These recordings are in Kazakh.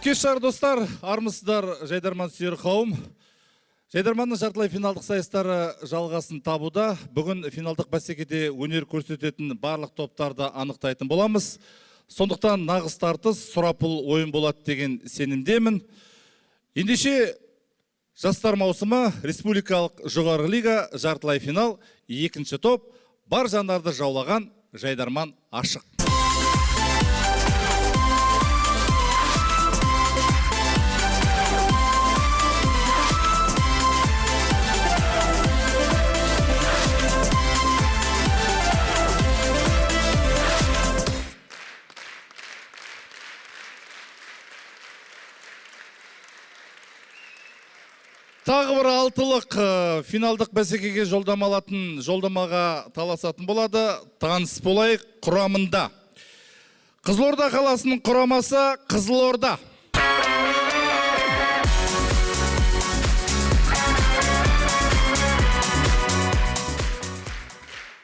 Кеш жарық, достар, армысыздар, жайдарман сүйер қауым. Жайдарманның жартылай финалдық сайыстары жалғасын табуда. Бүгін финалдық бәсекеде өнер көрсететін барлық топтарды анықтайтын боламыз. Сондықтан нағыз тартыс, сұрапыл ойын болады деген сенімдемін. Ендеше, жастар маусымы, республикалық жоғарғы лига, жартылай финал, екінші топ, бар жандарды жаулаған жайдарман ашық. Тағы бір алтылық финалдық бәсекеге жолдама алатын, жолдамаға таласатын болады. Таныс болайық құрамында. Қызылорда қаласының құрамасы Қызылорда.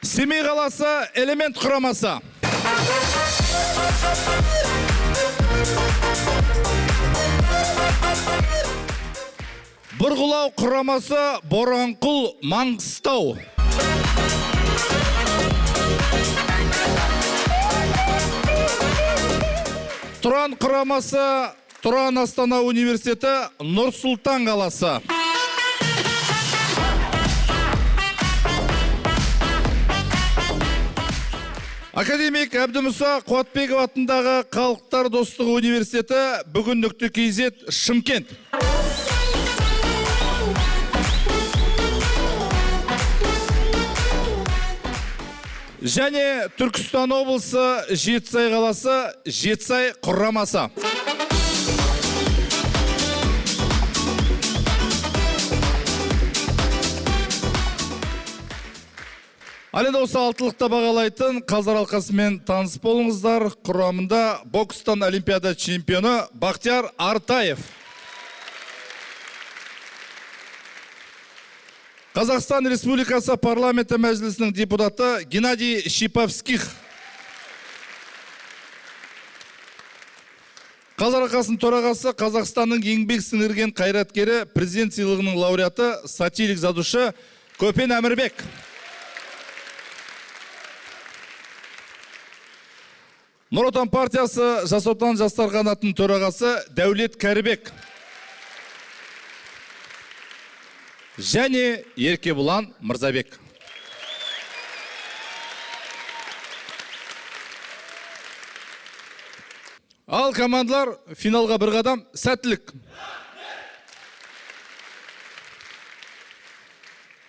Семей қаласы Элемент құрамасы. Бұрғылау құрамасы Боранқұл Маңғыстау. Тұран құрамасы Тұран Астана университеті Нұр-Сұлтан қаласы. Академик Әбдімұса Қуатбеков атындағы Халықтар достығы университеті бүгін нүкте кз Шымкент. Және Түркістан облысы Жетісай қаласы Жетісай құрамасы. Ал енді осы алтылықта бағалайтын қаздар алқасымен таныс болыңыздар. Құрамында бокстан олимпиада чемпионы Бақтияр Артаев. Қазақстан Республикасы парламенті мәжілісінің депутаты Геннадий Шиповских. Қаздар алқасының төрағасы, Қазақстанның еңбек сіңірген қайраткері, президент сыйлығының лауреаты, сатирик жазушы Көпен Әмірбек. Нұр Отан партиясы Жас Отан жастар қанатының төрағасы Дәулет Кәрібек. Және Еркебұлан Мырзабек. Ал командалар финалға бір қадам, сәттілік.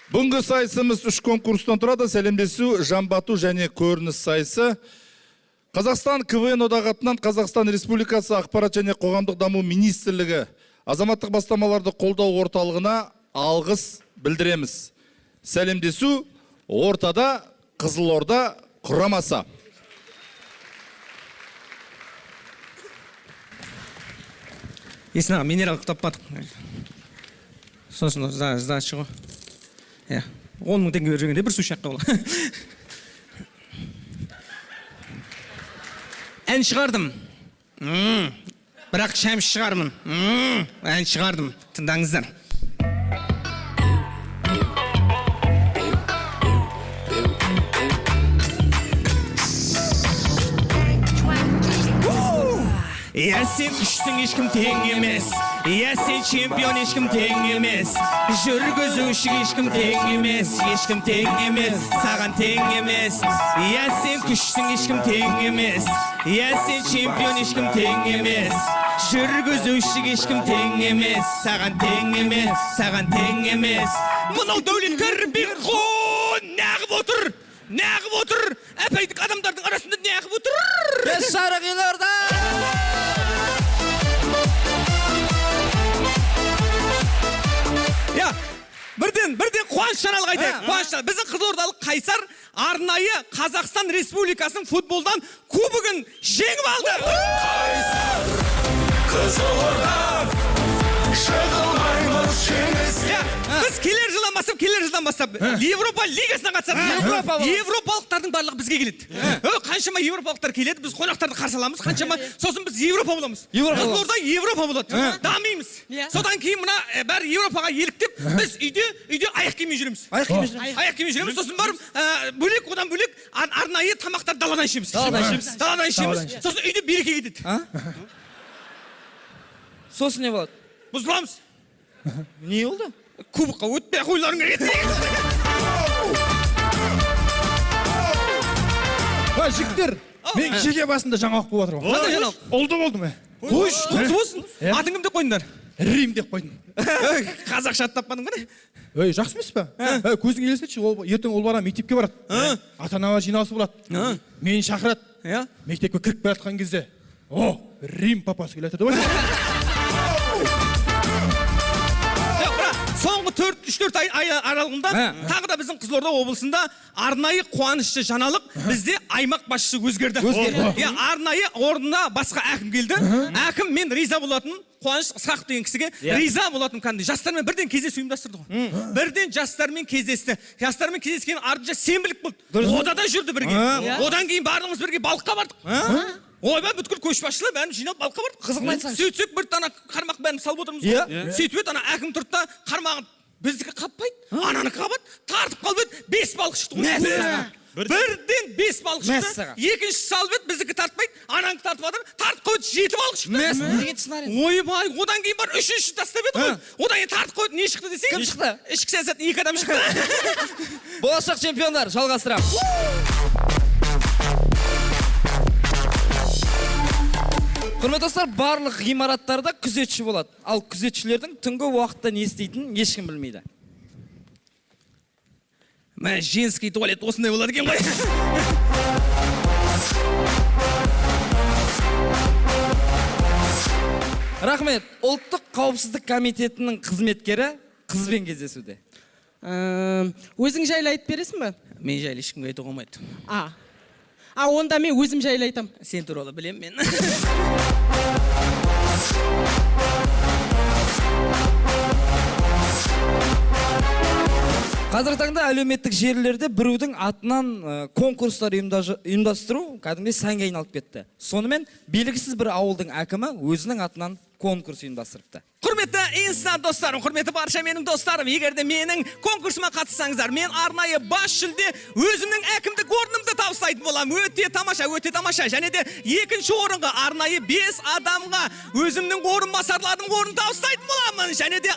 Бүгінгі сайысымыз үш конкурстан тұрады. Сәлемдесу, жамбату және көрініс сайысы. Қазақстан КВН одағы атынан Қазақстан Республикасы Ақпарат және қоғамдық даму министрлігі азаматтық бастамаларды қолдау орталығына алғыс білдіреміз. Сәлемдесу ортада Қызылорда құрамасы. Есін аға, минерал таппадық. Сосын сдача ғой. Иә, 10 000 теңге беріп жүргенде бір су ішіп қойған. Ән шығардым. Бірақ шәмші шығармын. Ән шығардым. Тыңдаңыздар. Иә, сен күштің, ешкім тең емес. Иә, сен чемпион, ешкім тең емес. Жүргізуші ешкім тең емес. Ешкім тең емес, саған тең емес. Иә, сен күштің, ешкім тең емес. Иә, сен чемпион, ешкім тең емес. Жүргізуші ешкім тең емес. Саған тең емес, саған тең емес. Мынау Дәулет Кәрібек қой, неғып отыр? Неғып отыр? Әпәйдік адамдардың арасында неғып отыр? Бес жарық елорда! Я, бірден қуаныш жаңалық айтайық. Қуаныш жаңалық. Біздің қызылордалық Қайсар арнайы Қазақстан Республикасының футболдан кубогын жеңіп алды. Қайсар, Қызылорда, жығылмаймыз жеңіске. Я, біз Біз келер жылдан бастап Европа лигасына қатысамыз. Европалықтардың барлығы бізге келеді. Қаншама европалықтар келеді, біз қонақтарды қарсы аламыз, қаншама, сосын біз Европа боламыз. Қызылорда Европа болады. Дамимыз. Содан кейін мына бәрі Европаға еліктеп, біз үйде аяқ киіммен жүреміз. Аяқ киіммен жүреміз, сосын барып бөлек, одан бөлек арнайы тамақтар даладан ішеміз. Даладан ішеміз. Сосын үйде береке кетеді. Сосын не болады? Бұзыламыз. Не болды? Кубокқа өтпей қойларың керек. Жігіттер, мен жеке басында жаңалық болып жатыр. Қандай жаңалық? Ұлды болдым. Қойш, құтты болсын. Атың кім деп қойдыңдар? Рим деп қойдым. Қазақша ат таппадың ба не? Ей, жақсы емес пе? Көзің елестетші, ол ертең ұл бала мектепке барады. Ата-аналар жиналысы болады. Мені шақырады. Мектепке кіріп бара жатқан кезде, о, Рим папасы келе жатыр деп айтады. Соңғы 3-4 ай аралығында тағы да біздің Қызылорда облысында арнайы қуанышты жаңалық, бізде аймақ басшысы өзгерді. Арнайы орнына басқа әкім келді. Әкім мен риза болатын, Қуаныш Ысқақов деген кісіге риза болатын кәдімгідей. Жастармен бірден кездесу ұйымдастырды ғой. Бірден жастармен кездесті. Жастармен кездескен артынша сенбілік болды. Ода да жүрді бірге. Одан кейін барлығымыз бірге балыққа бардық. Ойбай, бүткіл көшбасшылар бәріміз жиналып балыққа бардық. Қызығын айтсаңшы. Сөйтсек бір ана қармақ бәріміз салып отырмыз ғой. Сөйтіп еді ана әкім тұрды да қармағын біздікі қаппайды, ананікі қабады, тартып қалып еді, 5 балық шықты ғой. Бірден 5 балық шықты. Екінші салып еді, біздікі тартпайды, ананікі тартып жатыр, тартып қойды, 7 балық шықты. Ойбай, одан кейін бар үшінші тастап еді ғой. Одан кейін тартып қойды, не шықты десең? Кім шықты? Ішкі саясаттан 2 адам шықты. Болашақ чемпиондар, жалғастырамыз. Құрметті достар, барлық ғимараттарда күзетші болады. Ал күзетшілердің түнгі уақытта не істейтінін ешкім білмейді. Мә, женский туалет осындай болады екен ғой. Рахмет. Ұлттық қауіпсіздік комитетінің қызметкері қызбен кездесуде. Өзің жайлы айтып бересің бе? Мен жайлы ешкімге айтуға болмайды. А онда мен өзім жайлы айтам. Сен туралы білем мен. Қазіргі таңда әлеуметтік желілерде біреудің атынан конкурстар ұйымдастыру кәдімгідей сәнге айналып кетті. Сонымен белгісіз бір ауылдың әкімі өзінің атынан конкурс ұйымдастырыпты. Құрметті инста достарым, құрметті барша менің достарым, егер де менің конкурсыма қатыссаңыздар, мен арнайы бас жүлде өзімнің әкімдік орнымды табыстайтын боламын. Өте тамаша, өте тамаша. Және де екінші орынға арнайы 5 адамға өзімнің орынбасарларымның орнын табыстайтын боламын. Және де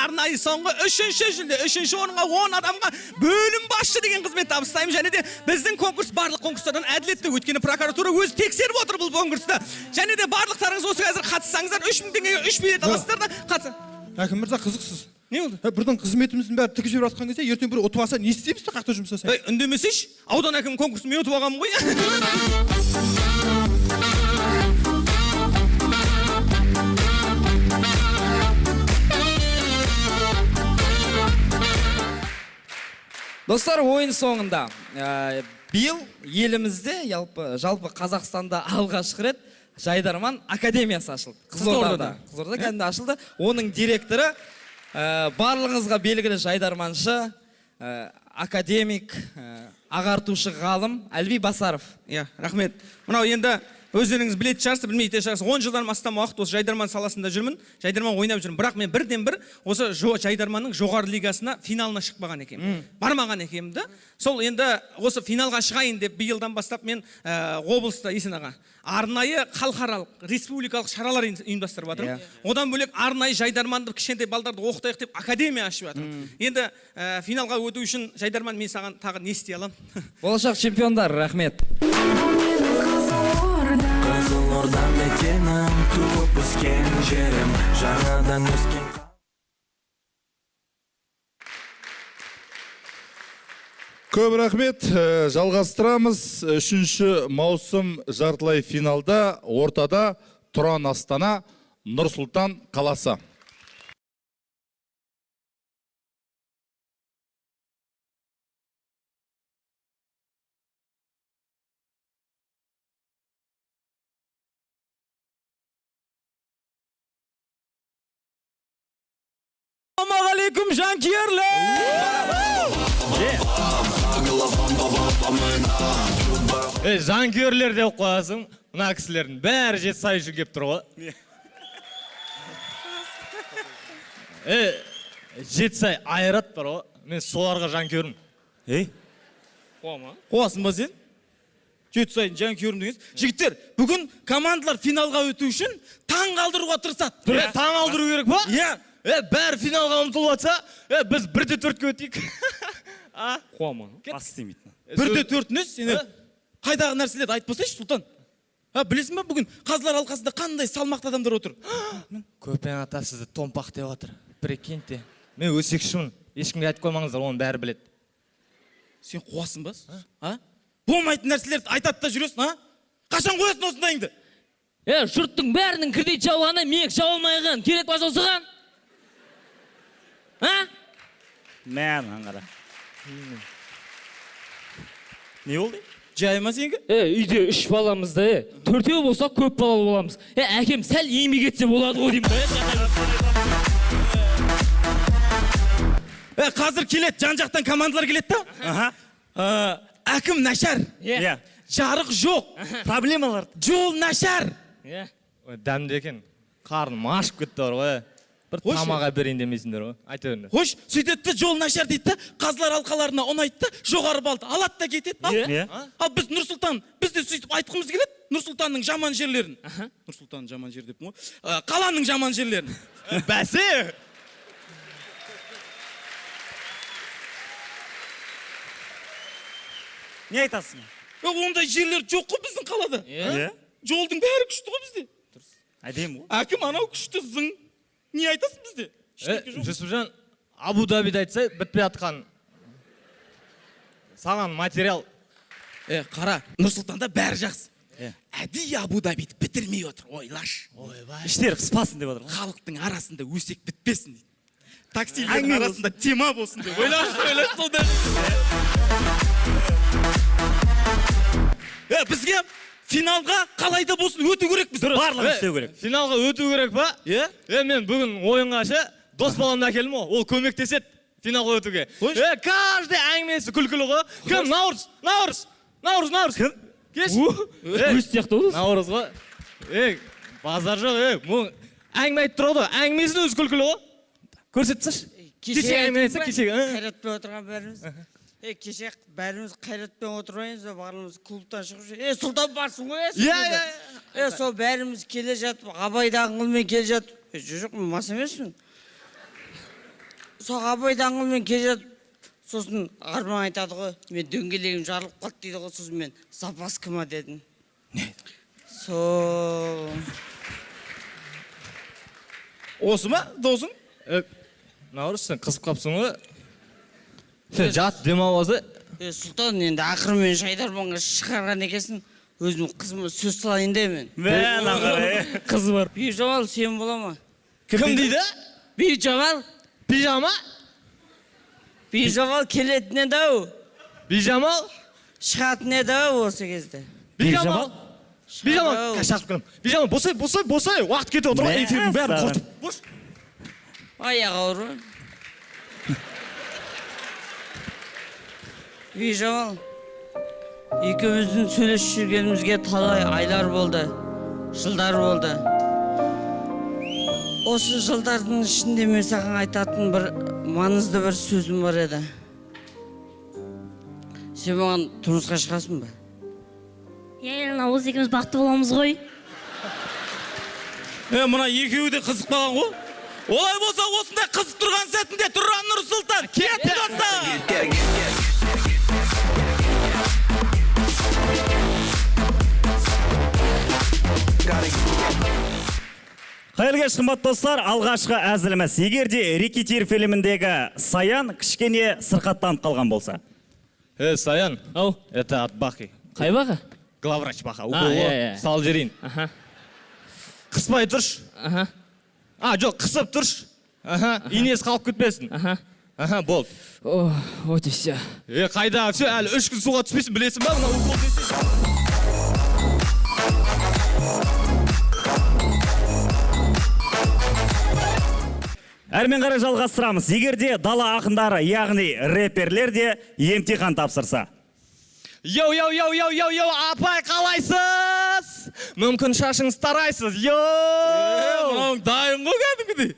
арнайы соңғы үшінші жүлде, үшінші орынға 10 адамға бөлім басшы деген қызмет табыстаймын. Және де біздің конкурс барлық конкурстардан әділетті, өйткені прокуратура өзі тексеріп отыр бұл конкурсты. Және де барлықтарыңыз осы қазір қатыссаңыздар, 3000 теңгеге 3 билет аласыздар да қатысы. Әкім мырза, қызықсыз. Не болды? Бірдің қызметіміздің бәрі тігіп жіберіп жатқан кезде, ертең бір ұтып алса, не істейміз де, қаяқта жұмыс жасаймыз? Ей, үндемесейші, аудан әкімінің конкурсын мен ұтып алғанмын ғой. Достар, ойын соңында биыл елімізде, жалпы Қазақстанда алғашқы рет Жайдарман академиясы ашылды. Қызылордада. Қызылордада кәдімгі ашылды. Оның директоры барлығыңызға белгілі жайдарманшы, академик, ағартушы ғалым Әліби Басаров. Иә, рахмет. Мынау енді өздеріңіз білетін шығарсыз, білмейтін шығарсыз. 10 жылдан астам уақыт осы жайдарман саласында жүрмін, жайдарман ойнап жүрмін. Бірақ мен бірден бір осы жайдарманның жоғары лигасына финалына шықпаған екенмін. Бармаған екенмін да. Сол енді осы финалға шығайын деп биылдан бастап мен облыста Есен аға арнайы халықаралық, республикалық шаралар ұйымдастырып жатырмын. Одан бөлек арнайы жайдарманды кішкентай балдарды оқытайық деп академия ашып жатырмын. Енді финалға өту үшін жайдарман мен саған тағы не істей аламын? Болашақ чемпиондар, рахмет. Қызылорда мекенім, туып өскен жерім, жаңадан өскен. Көп рахмет. Жалғастырамыз. 3 маусым жартылай финалда ортада Тұран Астана, Нұр-Сұлтан қаласы. Ассалаумағалейкум, жанкүйерлер! Е, жанкүйерлер деп қоясың. Мына кісілердің бәрі Жетісай үшін келіп тұр ғой. Е, Жетісай Айрат бар ғой. Мен соларға жанкүйермін. Ей. Қуасың ба сен? Жетісайдың жанкүйерім деген. Жігіттер, бүгін командалар финалға өту үшін таң қалдыруға тырысады. Е, таң алдыру керек па? Иә. Е, бәрі финалға ұмтылып жатса, е, біз 1-4-ке өтейік. А? Қуама. Бас істемейді. 1-4 несі? Сен қайдағы нәрселерді айтпасайшы, Сұлтан. А, білесің ба, бүгін қазылар алқасында қандай салмақты адамдар отыр? Көпен ата сізді томпақ деп жатыр. Прикиньте. Мен өсекшімін. Ешкімге айтып қоймаңыздар, оның бәрі біледі. Сен қуасың ба? А? Болмайтын нәрселерді айтады да жүресің, а? Қашан қоясың осындайыңды? Е, жұрттың бәрінің кредит жабылғаны, менікі жабылмай қалған. Керек па осыған? А? Мә, мынаны қара. Не болды? Жай ма сенікі? Е, үйде үш баламыз да, е. Төртеу болсақ көп балалы боламыз. Е, әкем сәл еңбек етсе болады ғой деймін да, е. Е, қазір келеді, жан-жақтан командалар келеді да. Аха. Әкім нашар. Иә. Жарық жоқ. Проблемалар. Жол нашар. Е. Ой, дәмді екен. Қарным ашып кетті бар ғой. Бір Қойшы. тамақ әперейін демейсіңдер ғой. Айта беріңдер. Қойшы, сөйтеді де жол нашар дейді да, қазылар алқаларына ұнайды да, жоғары балды алады да кетеді. Ал, Иә. ал біз Нұрсұлтан, біз де сөйтіп айтқымыз келеді, Нұрсұлтанның жаман жерлерін. Нұрсұлтанның жаман жері деппін ғой. Қаланың жаман жерлерін. Бәсе! Не айтасың? Ондай жерлер жоқ қой біздің қалада. Иә. Жолдың бәрі күшті ғой бізде. Әдемі ғой. Әкім анау күшті зың. Не айтасың бізде? Ештеңе жоқ. Жүсіпжан, Абу Дабиді айтса, бітпей жатқан. Саған материал. Е, қара, Нұрсұлтанда бәрі жақсы. Әдейі Абу Дабиді бітірмей отыр, ойлашы. Іштері пыспасын деп отыр ғой. Халықтың арасында өсек бітпесін дейді. Таксилердің арасында тема болсын деп. Ойлашы, ойлашы сондай. Е, бізге финалға қалай да болсын өту керекпіз. Барлығын істеу керек. Финалға өту керек па? Е? Е, мен бүгін ойынға ше, дос баламды әкелдім ғой, ол көмектеседі финалға өтуге. Е, каждый әңгімесі күлкілі ғой. Кім? Наурыз, Наурыз, Наурыз, Наурыз. Кім? Кеш. Өз сияқты ғой. Наурыз ғой. Е, базар жоқ, е, мұң әңгіме айтып тұрады ғой, әңгімесінің өзі күлкілі ғой. Көрсетіп тасташы. Кеше әңгіме айтса, кешегі. Қайратпен отырған бәріміз. Е, кеше бәріміз Қайратпен отырмаймыз ба, барлығымыз клубтан шығып жүр. Е, Сұлтан барсың ғой, е, Иә, иә, Е, сол бәріміз келе жатып, Абай даңғылымен келе жатып. Е, жоқ, мен мас емеспін. Сол Абай даңғылымен келе жатып, сосын Арман айтады ғой, мен дөңгелегім жарылып қалды дейді ғой, сосын мен запаска ма дедім. Сол. Осы ма, досың? Е, Наурыз, сен қызып қапсың ғой. Сен жат демалып алса. Е, Сұлтан, енді ақыры мен Жайдарманға шығарған екенсің. Өзім қызыма сөз салайын да мен. Мә, мынаны қара, е. Қызы бар. Бижамал сен бола ма? Кім дейді? Бижамал. Пижама? Бижамал келетін еді ау. Бижамал? Шығатын еді ау осы кезде. Бижамал? Бижамал, Шығады ау. қазір шақырып келемін. Бижамал, босай, босай, босай. Уақыт кетіп отыр ғой, эфирдің бәрін құртып. Бош. Аяғы ауыр ғой. Бижамал, екеуміздің сөйлесіп жүргенімізге талай айлар болды, жылдар болды. Осы жылдардың ішінде мен саған айтатын бір маңызды бір сөзім бар еді. Сен маған тұрмысқа шығасың ба? Иә, Наурыз екеуміз бақытты боламыз ғой. Е, мына екеуі де қызық қалған ғой. Олай болса, осындай қызып тұрған сәтінде Тұран Нұрсұлтан кетті достар! Қайырлы кеш, қымбатты достар, алғашқы әзіліміз. Егер де Рекетир фильміндегі Саян кішкене сырқаттанып қалған болса. Е, Саян. Ау. Это от Бахи. Қай Баха? Главврач Баха. А, Уколы. иә, иә. Салып жіберейін. Аха. Қыспай тұршы. Аха. А, жоқ, қысып тұршы. Аха, инесі қалып кетпесін. Аха. Аха, болды. О, вот и все. Е, қайда, все, әлі 3 күн суға түспейсің, білесің ба? Мына укол десең. Әрмен қарай жалғастырамыз. Егер де дала ақындары, яғни рэперлер де емтихан тапсырса. Йоу, йоу, йоу, йоу, йоу, йоу, апай, қалайсыз? Мүмкін шашыңыз тарайсыз. Йоу! Мынауың дайын ғой кәдімгідей.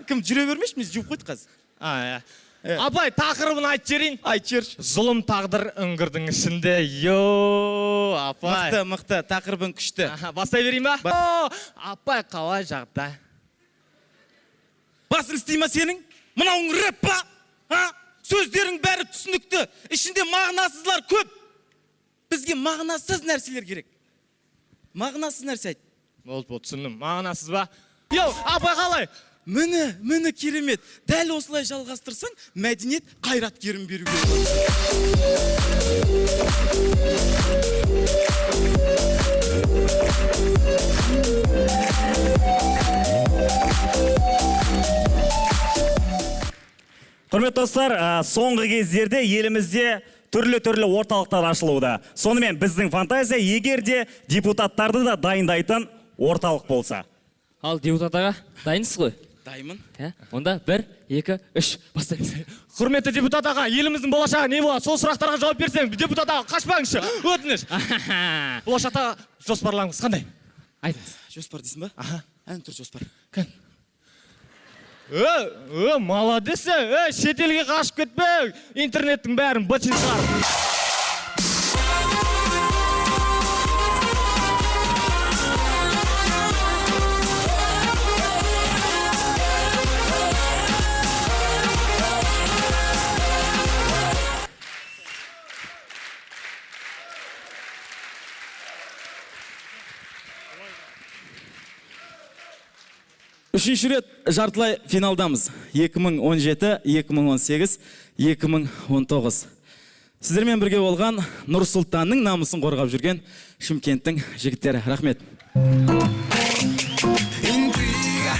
Кім жүре бермеші, біз жуып қойдық қазір. Апай, тақырыбын айтып жіберейін. Айтып жіберші. Зұлым тағдыр үңгірдің ішінде. Йоу, апай. Мықты, мықты, тақырыбың күшті. Бастай берейін ба? Апай, қалай жағдай? Басың істей ма сенің? Мынауың рэп па? Сөздерің бәрі түсінікті, ішінде мағынасызлар көп. Бізге мағынасыз нәрселер керек. Мағынасыз нәрсе айт. Болды, болды, түсіндім. Мағынасыз ба? Йоу, апай қалай? Міне, міне керемет. Дәл осылай жалғастырсаң, мәдениет қайраткерін беруге. Құрметті достар, соңғы кездерде елімізде түрлі-түрлі орталықтар ашылуда. Сонымен біздің фантазия, егер де депутаттарды да дайындайтын орталық болса. Ал депутат аға, дайынсыз ғой? Дайынмын. Онда 1, 2, 3 бастаймыз. Құрметті депутат аға, еліміздің болашағы не болады? Сол сұрақтарға жауап берсеңіз, депутат аға, қашпаңызшы. Өтініш. Болашақта жоспарларыңыз қандай? Айтыңыз. Жоспар дейсің ба? Ән тұр жоспар. Кән. Молодец, шетелге қашып кетпе, интернеттің бәрін бытшын шығарып. Үшінші рет жартылай финалдамыз. 2017, 2018, 2019. Сіздермен бірге болған Нұр Сұлтанның намысын қорғап жүрген Шымкенттің жігіттері. Рахмет. Интрига,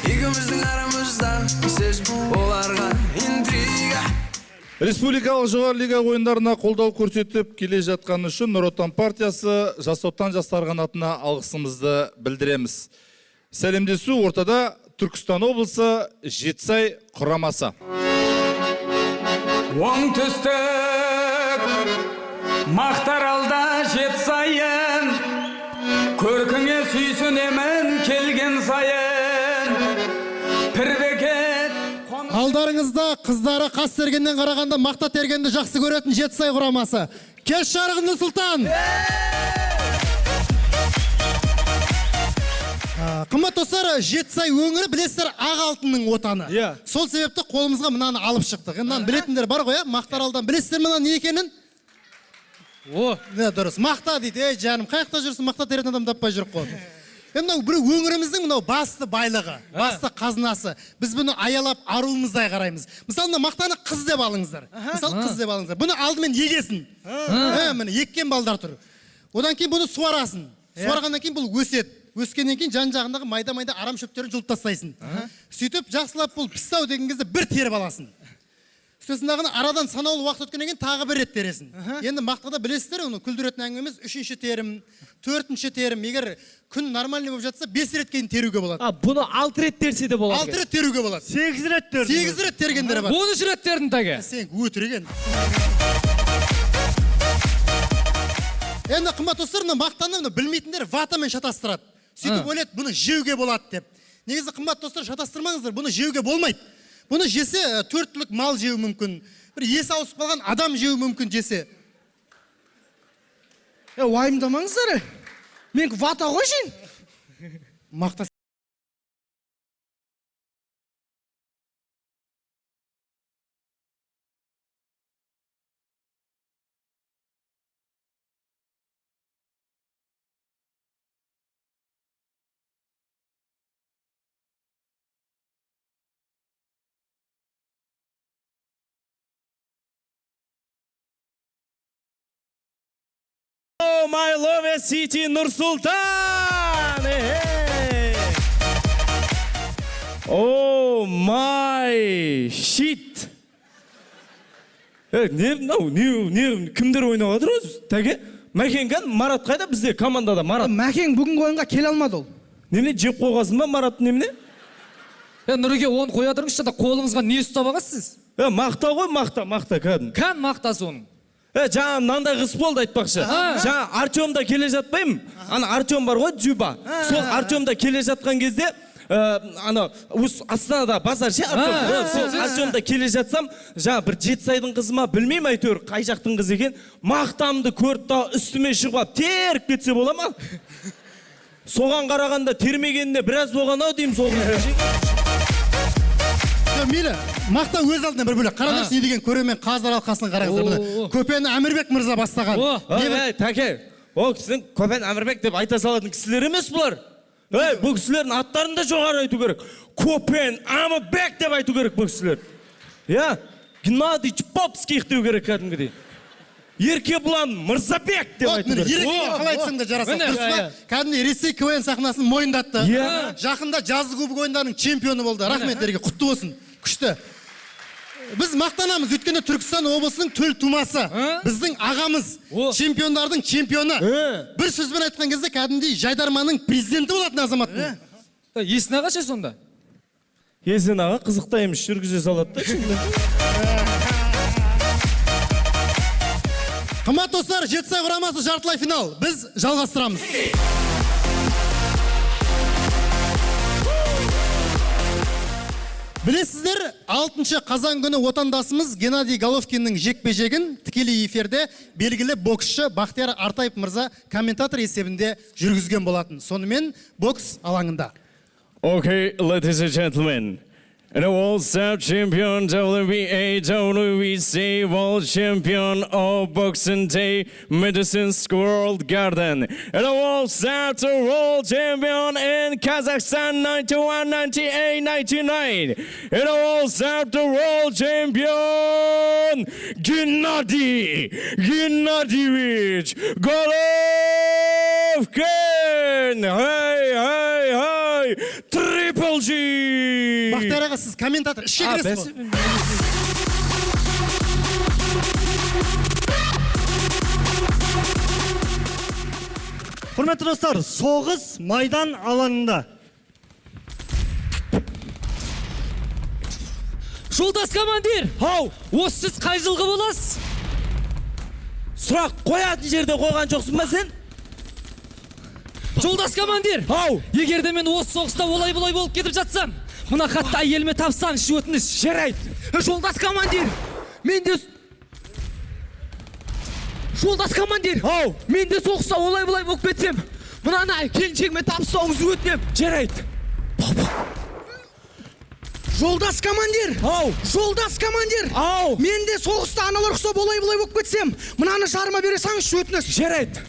екеуміздің арамызда сезім оларға интрига. Республикалық жоғары лига ойындарына қолдау көрсетіп келе жатқаны үшін Нұр Отан партиясы Жас Отан жастар қанатына алғысымызды білдіреміз. Сәлемдесу ортада Түркістан облысы Жетісай құрамасы. Оңтүстік Мақтаралда Жетісайым, көркіңе сүйсінемін келген сайын. Пірбекет. Алдарыңызда қыздары қас тергеннен қарағанда мақта тергенді жақсы көретін Жетісай құрамасы. Кеш жарық, Нұрсұлтан! Қымбат достар, Жетісай өңірі білесіздер, ақ алтынның отаны. Сол себепті қолымызға мынаны алып шықтық. Мынаны білетіндер бар ғой, Мақтаралдан білесіздер мына не екенін? О, дұрыс. Мақта дейді. Ей, жаным, қаяқта жүрсің, мақта теретін адам таппай жүріп қой. Мынау бір өңіріміздің мынау басты байлығы, басты қазынасы. Біз бұны аялап аруымыздай қараймыз. Мысалы, мына мақтаны қыз деп алыңыздар. Мысалы, қыз деп алыңыздар. Бұны алдымен егесін. Міне, еккен балдар тұр. Одан кейін бұны суарасың. Суарғаннан кейін бұл өседі. Өскеннен кейін жан-жағындағы майда-майда арам шөптерін жұлып тастайсың. Сөйтіп жақсылап бұл пісті ау деген кезде бір теріп аласың. Сосын арадан санаулы уақыт өткеннен кейін тағы бір рет тересің. Енді мақтада білесіздер, оны күлдіретін әңгіме емес, 3-ші терім, 4-ші терім. Егер күн нормальный болып жатса, 5 рет кейін теруге болады. Бұны 6 рет терсе де болады. 6 рет теруге болады. 8 рет тердім. 8 рет тергендер бар. 13 рет тердің тәге. Сен өтірік енді. Енді қымбат достар, мына мақтаны білмейтіндер ватамен шатастырады. Сөйтіп ойлайды, бұны жеуге болады деп. Негізі қымбат достар, шатастырмаңыздар, бұны жеуге болмайды. Бұны жесе 4 түлік мал жеуі мүмкін. Бір есі ауысып қалған адам жеуі мүмкін жесе. Уайымдамаңыздар. Мен вата ғой жейін. Мақта. My Love City Нұрсұлтан! Oh my shit! Не мынау, не кімдер ойнап жатыр өзі? Тәке, Мәкең кән, Марат қайда бізде командада, Марат? Мәкең бүгінгі ойынға келе алмады ол. Немене, жеп қойғансың ба Маратты немене? Нұреке, оны қоя тұрыңызшы да, қолыңызға не ұстап алғансыз? Мақта ғой, мақта, мақта кәдімгі. Кән мақтасы оның. Жаңа мынандай қыз болды айтпақшы. Жаңа Артемда келе жатпаймын. Ана Артем бар ғой, Дзюба. Сол Артемда келе жатқан кезде, ана Астанада базар ше Артем. Сол Артемда келе жатсам, жаңа бір Жетісайдың қызы ма, білмеймін әйтеуір қай жақтың қызы екен, мақтамды көріп та үстіме шығып алып теріп кетсе бола ма? Соған қарағанда термегеніне біраз болған ау деймін сол қызды. Мейлі, мақта өз алдына бір бөлек. Қараңдаршы, не деген көрермен қазылар алқасын қараңыздар. Міне, Көпен Әмірбек мырза бастаған. Ей, тәке, ол кісінің Көпен Әмірбек деп айта салатын кісілер емес бұлар. Ей, бұл кісілердің аттарын да жоғары айту керек. Көпен Әмірбек деп айту керек бұл кісілер. Иә, Геннадий Чпопских деу керек кәдімгідей. Еркебұлан Мырзабек деп айту керек. Еркебұлан қалай айтсаң да жарасады, дұрыс па? Кәдімгідей Ресей КВН сахнасын мойындатты. Жақында жазғы кубок ойындарының чемпионы болды. Рахмет, Ерке, құтты болсын. Күшті. Біз мақтанамыз, өйткені Түркістан облысының төл тумасы, біздің ағамыз, чемпиондардың чемпионы. Бір сөзбен айтқан кезде кәдімгідей жайдарманның президенті болатын азамат. Есен аға ше сонда? Есен аға қызықта емес, жүргізе салады да шынымен. Қымбат достар, Жетісай құрамасы жартылай финал. Біз жалғастырамыз. Білесіздер, 6 қазан күні отандасымыз Геннадий Головкиннің жекпе-жегін тікелей эфирде белгілі боксшы Бақтияр Артаев мырза комментатор есебінде жүргізген болатын. Сонымен бокс алаңында. Okay, ladies and gentlemen, and the World Sub Champion, WBA, WBC, World Champion of Boxing Day, Madison Square Garden, and the World Sub World Champion in Kazakhstan, 91, 98, 99, and the World Sub World Champion, Gennady Gennadievich Golovkin! Hey, hey, hey! Triple G! Бақтияр аға, сіз комментатор, ішке кіресіз ғой. Құрметті достар, соғыс майдан алаңында. Жолдас командир! Хау! Осы сіз қай жылғы боласыз? Сұрақ қоятын жерде қойған жоқсың ба сен? Жолдас командир! Хау! Егер де мен осы соғыста олай-бұлай болып кетіп жатсам, мына хатты әйеліме тапсаңызшы, өтініш. Жарайды. Жолдас командир! Мен де Жолдас командир! Ау! Мен де соғыста олай-бұлай болып кетсем, мынаны келіншегіме тапсауыңызды өтінемін. Жарайды. Жолдас командир! Ау! Жолдас командир! Ау! Мен де соғыста аналар ұқсап олай-бұлай болып кетсем, мынаны жарыма бере салыңызшы, өтініш. Жарайды.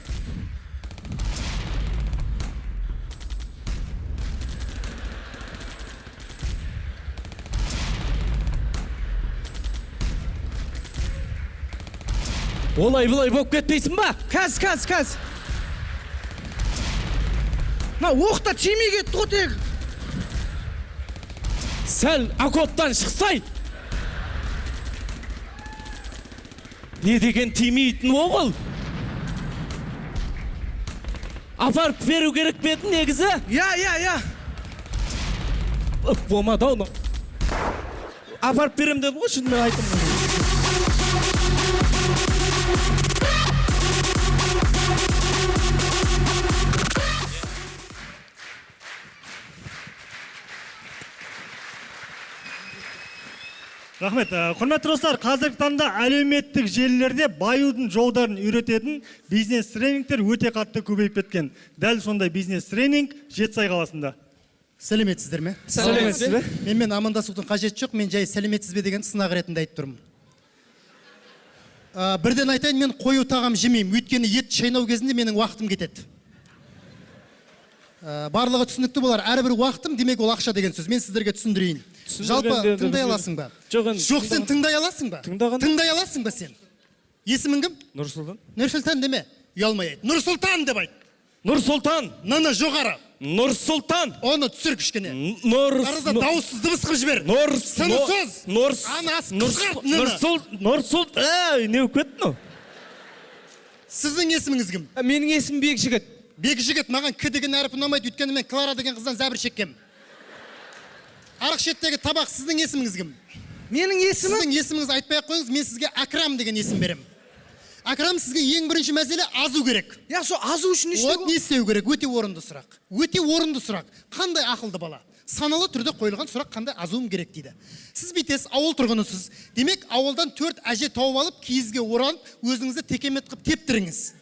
Олай-бұлай болып кетпейсің ба? Кәз, кәз, кәз. Мына оқ та тимей кетті ғой тек. Сәл окоптан шықсай. Не деген тимейтін оқ ол? Апарып беру керек пе еді негізі? Я, я, я. Болмады ау. Апарып берем дедім ғой, шынымен айттым. Рахмет. Құрметті достар, қазіргі таңда әлеуметтік желілерде баюдың жолдарын үйрететін бизнес тренингтер өте қатты көбейіп кеткен. Дәл сондай бизнес тренинг Жетісай қаласында. Сәлеметсіздер ме? Сәлеметсіз бе? Менімен амандасудың қажеті жоқ, мен жай сәлеметсіз бе деген сынақ ретінде айтып тұрмын. Бірден айтайын, мен қою тағам жемеймін, өйткені ет шайнау кезінде менің уақытым кетеді. Барлығы түсінікті болар. Әрбір уақытым, демек ол ақша деген сөз. Мен сіздерге түсіндірейін. Жалпы тыңдай аласың ба? Жоқ, енді Жоқ, сен тыңдай аласың ба? Тыңдаған. Тыңдай аласың ба сен? Есімің кім? Нұрсұлтан. Нұрсұлтан деме. Ұялмай айт. Нұрсұлтан деп айт. Нұрсұлтан. Наны жоғары. Нұрсұлтан. Оны түсір кішкене. Нұр. Арада дауыссыз дыбыс қылып жібер. Нұр. Сыны сөз. Нұр. Анасы қысқарт ныны. Нұрсұл. Нұрсұл. Ей, не болып кетті мынау? Сіздің есіміңіз кім? Менің есімім Бекжігіт. Бекжігіт, маған К деген әріп ұнамайды, өйткені мен Клара деген қыздан зәбір шеккем. Арық шеттегі табақ, сіздің есіміңіз кім? Менің есімім? Сіздің есіміңізді айтпай ақ қойыңыз, мен сізге Акрам деген есім беремін. Акрам, сізге ең бірінші мәселе азу керек. Я, сол азу үшін не істеу Вот не істеу керек? Өте орынды сұрақ. Өте орынды сұрақ. Қандай ақылды бала? Саналы түрде қойылған сұрақ, қандай азуым керек дейді. Сіз бүйтесіз, ауыл тұрғынысыз. Демек, ауылдан 4 әже тауып алып, киізге оранып, өзіңізді текемет қып тептіріңіз.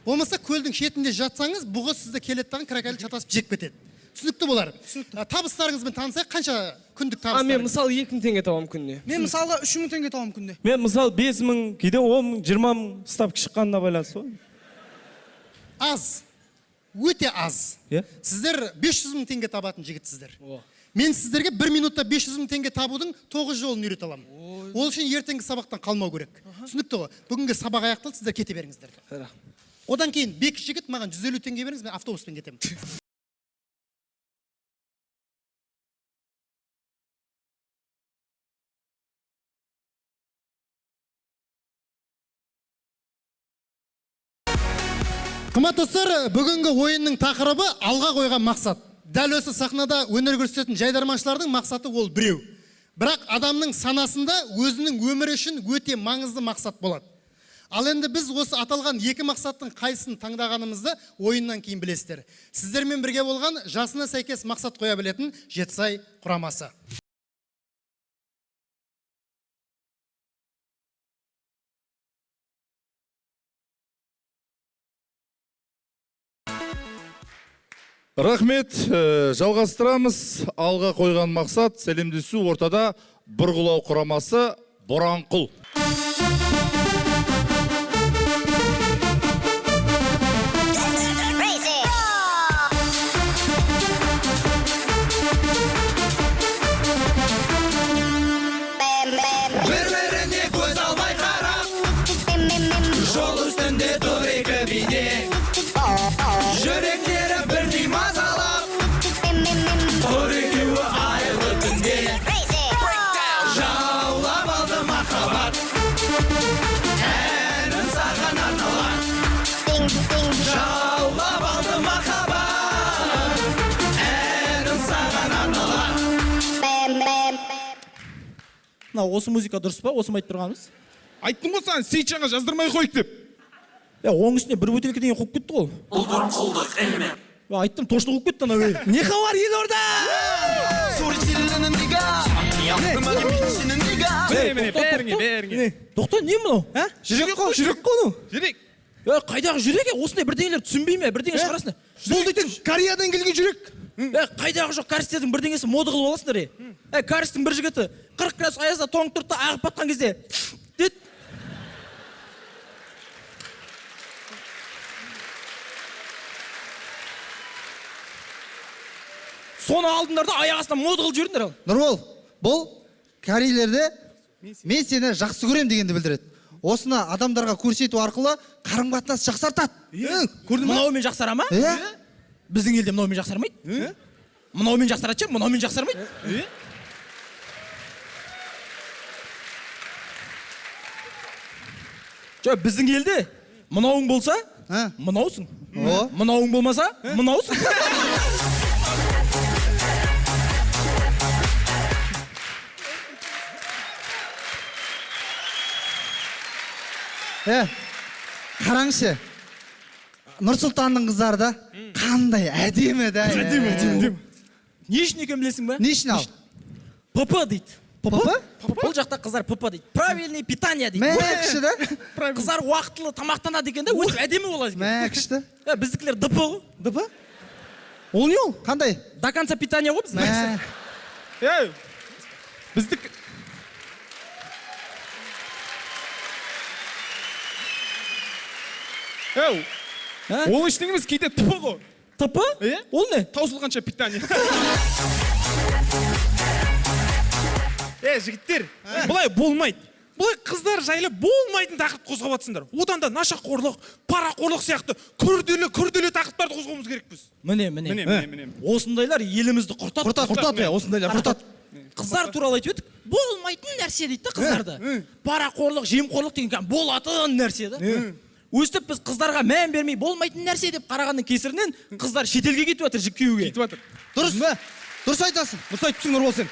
Болмаса көлдің шетінде жатсаңыз, бұғы сізді келеді дағы крокодил шатасып жеп кетеді. Түсінікті болар. Табыстарыңызбен танысайық, қанша күндік А мен табыстарыңыз? мысалы 2000 теңге табамын күніне. Мен мысалға 3000 теңге табамын күнде. Мен мысалы 5000, кейде 10000, 20000 ставка шыққанына байланысты ғой. Аз. Өте аз. Иә? Сіздер 500 мың теңге табатын жігітсіздер. Мен сіздерге 1 минутта 500 мың теңге табудың 9 жолын үйрете аламын. Ол үшін ертеңгі сабақтан қалмау керек. Түсінікті ғой? Бүгінгі сабақ аяқталды, сіздер кете беріңіздер. Одан кейін бек жігіт маған 150 теңге беріңіз, мен автобуспен кетемін. Қымбатты достар, бүгінгі ойынның тақырыбы алға қойған мақсат. Дәл осы сахнада өнер көрсететін жайдарманшылардың мақсаты ол біреу. Бірақ адамның санасында өзінің өмірі үшін өте маңызды мақсат болады. Ал енді біз осы аталған екі мақсаттың қайсысын таңдағанымызды ойыннан кейін білесіздер. Сіздермен бірге болған жасына сәйкес мақсат қоя білетін Жетісай құрамасы. Рахмет, жалғастырамыз. Алға қойған мақсат сәлемдесу ортада бұрғылау құрамасы Боранқұл. Бір-біріне көз алмай қарап, жол үстінде тұр екі биде. Жүректері бірдей мазалап, тұр екеуі айлы түнде. Жаулап алды махаббат, әнім саған арналады. Жаулап алды махаббат, әнім саған арналады. Мынау осы музыка дұрыс па? Осы ма айтып тұрғанымыз? Айттым ғой саған, Сейітжанға жаздырмай қойық деп. Е, оның үстіне бір бөтелке деген қуып кетті ғой. Бұл бұрынқұлдық элемент. Е, айттым, точно қуып кетті анау. Не хабар, елорда? Міне, міне, бәріңе, бәріңе. Тоқта, не мынау? А? Жүрек қой, жүрек қой мынау. Жүрек. Е, қайдағы жүрек, е? Осындай бірдеңелер түсінбей ме? Бірдеңе шығарасыңдар. Бұл дейтін Кореядан келген жүрек. Е, қайдағы жоқ, кәрістердің бірдеңесі мода қылып аласыңдар, е. Е, кәрістің бір жігіті 40 градус аязда тоңып тұрды да ағып батқан кезде деді. Соны алдыңдар да аяқ астынан мода қылып жібердіңдер ал. Нұрбол, бұл корейлерде мен сені жақсы көрем дегенді білдіреді. Осыны адамдарға көрсету арқылы қарым-қатынас жақсартады. Көрдің бе? Мынаумен жақсара ма? Иә. Біздің елде мынаумен жақсармайды. Мынаумен жақсарады ше, мынаумен жақсармайды. Жоқ, біздің елде мынауың болса, мынаусың. Мынауың болмаса, мынаусың. Қараңызшы, Нұрсұлтанның қыздары да қандай әдемі да. Әдемі, әдемі, әдемі. Не үшін екенін білесің бе? Не үшін ал? ПП дейді. ПП? Бұл жақта қыздар ПП дейді. Правильное питание дейді. Мә, күшті да? Қыздар уақытылы тамақтанады екен да, өстіп әдемі болады екен. Мә, күшті. Біздікілер ДП ғой. ДП? Ол не ол? Қандай? До конца питание ғой біздің. Мә. Ей, біздік... Ей, ол ештеңе емес, кейде ТП ғой. ТП? Е? Ол не? Таусылғанша питание. Жігіттер, бұлай болмайды. Бұлай қыздар жайлы болмайтын тақырып қозғап жатсыңдар. Одан да нашақорлық, парақорлық сияқты күрделі тақырыптарды қозғауымыз керекпіз. Міне, міне. Міне, міне, міне. Осындайлар елімізді құртады. Құртады, құртады, иә, осындайлар құртады. Қыздар туралы айтып едік, болмайтын нәрсе дейді да қыздарды. Парақорлық, жемқорлық деген кәдімгі болатын нәрсе да. Өстіп біз қыздарға мән бермей болмайтын нәрсе деп қарағанның кесірінен қыздар шетелге кетіп жатыр, күйеуге. Кетіп жатыр. Дұрыс. Дұрыс айтасың. Дұрыс айтыпсың, Нұрбол, сен.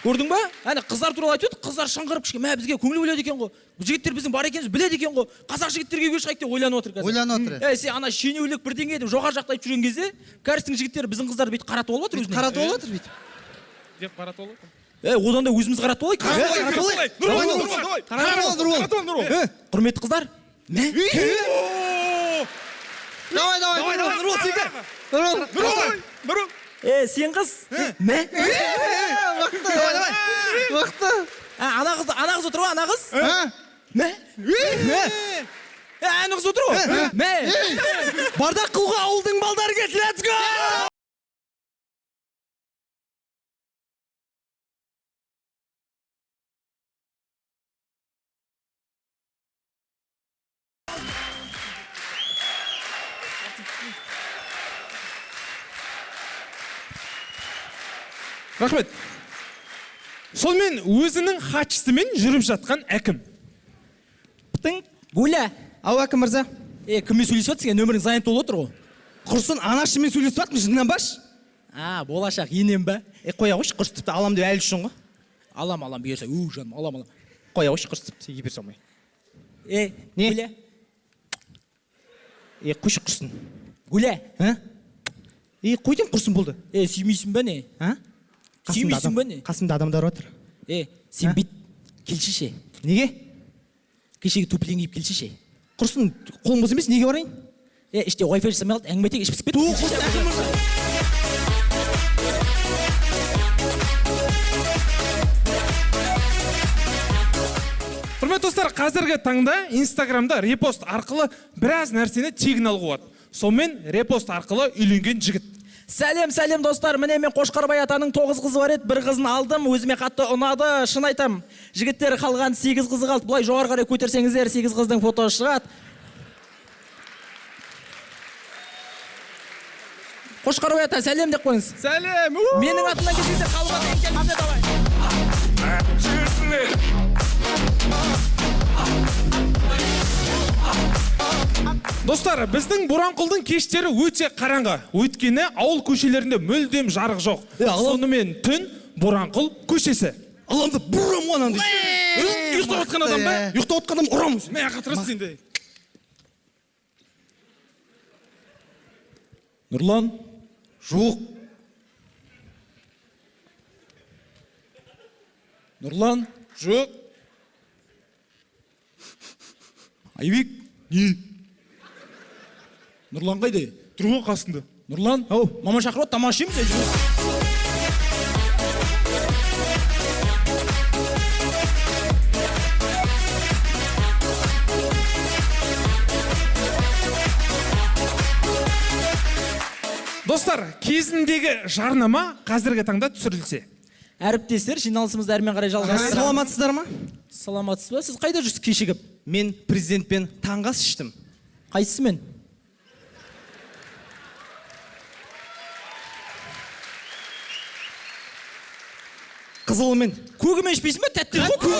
Көрдің ба? Әне қыздар туралы айтып едік, қыздар шыңғырып кішкене, мә, бізге көңіл бөледі екен ғой. Жігіттер біздің бар екенімізді біледі екен ғой. Қазақ жігіттерге күйеуге шығайық деп ойланып отыр қазір. Ойланып отыр. Ей, сен ана шенеулік бірдеңе деп жоғары жақта айтып жүрген кезде, кәрістің жігіттері біздің қыздарды бүйтіп қаратып алып отыр өзіне. Қаратып алып отыр бүйтіп. Деп қаратып алып отыр. Ей, одан да өзіміз қаратып алайық. Қаратып алайық. Нұрбол, Нұрбол, давай. Қаратып ал, Нұрбол. Қаратып ал, Нұрбол. Құрметті қыздар, мә. Давай, давай, Давай, давай, Нұрбол, сен кел. Нұрбол, Нұрбол, Нұрбол. Е, сен қыз. Мә. Мықты. Давай, давай. Мықты. Ана қыз, ана қыз отыр ғой, ана қыз. Мә. Е, ана қыз отыр ғой. Мә. Бардақ қылға ауылдың балдары келді. Let's go! Рахмет. Сонымен өзінің хатшысымен жүріп жатқан әкім. Пытың, Гуля. Ау, әкім мырза. Е, кіммен сөйлесіп жатсың? Нөмірің занят болып отыр ғой. Құрсын, анашымен сөйлесіп жатырмын, жыннан баш. А, болашақ енем ба? Е, қоя қойшы, құрсын тіпті алам деп әлі жүрсің ғой. Алам, алам, бұйырса, у, жаным, алам, алам. Қоя қойшы, құрсын тіпті егер салмай. Е, Не? Гуля. Е, қойшы, құрсын. Гуля. А? Е, қой деймін, құрсын болды. Е, сүймейсің ба не? А? Сүймейсің ба не? Қасымда адамдар отыр. Е, сен бүйт, келші ше. Неге? Кешегі туплиін киіп келші ше. Құрсын, қолым бос емес, неге барайын? Е, іште Wi-Fi жасамай қалды, әңгіме айтайық, іш пісіп кетті. Ту, құрсын, әкім мырза. Құрметті достар, қазіргі таңда Инстаграмда репост арқылы біраз нәрсені тегін алуға болады. Сонымен репост арқылы үйленген жігіт. Сәлем, сәлем достар, міне мен Қошқарбай атаның 9 қызы бар еді, бір қызын алдым, өзіме қатты ұнады, шын айтам. Жігіттер қалған 8 қызы қалды, былай жоғары қарай көтерсеңіздер, 8 қыздың фотосы шығады. Қошқарбай ата, сәлем деп қойыңыз. Сәлем! Менің атымнан келсеңіздер, қалып атайын келіңіздер, давай. Достар, біздің Боранқұлдың кештері өте қараңғы. Өйткені ауыл көшелерінде мүлдем жарық жоқ. Сонымен түн Боранқұл көшесі. Аламды бұрам ғой ананы. Ұйықтап отқан адам ба? Ұйықтап отқан адам ұрам. Мә, қатырасың енді. Нұрлан? Жоқ. Нұрлан? Жоқ. Айбек? Не? Нұрлан қайда? Тұр ғой қасында. Нұрлан? Ау, мама шақырып отыр, тамақ ішеміз. Достар, кезіндегі жарнама қазіргі таңда түсірілсе. Әріптестер, жиналысымызды әрмен қарай жалғастырамыз. Саламатсыздар ма? Саламатсыз ба? Сіз қайда жүрсіз кешігіп? Мен президентпен таңғы ас іштім. Қайсысымен? Қызылымен. Көгімен ішпейсің бе? Тәтті ғой көгі.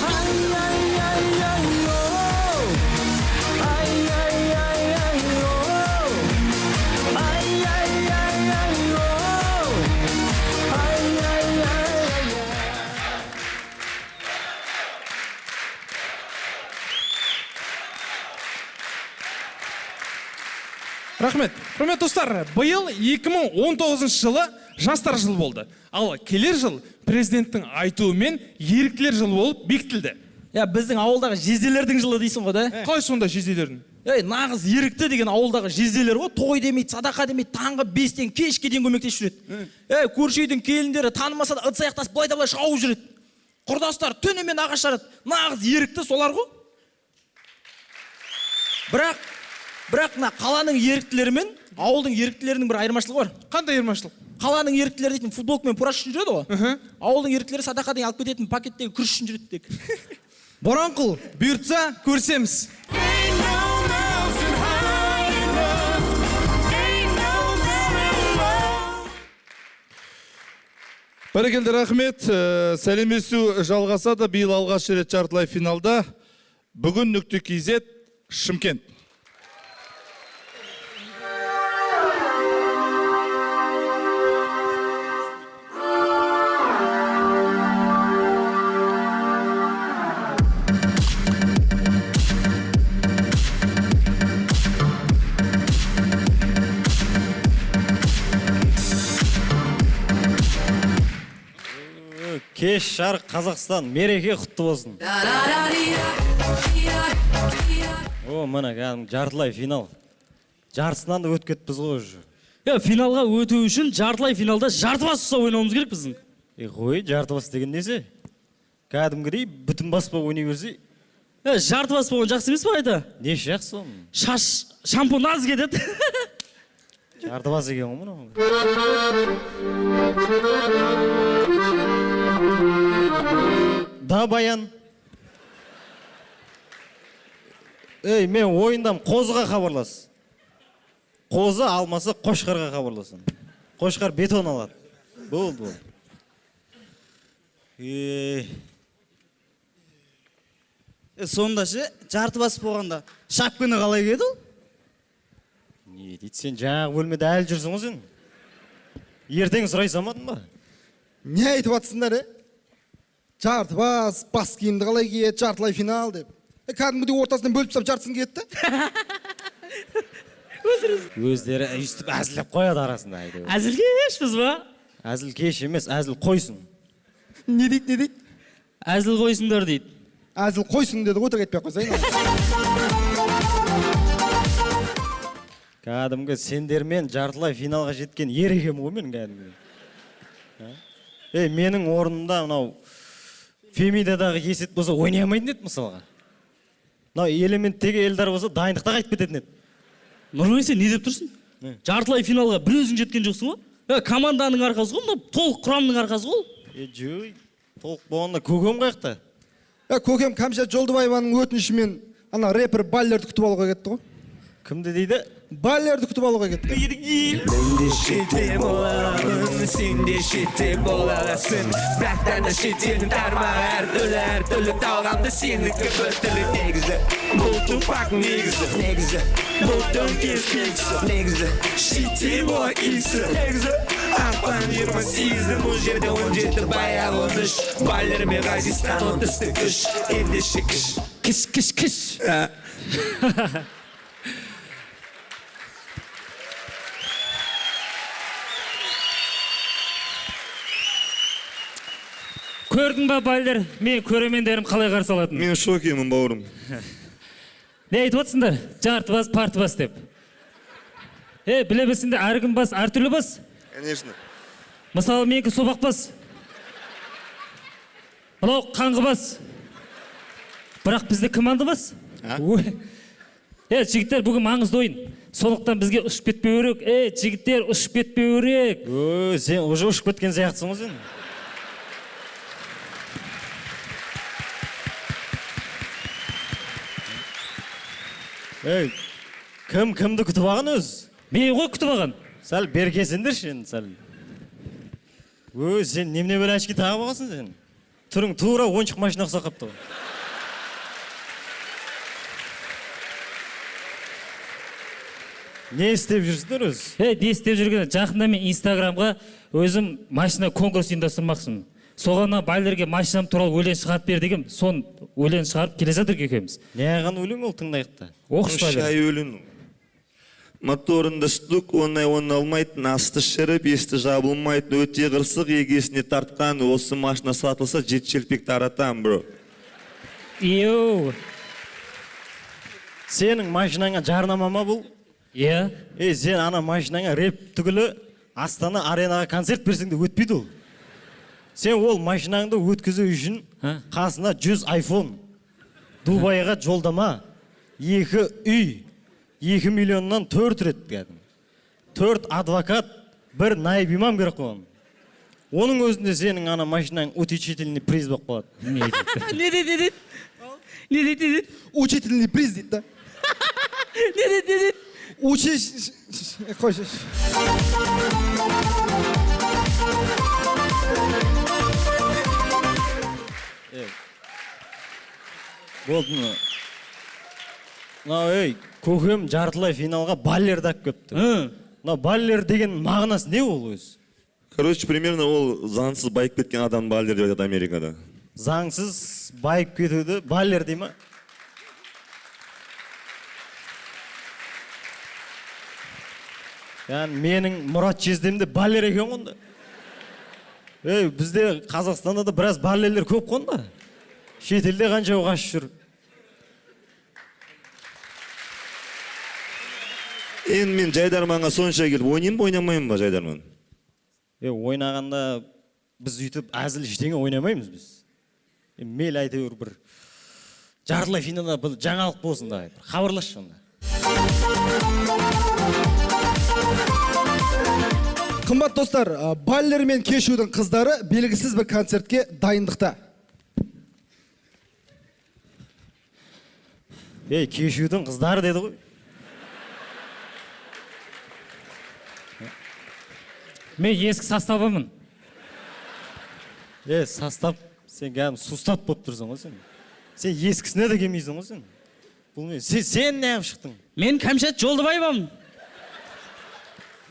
Рахмет. Құрметті достар, биыл 2019 жылы жастар жылы болды. Ал келер жыл президенттің айтуымен еріктілер жылы болып бекітілді. Я, біздің ауылдағы жезделердің жылы дейсің ғой да? Қалай сонда жезделердің? Ей, нағыз ерікті деген ауылдағы жезделер ғой, той демейді, садақа демейді, таңғы 5-тен кешке дейін көмектесіп жүреді. Ей, көрші үйдің келіндері танымаса да ыдыс аяқ тасып былай да былай шауып жүреді. Құрдастар түнімен ағаш жарады. Нағыз ерікті солар ғой. Бірақ мына қаланың еріктілері мен ауылдың еріктілерінің бір айырмашылығы бар. Қандай айырмашылық? Қаланың еріктілері дейтін футболка мен пураш үшін жүреді ғой. Ауылдың еріктілері садақа деген алып кететін пакеттегі күріш үшін жүреді тек. Боранқұл, бұйыртса көрсеміз. Бәрекелді, рахмет. Сәлемдесу жалғасады. Биыл алғаш рет жартылай финалда. Бүгін нүкте KZ Шымкент. Кеш жарық Қазақстан, мереке құтты болсын. О, міне кәдімгі жартылай финал. Жартысынан да өтіп кетіппіз ғой уже. Е, финалға өту үшін жартылай финалда жарты бас ұстап ойнауымыз керек біздің. Е, қой, жарты бас деген несі? Кәдімгідей бүтін бас болып ойнай берсе. Е, жарты бас болған жақсы емес па қайта? Несі жақсы оның? Шаш, шампунь аз кетеді. Жарты бас екен ғой мынау. Да, Баян. Ей, мен ойындам, қозыға хабарлас. Қозы алмаса қошқарға хабарласын. Қошқар бетон алады. Болды, болды. Ей. Сонда ше, жарты бас болғанда шапканы қалай киеді ол? Не дейді, сен жаңағы бөлмеде әлі жүрсің ғой сен. Ертең сұрай салмадың ба? Не айтып жатсыңдар, е? Жарты бас, бас киімді қалай киеді, жартылай финал деп. Кәдімгідей ортасынан бөліп тастап жартысын киеді да. Өздері өйстіп әзілдеп қояды арасында әйтеуір. Әзілкешпіз ба? Әзілкеш емес, әзіл қойсын. Не дейді, не дейді? Әзіл қойсыңдар дейді. Әзіл қойсын деді ғой, өтірік айтпай ақ қойсайын. Кәдімгі сендермен жартылай финалға жеткен ер екенмін ғой мен кәдімгі. Ей, менің орнымда мынау Фемидадағы Есет болса ойнай алмайтын еді мысалға. Мынау элементтегі Эльдар болса дайындықта қайтып кететін еді. Нұрбек, сен не деп тұрсың? Жартылай финалға бір өзің жеткен жоқсың ғой? Команданың арқасы ғой, мынау толық құрамның арқасы ғой. Е, жой, толық болғанда көкем қаяқта? Көкем Кәмшат Жолдыбаеваның өтінішімен ана рэпер Баллерді күтіп алуға кетті ғой. Кімді дейді? Баллерді күтіп алуға кетті. Мен де шетте боламын, сен де шетте бола аласың. Бірақтан да шетелдің тармағы әртүрлі, әртүрлі талғамды сенікі біртүрлі негізі. Бұл тупак негізі, негізі. Бұл төңкеріс белгісі, негізі. Шетел бола иісі, негізі. Ақпан 28-і, бұл жерде 17, баяғы 13. Баллер мен Ғазизхан 30-ты 3, ендеше кіш. Кіш, кіш, кіш. Көрдің ба, Баллер, мен көрермендерім қалай қарсы алатын? Мен шокемін, бауырым. Не айтып отырсыңдар? Жарты бас, парты бас деп. Біле білсін де, әркім бас, әртүрлі бас. Конечно. Мысалы, менікі собақ бас. Мынау қаңғы бас. Бірақ бізде команда бас. Жігіттер, бүгін маңызды ойын. Сондықтан бізге ұшып кетпеу керек. Жігіттер, ұшып кетпеу керек. Сен уже ұшып кеткен сияқтысың ғой сен. Ей, кім кімді күтіп алған өз? Мен ғой күтіп алған. Сәл бері келсеңдерші енді сәл. Өй, сен немене бір очки тағып алғансың сен? Түрің тура ойыншық машина ұқсап қалыпты ғой. Не істеп жүрсіңдер өз? Не істеп жүрген? Жақында мен Инстаграмға өзім машина конкурс ұйымдастырмақшымын. Соған Баллерге машинам туралы өлең шығарып бер дегем, сон өлең шығарып келе жатыр екеуміз. Не аған өлең ол, тыңдайық та. Оқыш, Баллер. Шай өлең. Моторында стук, оңай оны алмайтын, асты шіріп, есті жабылмайтын, өте қырсық, егесіне тартқан, осы машина сатылса, жеті шелпек таратам, бро. Йоу. Сенің машинаңа жарнама ма бұл? Иә. Ей, сен ана машинаңа рэп түгілі Астана аренаға концерт берсең де өтпейді ол. Сен ол машинаңды өткізу үшін қасына 100 айфон, Дубайға жолдама, 2 үй, 2 миллионнан 4 рет кәдімгі. 4 адвокат, 1 наиб имам керек қой. Оның өзінде сенің ана машинаң утешительный приз болып қалады. Не дейді, не дейді? Не дейді, не дейді? Учительный приз дейді да. Не дейді, не дейді? Учись... Қойшы. Болды мына. Мынау, ей, көкем жартылай финалға Баллерді алып келіпті. Мынау Баллер деген мағынасы не ол өзі? Короче, примерно ол заңсыз байып кеткен адам Баллер деп айтады Америкада. Заңсыз байып кетуді Баллер дей ма? Яғни менің Мұрат жездем де Баллер екен ғой онда. Ей, бізде Қазақстанда да біраз баллелер көп қой онда. Шетелде қанша қашып жүр. Енді мен жайдарманға сонша келіп ойнаймын ба, ойнамаймын ба жайдарман? Ойнағанда біз үйтіп әзіл ештеңе ойнамаймыз біз. Мейлі әйтеуір бір жартылай финалда бір жаңалық болсын да, бір хабарласшы онда. Қымбат достар, баллер мен кешудің қыздары белгісіз бір концертке дайындықта. Ей, кешудің қыздары деді ғой. Мен ескі составымын. Е, состав, сен кәдімгі сустав болып тұрсың ғой сен. Сен ескісіне де келмейсің ғой сен. Бұл не? Сен неғып шықтың? Мен Кәмшат Жолдыбаевамын.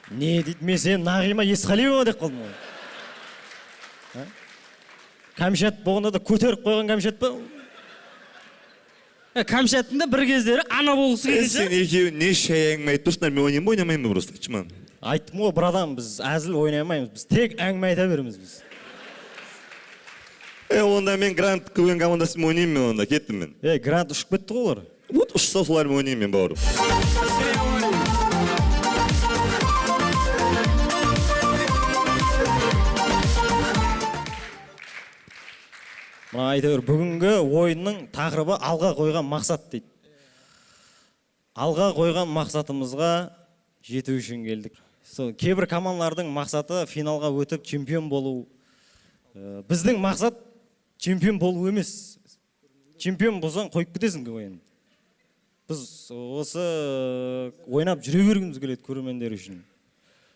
Не дейді, мен сені Нағима Есқалиева деп қалдым ғой. Кәмшат болғанда да көтеріп қойған Кәмшат па? Кәмшаттың да бір кездері ана болғысы келген. Сен екеуің не шай әңгіме айтып тұрсыңдар, мен ойнаймын ба, ойнамаймын ба просто, айтшы маған. Айттым ғой, братан, біз әзіл ойнай алмаймыз, біз тек әңгіме айта береміз біз. Онда мен Грант КВН командасымен ойнаймын мен онда, кеттім мен. Грант ұшып кетті ғой олар. Вот ұшса солармен ойнаймын мен, бауырым. Мына әйтеуір бүгінгі ойынның тақырыбы алға қойған мақсат дейді. Алға қойған мақсатымызға жету үшін келдік. Сол кейбір командалардың мақсаты финалға өтіп чемпион болу. Біздің мақсат чемпион болу емес. Чемпион болсаң қойып кетесің ойын. Біз осы ойнап жүре бергіміз келеді көрермендер үшін.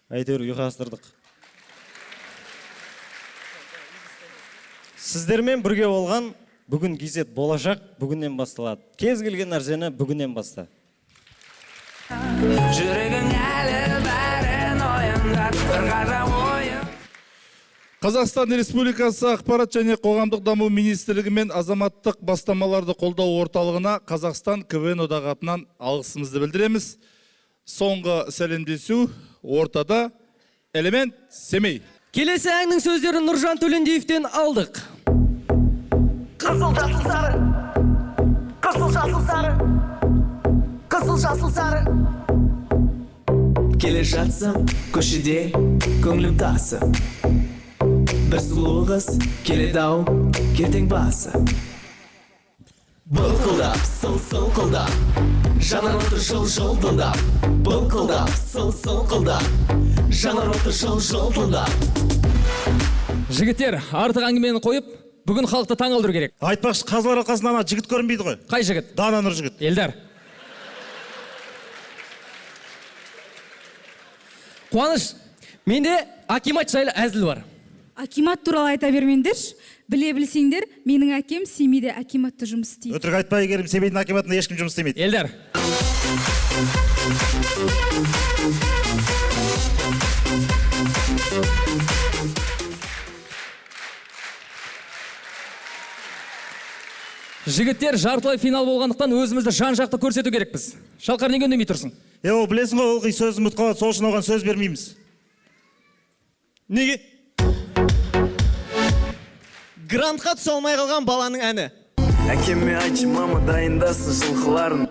Әйтеуір ұйқастырдық. Сіздермен бірге болған бүгін KZ болашақ бүгіннен басталады. Кез келген нәрсені бүгіннен баста. Жүрегің әлі бәрін ойындат, бір ғажап ойын. Қазақстан Республикасы Ақпарат және қоғамдық даму министрлігі мен азаматтық бастамаларды қолдау орталығына Қазақстан КВН одағы атынан алғысымызды білдіреміз. Соңғы сәлемдесу ортада Элемент Семей. Келесі әннің сөздерін Нұржан Төлендиевтен алдық. Қызыл жасыл сары, қызыл жасыл сары, қызыл жасыл сары. Келе жатсам көшеде көңілім тасып, бір сұлу қыз келеді ау ертең басы. Былқылдап, сыл-сылқылдап, жанар оты жыл-жылтылдап. Былқылдап, сыл-сылқылдап, жанар оты жыл-жылтылдап. Жігіттер, артық әңгімені қойып, бүгін халықты таңғалдыру керек. Айтпақшы, қазылар алқасында ана жігіт көрінбейді ғой. Қай жігіт? Дана Нұржігіт. Елдар. Қуаныш, менде акимат жайлы әзіл бар. Акимат туралы айта бермеңдерші. Біле білсеңдер, менің әкем Семейде акиматта жұмыс істейді. Өтірік айтпа, Әйгерім, Семейдің акиматында ешкім жұмыс істемейді. Елдар. Жігіттер, жартылай финал болғандықтан өзімізді жан-жақты көрсету керекпіз. Шалқар, неге үндемей тұрсың? Ол білесің ғой, ылғи сөзін ұмытып қалады, сол үшін оған сөз бермейміз. Неге? Грантқа түсе алмай қалған баланың әні. Әкеме айтшы, мама дайындасын жылқыларын.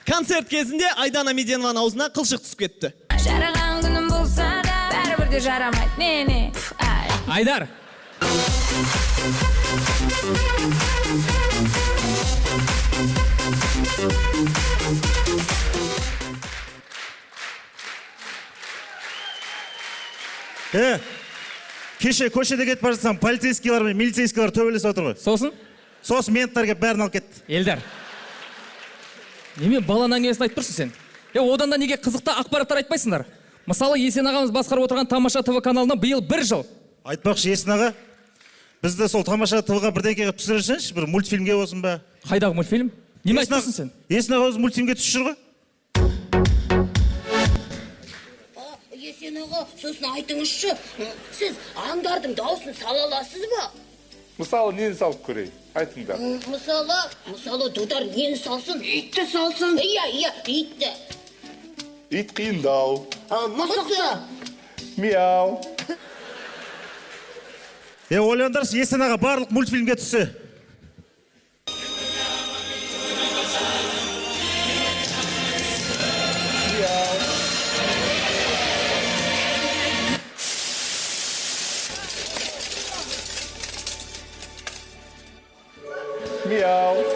Концерт кезінде Айдана Меденованың аузына қылшық түсіп кетті. Жараған күнім болса да, бәрібір де жарамайды. Не-не. Айдар. Кеше көшеде кетіп бара жатсам, полицейскийлар мен милицейскийлар төбелесіп отыр ғой. Сосын? Сосын менттер келіп бәрін алып кетті. Елдар. Немен баланың әңгімесін айтып тұрсың сен? Одан да неге қызықты ақпараттар айтпайсыңдар? Мысалы, Есен ағамыз басқарып отырған Тамаша ТВ каналына биыл бір жыл. Айтпақшы, Есен аға, бізді сол Тамаша ТВ-ға бірдеңке қылып түсірсеңші, бір мультфильмге болсын ба? Қайдағы мультфильм? Неме айтып тұрсың сен? Есен аға өзі мультфильмге түсіп жүр ғой. Есен аға, сосын айтыңызшы, сіз аңдардың дауысын сала аласыз ба? Мысалы, нені салып көрейін? Айтыңдар. Мысалы, дудар нені салсын? Итті салсын. Иә, итті. Ит қиындау. Мысықты. Мяу. Е, ойлаңдаршы, Есен аға барлық мультфильмге түссе. Мяу.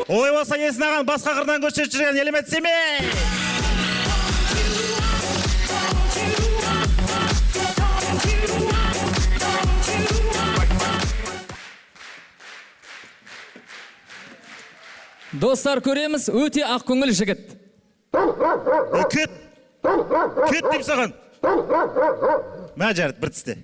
Олай болса, Есен ағаны басқа қырынан көрсетіп жүрген Элемент Семей. Достар, көреміз, өте ақкөңіл жігіт. Кет! Кет деймін саған! Мә, жарайды, бір тісте.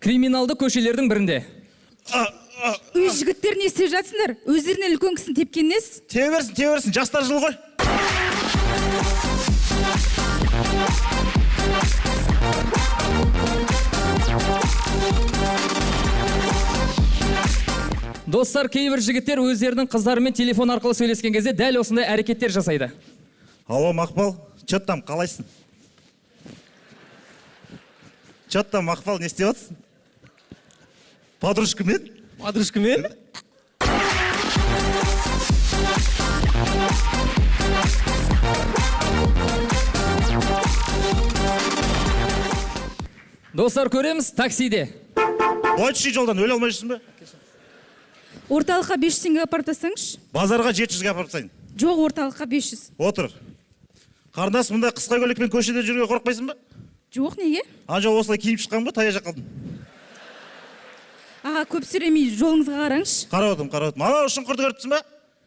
Криминалды көшелердің бірінде. Өй, жігіттер, не істеп жатсыңдар? Өздерінен үлкен кісіні тепкен несі? Тебе берсін, тебе берсін, жастар жылы ғой. Достар, кейбір жігіттер өздерінің қыздарымен телефон арқылы сөйлескен кезде дәл осындай әрекеттер жасайды. Алло, Мақпал, че там, қалайсың? Че там, Мақпал, не істеп жатсың? Подружкамен? Подружкамен? Достар, көреміз, таксиде. Былай түсші жолдан, өле алмай жүрсің бе? Орталыққа 500 теңге апарып тастаңызшы. Базарға 700-ге апарып тастайын. Жоқ, орталыққа 500. Отыр. Қарындас, мында қысқа көйлекпен көшеде жүруге қорықпайсың ба? Жоқ, неге? Ана жолы осылай киініп шыққан ба, таяқ жеп қалдым. Аға, көп сөйлемей, жолыңызға қараңызшы. Қарап отырмын, қарап отырмын. Анау шұңқырды көріп тұрсың ба?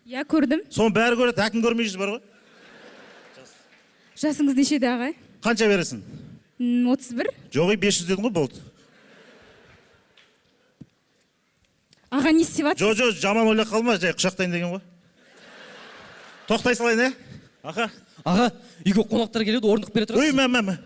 Иә, көрдім. Соның бәрі көреді, әкім көрмей жүр бар ғой. Жасыңыз нешеде, ағай? Қанша бересің? 31. Жоқ, 500 дедің ғой, болды. Аға, не істеп жатсыз? Жоқ, жоқ, жаман ойлап қалма, жай құшақтайын деген ғой. Тоқтай салайын, ә? Аға. Аға, үйге қонақтар келеді, орындық бере тұрасыз. Ой, мә, мә, мә.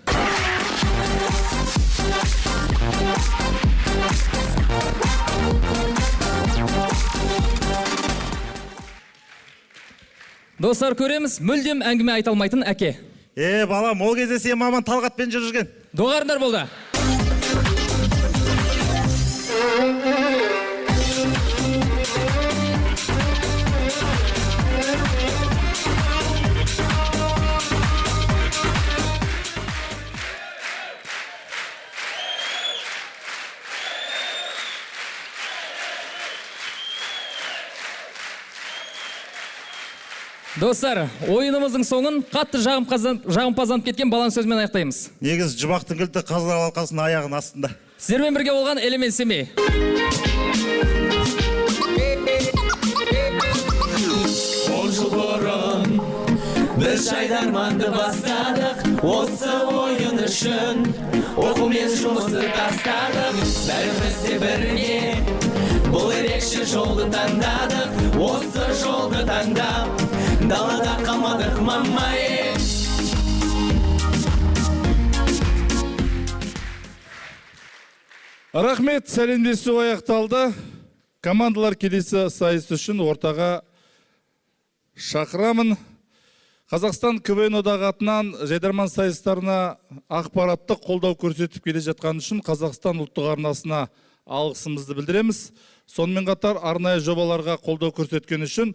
Достар, көреміз, мүлдем әңгіме айта алмайтын әке. Е, балам, ол кезде сен маман Талғатпен жүріп жүрген. Доғарыңдар болды. Достар, ойынымыздың соңын қатты жағымпазданып кеткен баланың сөзімен аяқтаймыз. Негізі жұмақтың кілті қазылар алқасының аяғының астында. Сіздермен бірге болған Элемент Семей. 10 жыл бұрын біз жайдарманды бастадық, осы ойын үшін оқу мен жұмысты тастадық. Бәріміз де бірге бұл ерекше жолды таңдадық, осы жолды таңдап далада қалмадық, мама. Рахмет, сәлемдесу аяқталды. Командалар келесі сайыс үшін ортаға шақырамын. Қазақстан КВН одағы атынан жайдарман сайыстарына ақпараттық қолдау көрсетіп келе жатқан үшін Қазақстан ұлттық арнасына алғысымызды білдіреміз. Сонымен қатар арнайы жобаларға қолдау көрсеткен үшін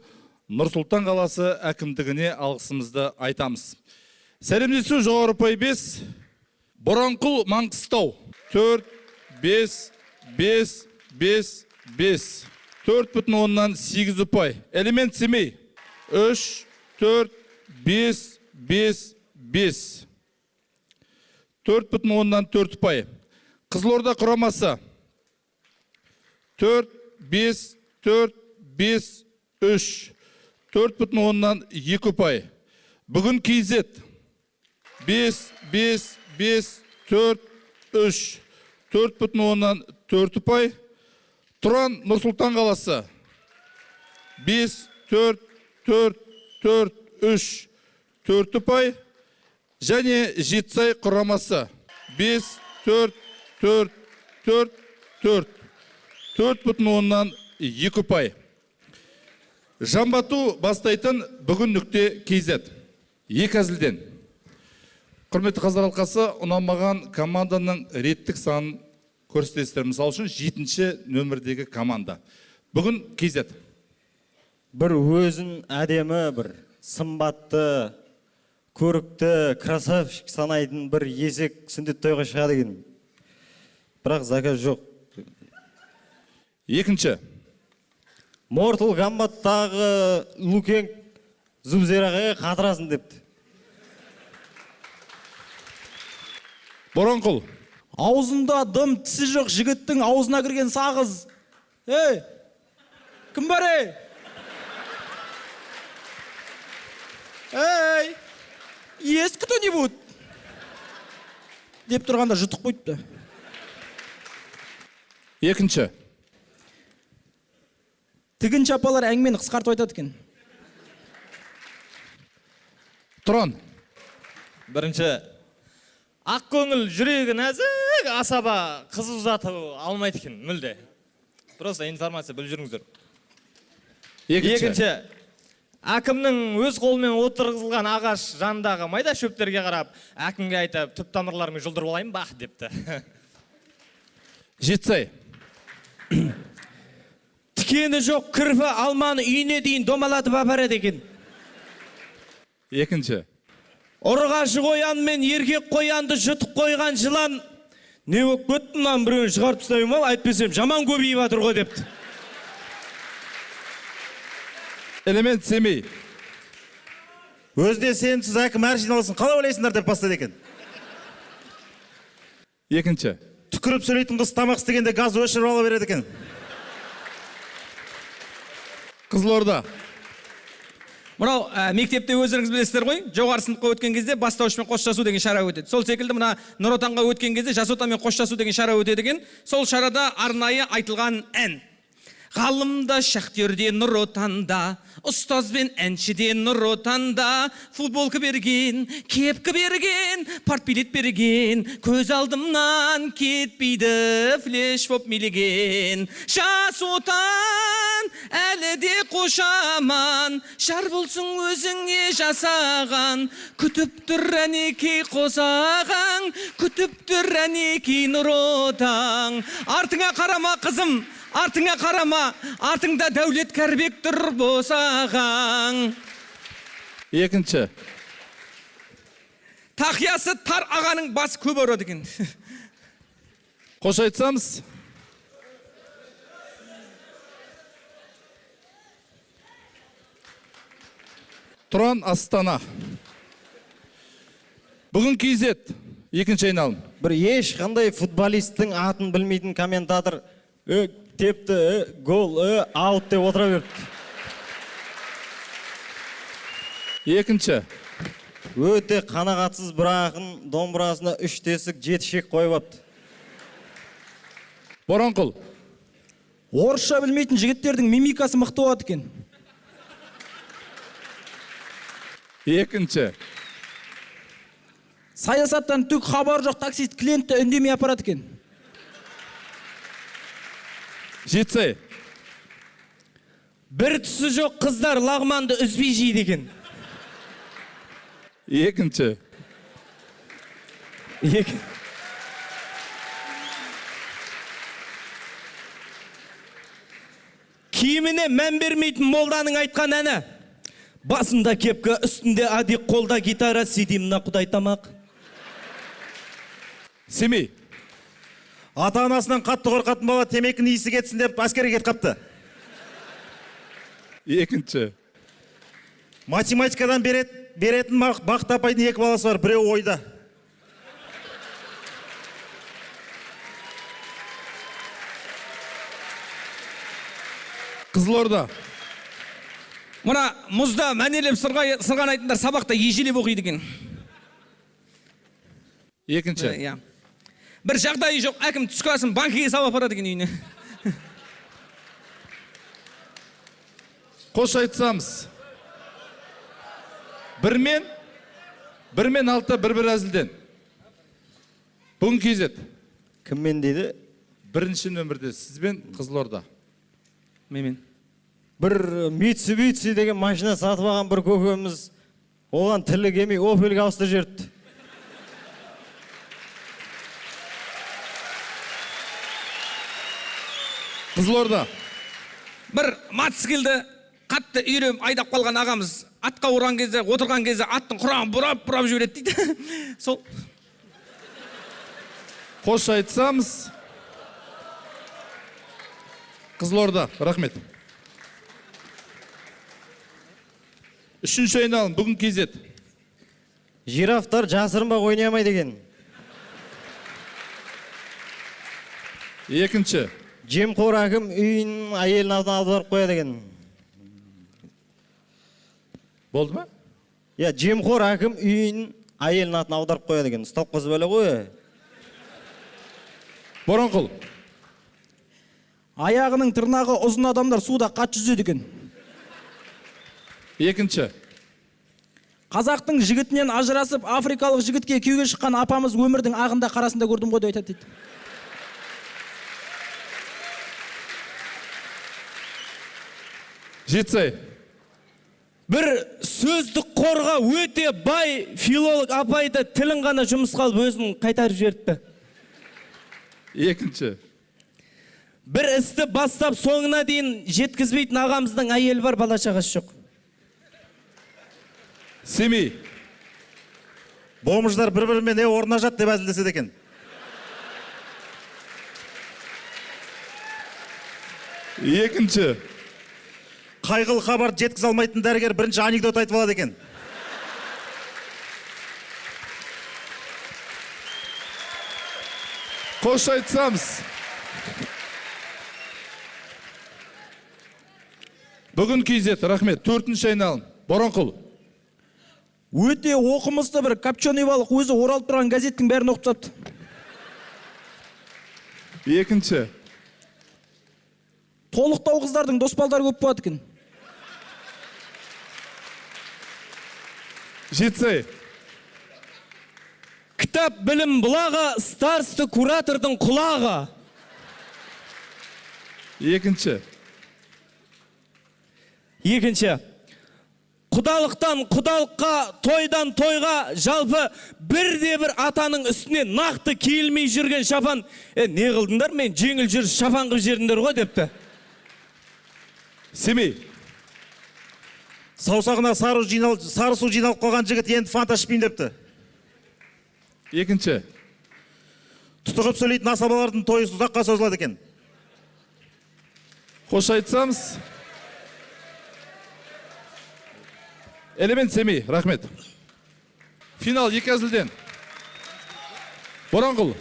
Нұр-Сұлтан қаласы әкімдігіне алғысымызды айтамыз. Сәлемдесу жоғары ұпай 5, Боранқұл Маңғыстау 4, 5, 5, 5, 5, 4,8 ұпай. Элемент Семей 3, 4, 5, 5, 5, 4,4 ұпай. Қызылорда құрамасы 4, 5, 4, 5, 3, 4,2 ұпай. Бүгін KZ 5, 5, 5, 4, 3, 4,4 ұпай. Тұран Нұр-Сұлтан қаласы 5, 4, 4, 4, 3, 4 ұпай. Және Жетісай құрамасы 5, 4, 4, 4, 4, 4,5 2 ұпай. Жамбату бастайтын бүгін нүкте KZ. 2 әзілден. Құрметті қазылар алқасы, ұнамаған команданың реттік санын көрсетесіздер. Мысал үшін 7-ші нөмірдегі команда. Бүгін KZ. Бір өзін әдемі, бір сымбатты, көрікті, красавчик санайтын бір есек сүндет тойға шығады екен. Бірақ заказ жоқ. Екінші. Mortal Kombat'тағы Лукенг Зубзерағайға қатырасын депті. Боранқұл. Аузында дым тісі жоқ жігіттің аузына кірген сағыз. Ей, кім бар ей? Ей, есть кто-нибудь? Деп тұрғанда жұтып қойыпты. Екінші. Тігінші апалар әңгімені қысқартып айтады екен. Тұран. Бірінші. Ақ көңіл жүрегі нәзік асаба қыз ұзатып алмайды екен мүлде. Просто информация біліп жүріңіздер. Екінші. Әкімнің өз қолымен отырғызылған ағаш жанындағы майда шөптерге қарап, әкімге айтып, түп тамырларымен жұлдырып алайын ба депті. Жетісай. Тікені жоқ кірпі алманы үйіне дейін домалатып апарады екен. Екінші. Ұрғашы қоян мен еркек қоянды жұтып қойған жылан не болып кетті, мынаның біреуін шығарып тастаймын ау, әйтпесем жаман көбейіп жатыр ғой депті. Элемент Семей. Өзіне сенімсіз әкім әр жиналысын қалай ойлайсыңдар деп бастады екен. Екінші. Түкіріп сөйлейтін қыз тамақ істегенде газ өшіріп ала береді екен. Қызылорда. Мынау мектепте өздеріңіз білесіздер ғой, жоғары сыныпқа өткен кезде бастауышпен қоштасу деген шара өтеді. Сол секілді мына Нұр Отанға өткен кезде Жас Отанмен қоштасу деген шара өтеді екен. Сол шарада арнайы айтылған ән. Ғалымда, шахтерде, Нұр Отанда, ұстаз бен әншіде Нұр Отанда, футболка берген, кепка берген, партбилет берген, көз алдымнан кетпейді флеш боп милеген. Жас Отан әлі де қошаман, жар болсын өзіңе жасаған, күтіп тұр әнекей қосағаң, күтіп тұр әнекей Нұр Отан. Артыңа қарама қызым, артыңа қарама, артыңда Дәулет Кәрбек тұр босағаң. Екінші. Тақиясы тар ағаның басы көп ауырады екен. Қош айтсамыз. Тұран Астана. Бүгін KZ екінші айналым. Бір ешқандай футболисттің атын білмейтін комментатор тепті, гол, аут деп отыра беріпті. Екінші. Өте қанағатсыз бір ақын домбырасына 3 тесік 7 шек қойып апты. Боранқұл. Орысша білмейтін жігіттердің мимикасы мықты болады екен. Екінші. Саясаттан түк хабар жоқ таксист клиентті үндемей апарады екен. Жетісай. Бір түсі жоқ қыздар лағманды үзбей жейді екен. Екінші. Екі. Киіміне мән бермейтін молданың айтқан әні. Басында кепка, үстінде адик, қолда гитара, сидим на құдай тамақ. Семей. Ата-анасынан қатты қорқатын бала темекінің иісі кетсін деп әскерге кетіп қапты. Екінші. Математикадан беретін Бақыт апайдың 2 баласы бар, біреуі ойда. Қызылорда. Мына мұзда мәнерлеп сырғанайтындар сабақта ежелеп оқиды екен. Екінші. Иә. Бір жағдайы жоқ, әкім түскі асын банкіге салып апарады екен үйіне. Қош айтсамыз. 1 мен 6 бір-бір әзілден. Бүгін KZ. Кіммен дейді? Бірінші нөмірде сізбен Қызылорда. Менімен. Бір Mitsubishi деген машина сатып алған бір көкеміз оған тілі келмей Opel'ге ауыстырып жіберіпті. Қызылорда. Бір мотоциклді қатты үйреніп айдап қалған ағамыз атқа ұрған кезде, отырған кезде аттың құрағын бұрап-бұрап жібереді дейді. Сол. Қош айтсамыз. Қызылорда, рахмет. Үшінші айналым, бүгін кезет. Жирафтар жасырынбақ ойнай алмайды екен. Екінші. Жемқор әкім үйін әйелінің атына аударып қояды екен. Болды ма? Иә, жемқор әкім үйін әйелінің атына аударып қояды екен. Ұстап қалса бәле ғой. Боранқұл. Аяғының тырнағы ұзын адамдар суда қатты жүзеді екен. Екінші. Қазақтың жігітінен ажырасып, африкалық жігітке күйеуге шыққан апамыз өмірдің ағында қарасында көрдім ғой деп айтады дейді. Жетісай. Бір сөздік қорға өте бай филолог апайды тілін ғана жұмысқа алып өзін қайтарып жіберіпті. Екінші. Бір істі бастап соңына дейін жеткізбейтін ағамыздың әйелі бар, бала шағасы жоқ. Семей. Бомждар бір-бірімен орнына жат деп әзілдеседі екен. Екінші. Қайғылы хабарды жеткізе алмайтын дәрігер бірінші анекдот айтып алады екен. Қош айтсамыз. Бүгін кезет, рахмет. Төртінші айналым. Боранқұл. Өте оқымысты бір копченый балық өзі оралып тұрған газеттің бәрін оқып тастапты. Екінші. Толықтау қыздардың дос балдары көп болады екен. Жетісай. Кітап білім бұлағы, старсты куратордың құлағы. Екінші. Екінші. Құдалықтан құдалыққа, тойдан тойға, жалпы бірде бір атаның үстіне нақты киілмей жүрген шапан. Не қылдыңдар, мен жеңіл жүріс шапан қылып жібердіңдер ғой депті. Семей. Саусағына сары су жиналып қалған жігіт енді фанта ішпеймін депті. Екінші. Тұтығып сөйлейтін асабалардың тойы ұзаққа созылады екен. Қош айтсамыз. Элемент Семей, рахмет. Финал екі әзілден. Боранқұл.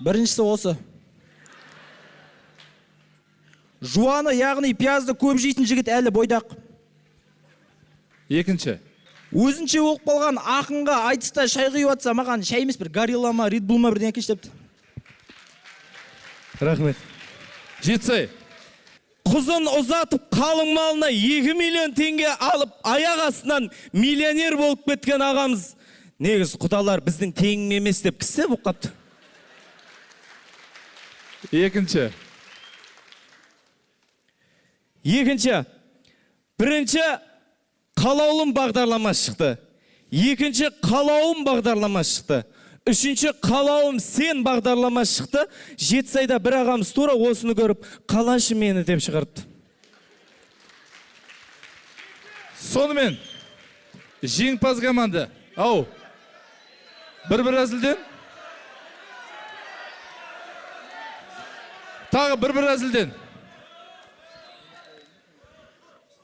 Біріншісі осы. Жуаны, яғни пиязды көп жейтін жігіт әлі бойдақ. Екінші. Өзінше болып қалған ақынға айтыста шай құйып атса, маған шай емес бір горилла ма, Red Bull ма бірдеңе әкелші депті. Рахмет. Жетісай. Қызын ұзатып қалың малына 2 миллион теңге алып аяқ астынан миллионер болып кеткен ағамыз. Негіз құдалар біздің теңім емес деп кісі болып қапты. Екінші. Екінші. Бірінші қалаулым бағдарламасы шықты. Екінші қалауым бағдарламасы шықты. Үшінші қалауым сен бағдарламасы шықты. Жетісайда бір ағамыз тура осыны көріп, қалашы мені деп шығарыпты. Сонымен жеңімпаз команда. Ау. Бір-бір әзілден. Тағы бір-бір әзілден.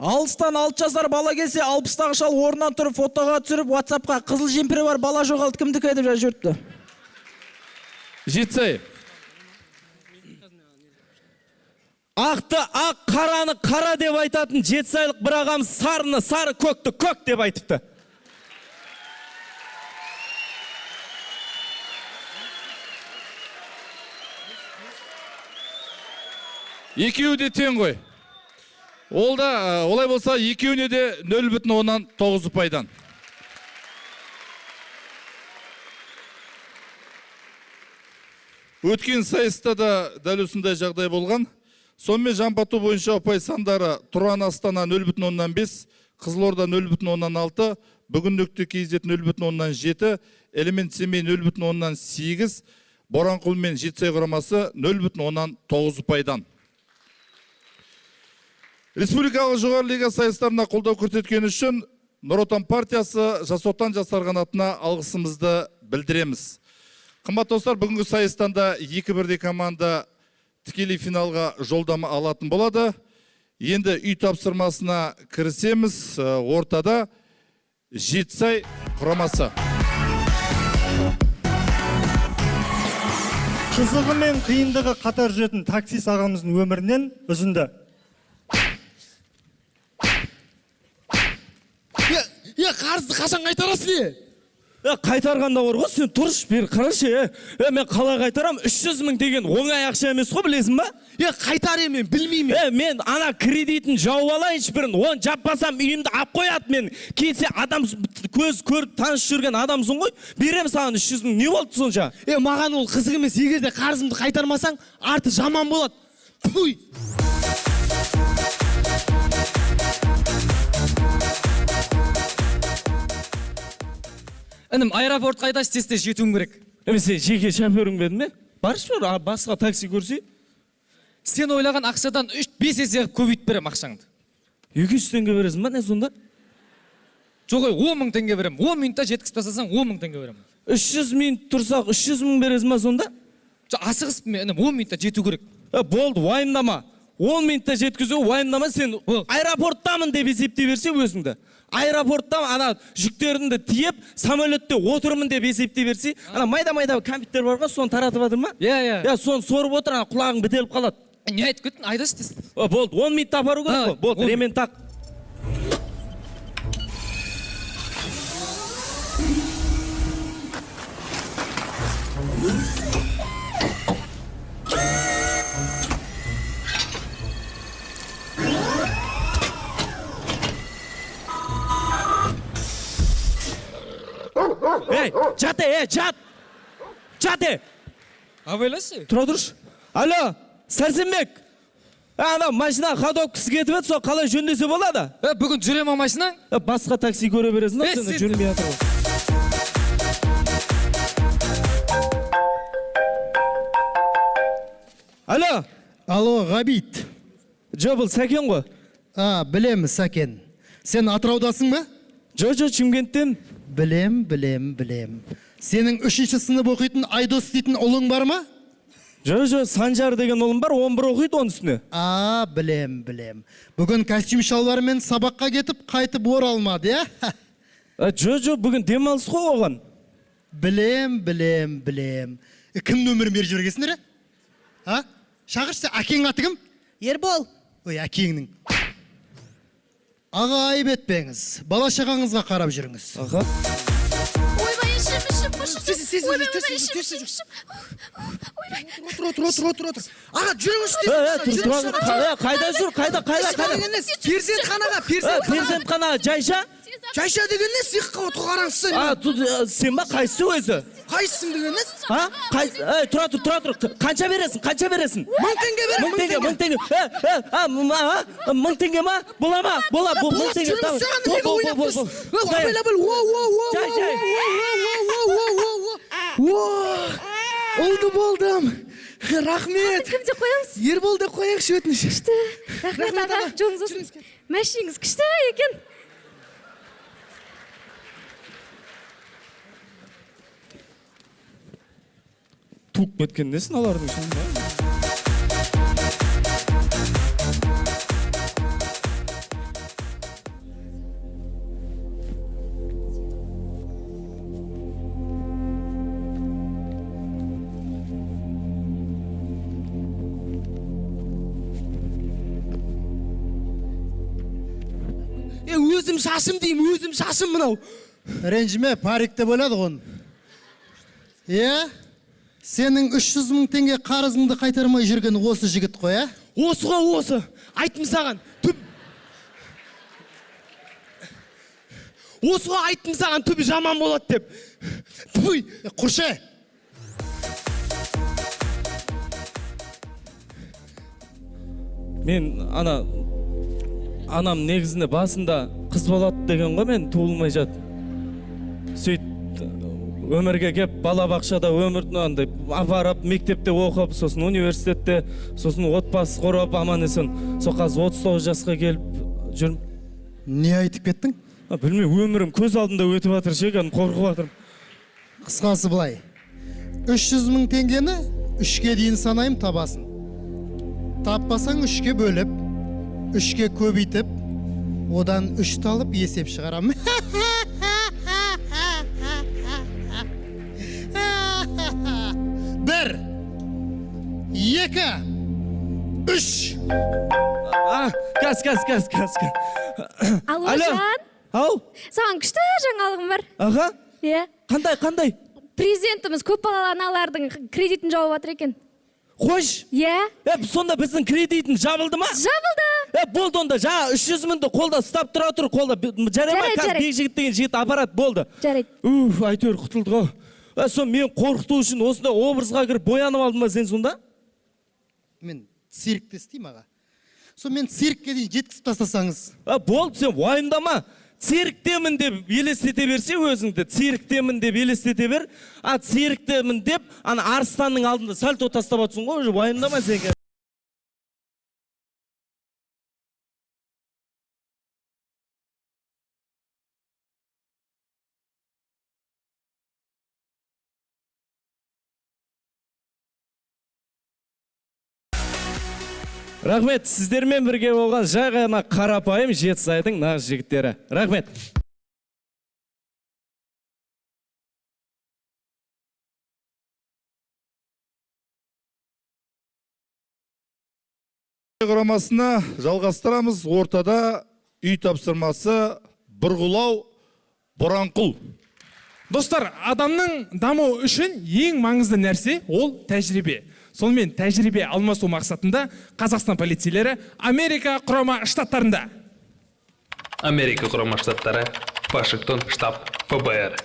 Алыстан 6 жасар бала келсе, 60-тағы шал орнынан тұрып фотоға түсіріп, WhatsApp-қа қызыл жемпірі бар бала жоғалды, кімдікі деп жазып жіберіпті. Жетісай. Ақты ақ, қараны қара деп айтатын жетісайлық бір ағам сарыны сары, көкті көк деп айтыпты. Екеуі де тең ғой. Ол да, олай болса, екеуіне де 0,9 ұпайдан. Өткен сайыста да дәл осындай жағдай болған. Сонымен жалпы ату бойынша ұпай сандары Тұран Астана 0,5, Қызылорда 0,6, Бүгін нүкте KZ 0,7, Элемент Семей 0,8, Боранқұл мен Жетісай құрамасы 0,9 ұпайдан. Республикалық жоғары лига сайыстарына қолдау көрсеткені үшін Нұр Отан партиясы Жас Отан жастар қанатына алғысымызды білдіреміз. Қымбатты достар, бүгінгі сайыстан да екі бірдей команда тікелей финалға жолдама алатын болады. Енді үй тапсырмасына кірісеміз. Ортада Жетісай құрамасы. Қызығы мен қиындығы қатар жүретін таксист ағамыздың өмірінен үзінді. Е, қарызды қашан қайтарасың, е? Е, қайтарғанда бар ғой, сен тұршы, бері қарашы, е. Е, мен қалай қайтарам? 300 мың деген оңай ақша емес қой, білесің ба? Е, қайтар е, мен білмеймін. Е, мен ана кредитін жауып алайыншы бірін, оны жаппасам үйімді ап қояды мен. Келсе адам көз көріп таныс жүрген адамсың ғой. Берем саған 300 мың, не болды сонша? Е, маған ол қызық емес, егер де қарызымды қайтармасаң, арты жаман болады. Пуй! Інім, аэропортқа айдашы, тез-тез жетуім керек. Е, сен жеке шоферің бе едің бе? Баршы бір, басқа такси көрсей. Сен ойлаған ақшадан 3-5 есе қылып көбейтіп беремін ақшаңды. 200 теңге бересің ба, не сонда? Жоқ, ой, 10 мың теңге беремін. 10 минутта жеткізіп тастасаң, 10 мың теңге беремін. 300 минут тұрсақ, 300 мың бересің ба сонда? Жоқ, асығыспын мен, інім, 10 минутта жету керек. Е, болды, уайымдама. 10 минутта жеткізу, уайымдама, сен аэропорттамын деп есептей берсе өзіңді. Аэропортта ана жүктеріңді тиеп, самолетте отырмын деп есептей берсе, ана майда-майда компьютер бар ғой, соны таратып жатыр ма? Иә, иә. Иә, соны сорып отыр, ана құлағың бітеліп қалады. Не айтып кеттің? Айдашы тез. О, болды, 10 минутта апару керек қой. Болды, ремень тақ. Ей, жат, ей, жат! Жат, ей! Абайлашы. Тұра тұршы. Алло, Сәрсенбек. Ана машина ходовкасы кетіп еді, сол қалай жөндесе болады? Е, бүгін жүре ма машинаң? Е, басқа такси көре бересің, Е, сен сен- жүрмей жатыр ғой. Алло. Алло, Ғабит. Жоқ, бұл Сәкен ғой. А, білем, Сәкен. Сен Атыраудасың ба? Жоқ, жоқ, Шымкенттен. Білем, білем, білем. Сенің 3-ші сынып оқитын Айдос дейтін ұлың бар ма? Жоқ, жоқ, Санжар деген ұлым бар, 11 оқиды оның үстіне. А, білем, білем. Бүгін костюм шалбармен сабаққа кетіп, қайтып оралмады, иә? Жоқ, жоқ, бүгін демалыс қой оған. Білем, білем, білем. Кім нөмірін беріп жібергенсіңдер, ә? А? Шақыршы, әкеңнің аты кім? Ербол. Ой, әкеңнің. Аға, айып етпеңіз. Бала шағаңызға қарап жүріңіз. Аға. Ойбай, ішім, ішім, ішім. Тез, тез, Ойбай, тез, ойбай, тез, ішім, тез, ішім, тез. ішім. Ойбай. Отыр, отыр, отыр, отыр, отыр. Аға, жүріңізші, Е, е, тез, тұр, жүріңізші, тұр, аға. қайда жүр, қайда, қайда, қайда? Деген несі? Перзентханаға, перзентханаға. Перзентхана, жайша? Жайша деген несі? Екі қабат қараңызшы. А, тут, сен ба, қайсысы өзі? Қайсысың деген несі? А? Ей, тұра тұр, тұра тұр. Қанша бересің, қанша бересің? 1000 теңге беремін, 1000 теңге, 1000 теңге. Е, е, а, м, а, а, 1000 теңге ма? Бола ма? Бола, бол, 1000 теңге. Жүріңізші, Давай. аға, Бол, неге бол, ойнап бол, тұрсыз? бол. Ой, абай, абай, о, о, о, Жай, жай. о, о, о, о, о, о, ұлды болдым. Рахмет. Кім деп қоямыз? Ербол деп қояйықшы, өтініш. Күшті. Рахмет, аға, жолыңыз болсын. Мәшинеңіз күшті екен. Туып кеткен несін алардың ішінде? Е, өзім шашым деймін, өзім шашым мынау. Ренжіме, парик деп ойладық оны. Иә? Сенің 300 мың теңге қарызыңды қайтармай жүрген осы жігіт қой, ә? Осы ғой, осы. Айттым саған. Түп. Осы ғой айттым саған, түбі жаман болады деп. Түй. Құршы. Мен ана анам негізінде басында қыз болады деген ғой, мен туылмай жатып. Сөйтіп өмірге кеп бала бақшада өмір андай апарып, мектепте оқып, сосын университетте, сосын отбасы құрып, аман есен. Сол қазір 39 жасқа келіп жүрмін. Не айтып кеттің? Білмеймін, өмірім көз алдымда өтіп жатыр ше, кәдімгі қорқып жатырмын. Қысқасы былай. 300 мың теңгені 3-ке дейін санайым, табасың. Таппасаң 3-ке бөліп, 3-ке көбейтіп, одан 3 алып есеп шығарамын. 1, 2, 3. Каз, каз, каз, каз. Алло, Жан. Ау. Саған күшті жаңалығым бар. Аға? Иә. Қандай, қандай? Президентіміз көп балалы аналардың кредитін жауып жатыр екен. Қойш. Иә. Сонда біздің кредитін жабылды ма? Жабылды. Болды онда, жаңа 300 мыңды қолда ұстап тұра тұр, қолда. Жарай ма, қазір Бекжігіт деген жігіт апарады, болды. Жарайды. Уф, әйтеуір құтылдық ау. Сол мен қорқыту үшін осындай образға кіріп боянып алдым ба сен сонда? Мен циркте істеймін, аға. Сол мен циркке дейін жеткізіп тастасаңыз. Болды, сен уайымдама. Цирктемін деп елестете берсе өзіңді, цирктемін деп елестете бер. А цирктемін деп ана арыстанның алдында сальто тастап отырсың ғой, уже уайымдама сен. Рахмет, сіздермен бірге болған жай ғана қарапайым Жетісайдың нағыз жігіттері. Рахмет. Құрамасына жалғастырамыз. Ортада үй тапсырмасы бұрғылау Боранқұл. Достар, адамның дамуы үшін ең маңызды нәрсе ол тәжірибе. Сонымен тәжірибе алмасу мақсатында Қазақстан полицейлері Америка Құрама Штаттарында. Америка Құрама Штаттары, Вашингтон, штаб ФБР.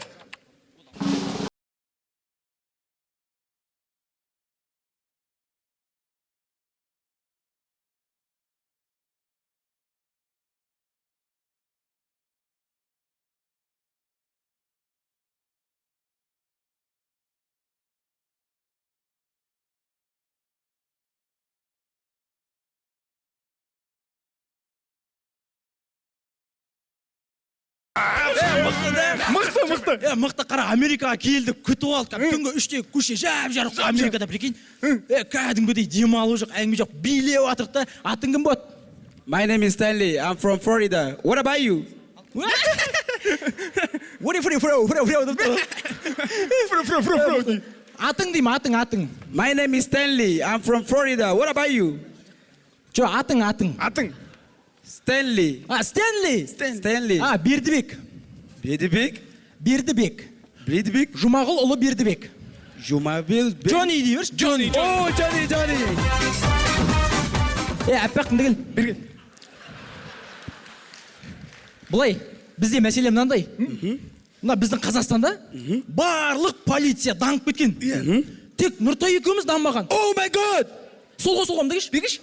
Мықты, мықты. Мықты, қара, Америкаға келдік, күтіп алдық. Түнгі 3-те көше жап-жарық Америкада, прикинь. Кәдімгідей демалу жоқ, әңгіме жоқ, билеп жатырық та. Атың кім болады? My name is Stanley. I'm from Florida. What about you? What if Атың деймін, атың, атың. My name is Stanley. I'm from Florida. What about you? Жоқ, атың, атың. Атың. Stanley. А, Stanley. Stanley. А, Бердібек. Бердібек? Бердібек. Бердібек? Жұмағұл ұлы Бердібек. Жұмағұл. Джонни дей берші. Джонни. О, Джонни, Джонни. Аппақ мында кел. Бері кел. Былай, бізде мәселе мынандай. Мына біздің Қазақстанда барлық полиция дамып кеткен. Тек Нұртай екеуміз дамымаған. Oh my God! Солға, солға, мында келші, бері келші.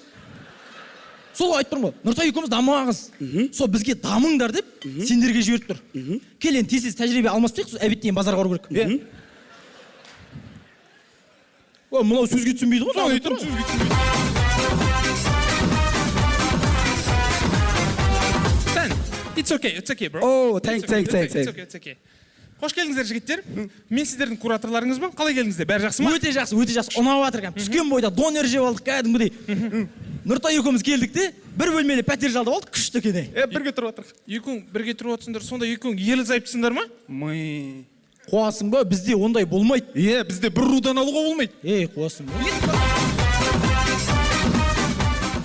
Сол айтып тұрмын ғой, Нұртай екеуміз дамымағанбыз. Сол бізге дамыңдар деп сендерге жіберіп тұр. Кел енді тез-тез тәжірибе алмасып тұрайық, сол обедтен кейін базарға бару керек. О, мынау сөзге түсінбейді ғой. Сол айтып сөзге түсінбейді. Сен, it's okay, it's okay, bro. Oh, thank, thank, thank, It's okay, it's okay. Қош келдіңіздер, жігіттер. Мен сіздердің кураторларыңызбын. Қалай келдіңіздер? Бәрі жақсы ма? Өте жақсы, өте жақсы. Ұнап жатыр кәдімгі. Түскен бойда донер жеп алдық кәдімгідей. Нұртай екеуміз келдік те, бір бөлмелі пәтер жалдап алдық, күшті екен. Бірге тұрып жатырық. Екеуің бірге тұрып жатсыңдар, сонда екеуің ерлі зайыптысыңдар ма? Мы. Қуасың ба? Бізде ондай болмайды. Е, бізде бір рудан алуға болмайды. Ей, қуасың ба?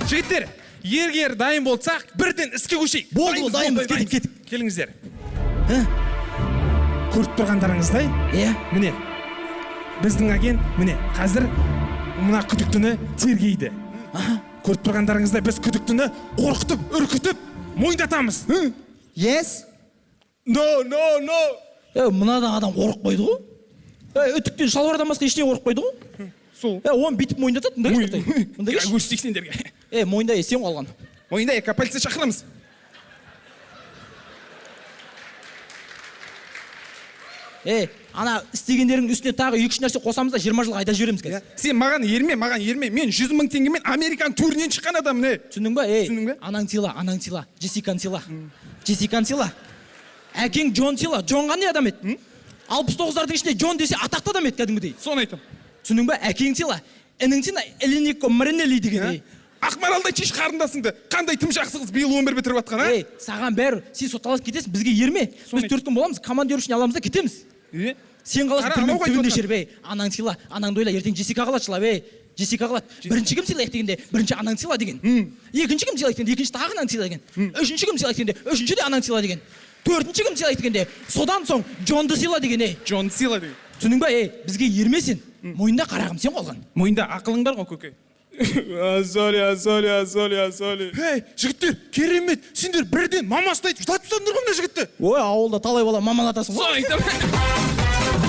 Жігіттер, егер дайын болсақ, бірден іске көшейік. Болды, дайынбыз, кеттік, кеттік. Келіңіздер. Көріп тұрғандарыңыздай, иә, міне, біздің агент, міне, қазір мына күдіктіні тергейді. Көріп тұрғандарыңыздай, біз күдіктіні қорқытып, үркітіп, мойындатамыз. Yes? No, no, no. Мынадан адам қорықпайды ғой. Үтіктен шалбардан басқа ештеңе қорықпайды ғой. Сол. Е, оны бүйтіп мойындатады, мында келші, Нұртай. Мында келші. Көрсетейік сендерге. Е, мойында, е, сен ғой алған. Мойында, е, полиция шақырамыз. Е, ана істегендеріңнің үстіне тағы 2-3 нәрсе қосамыз да 20 жылға айдап жібереміз қазір. Сен маған ерме, маған ерме. Мен 100 мың теңгемен Американың төрінен шыққан адаммын, е. Түсіндің ба? Ей, түсіндің ба? Анаң сыйла, анаң сыйла, Джессиканы сыйла. Джессиканы сыйла. Әкең Джон сыйла. Джон қандай адам еді? 69-лардың ішінде Джон десе атақты адам еді кәдімгідей. Соны айтам. Түсіндің ба? Әкең сыйла. Інің сыйла, Эленико Маринелли деген. Ей. Ақмаралды айтшы қарындасыңды. Қандай тым жақсы қыз биыл 11 бітіріп жатқан, а? Ей, саған бәрі, сен сотталасың кетесің, бізге ерме. Біз 4 күн боламыз, командировочный аламыз да кетеміз. Е? Сен қаласың Қара, түрменің анау қайтып түбінде жатқан. шеріп, ей. Анаң сыйла, анаңды ойла, ертең Джессика қалады жылап, ей. Джессика қалады. Бірінші кім сыйлайық дегенде, бірінші анаңды сыйла деген. Екінші кім сыйлайық дегенде, екінші тағы анаңды сыйла деген. Үшінші кім сыйлайық дегенде, үшінші де анаңды сыйла деген. Төртінші кім сыйлайық дегенде, содан соң Джонды сыйла деген, ей. Джонды сыйла деген. Түсіндің ба, ей, бізге ерме сен. Мойында қарағым, сен қалған. Мойында ақылың бар ғой, көке. Сори, сори, сори, сори. Ей, жігіттер, керемет. Сендер бірден мамасын айтып жылатып тастадыңдар ғой мына жігітті. Ой, ауылда талай бала мамалатасың ғой. Соны айтамын.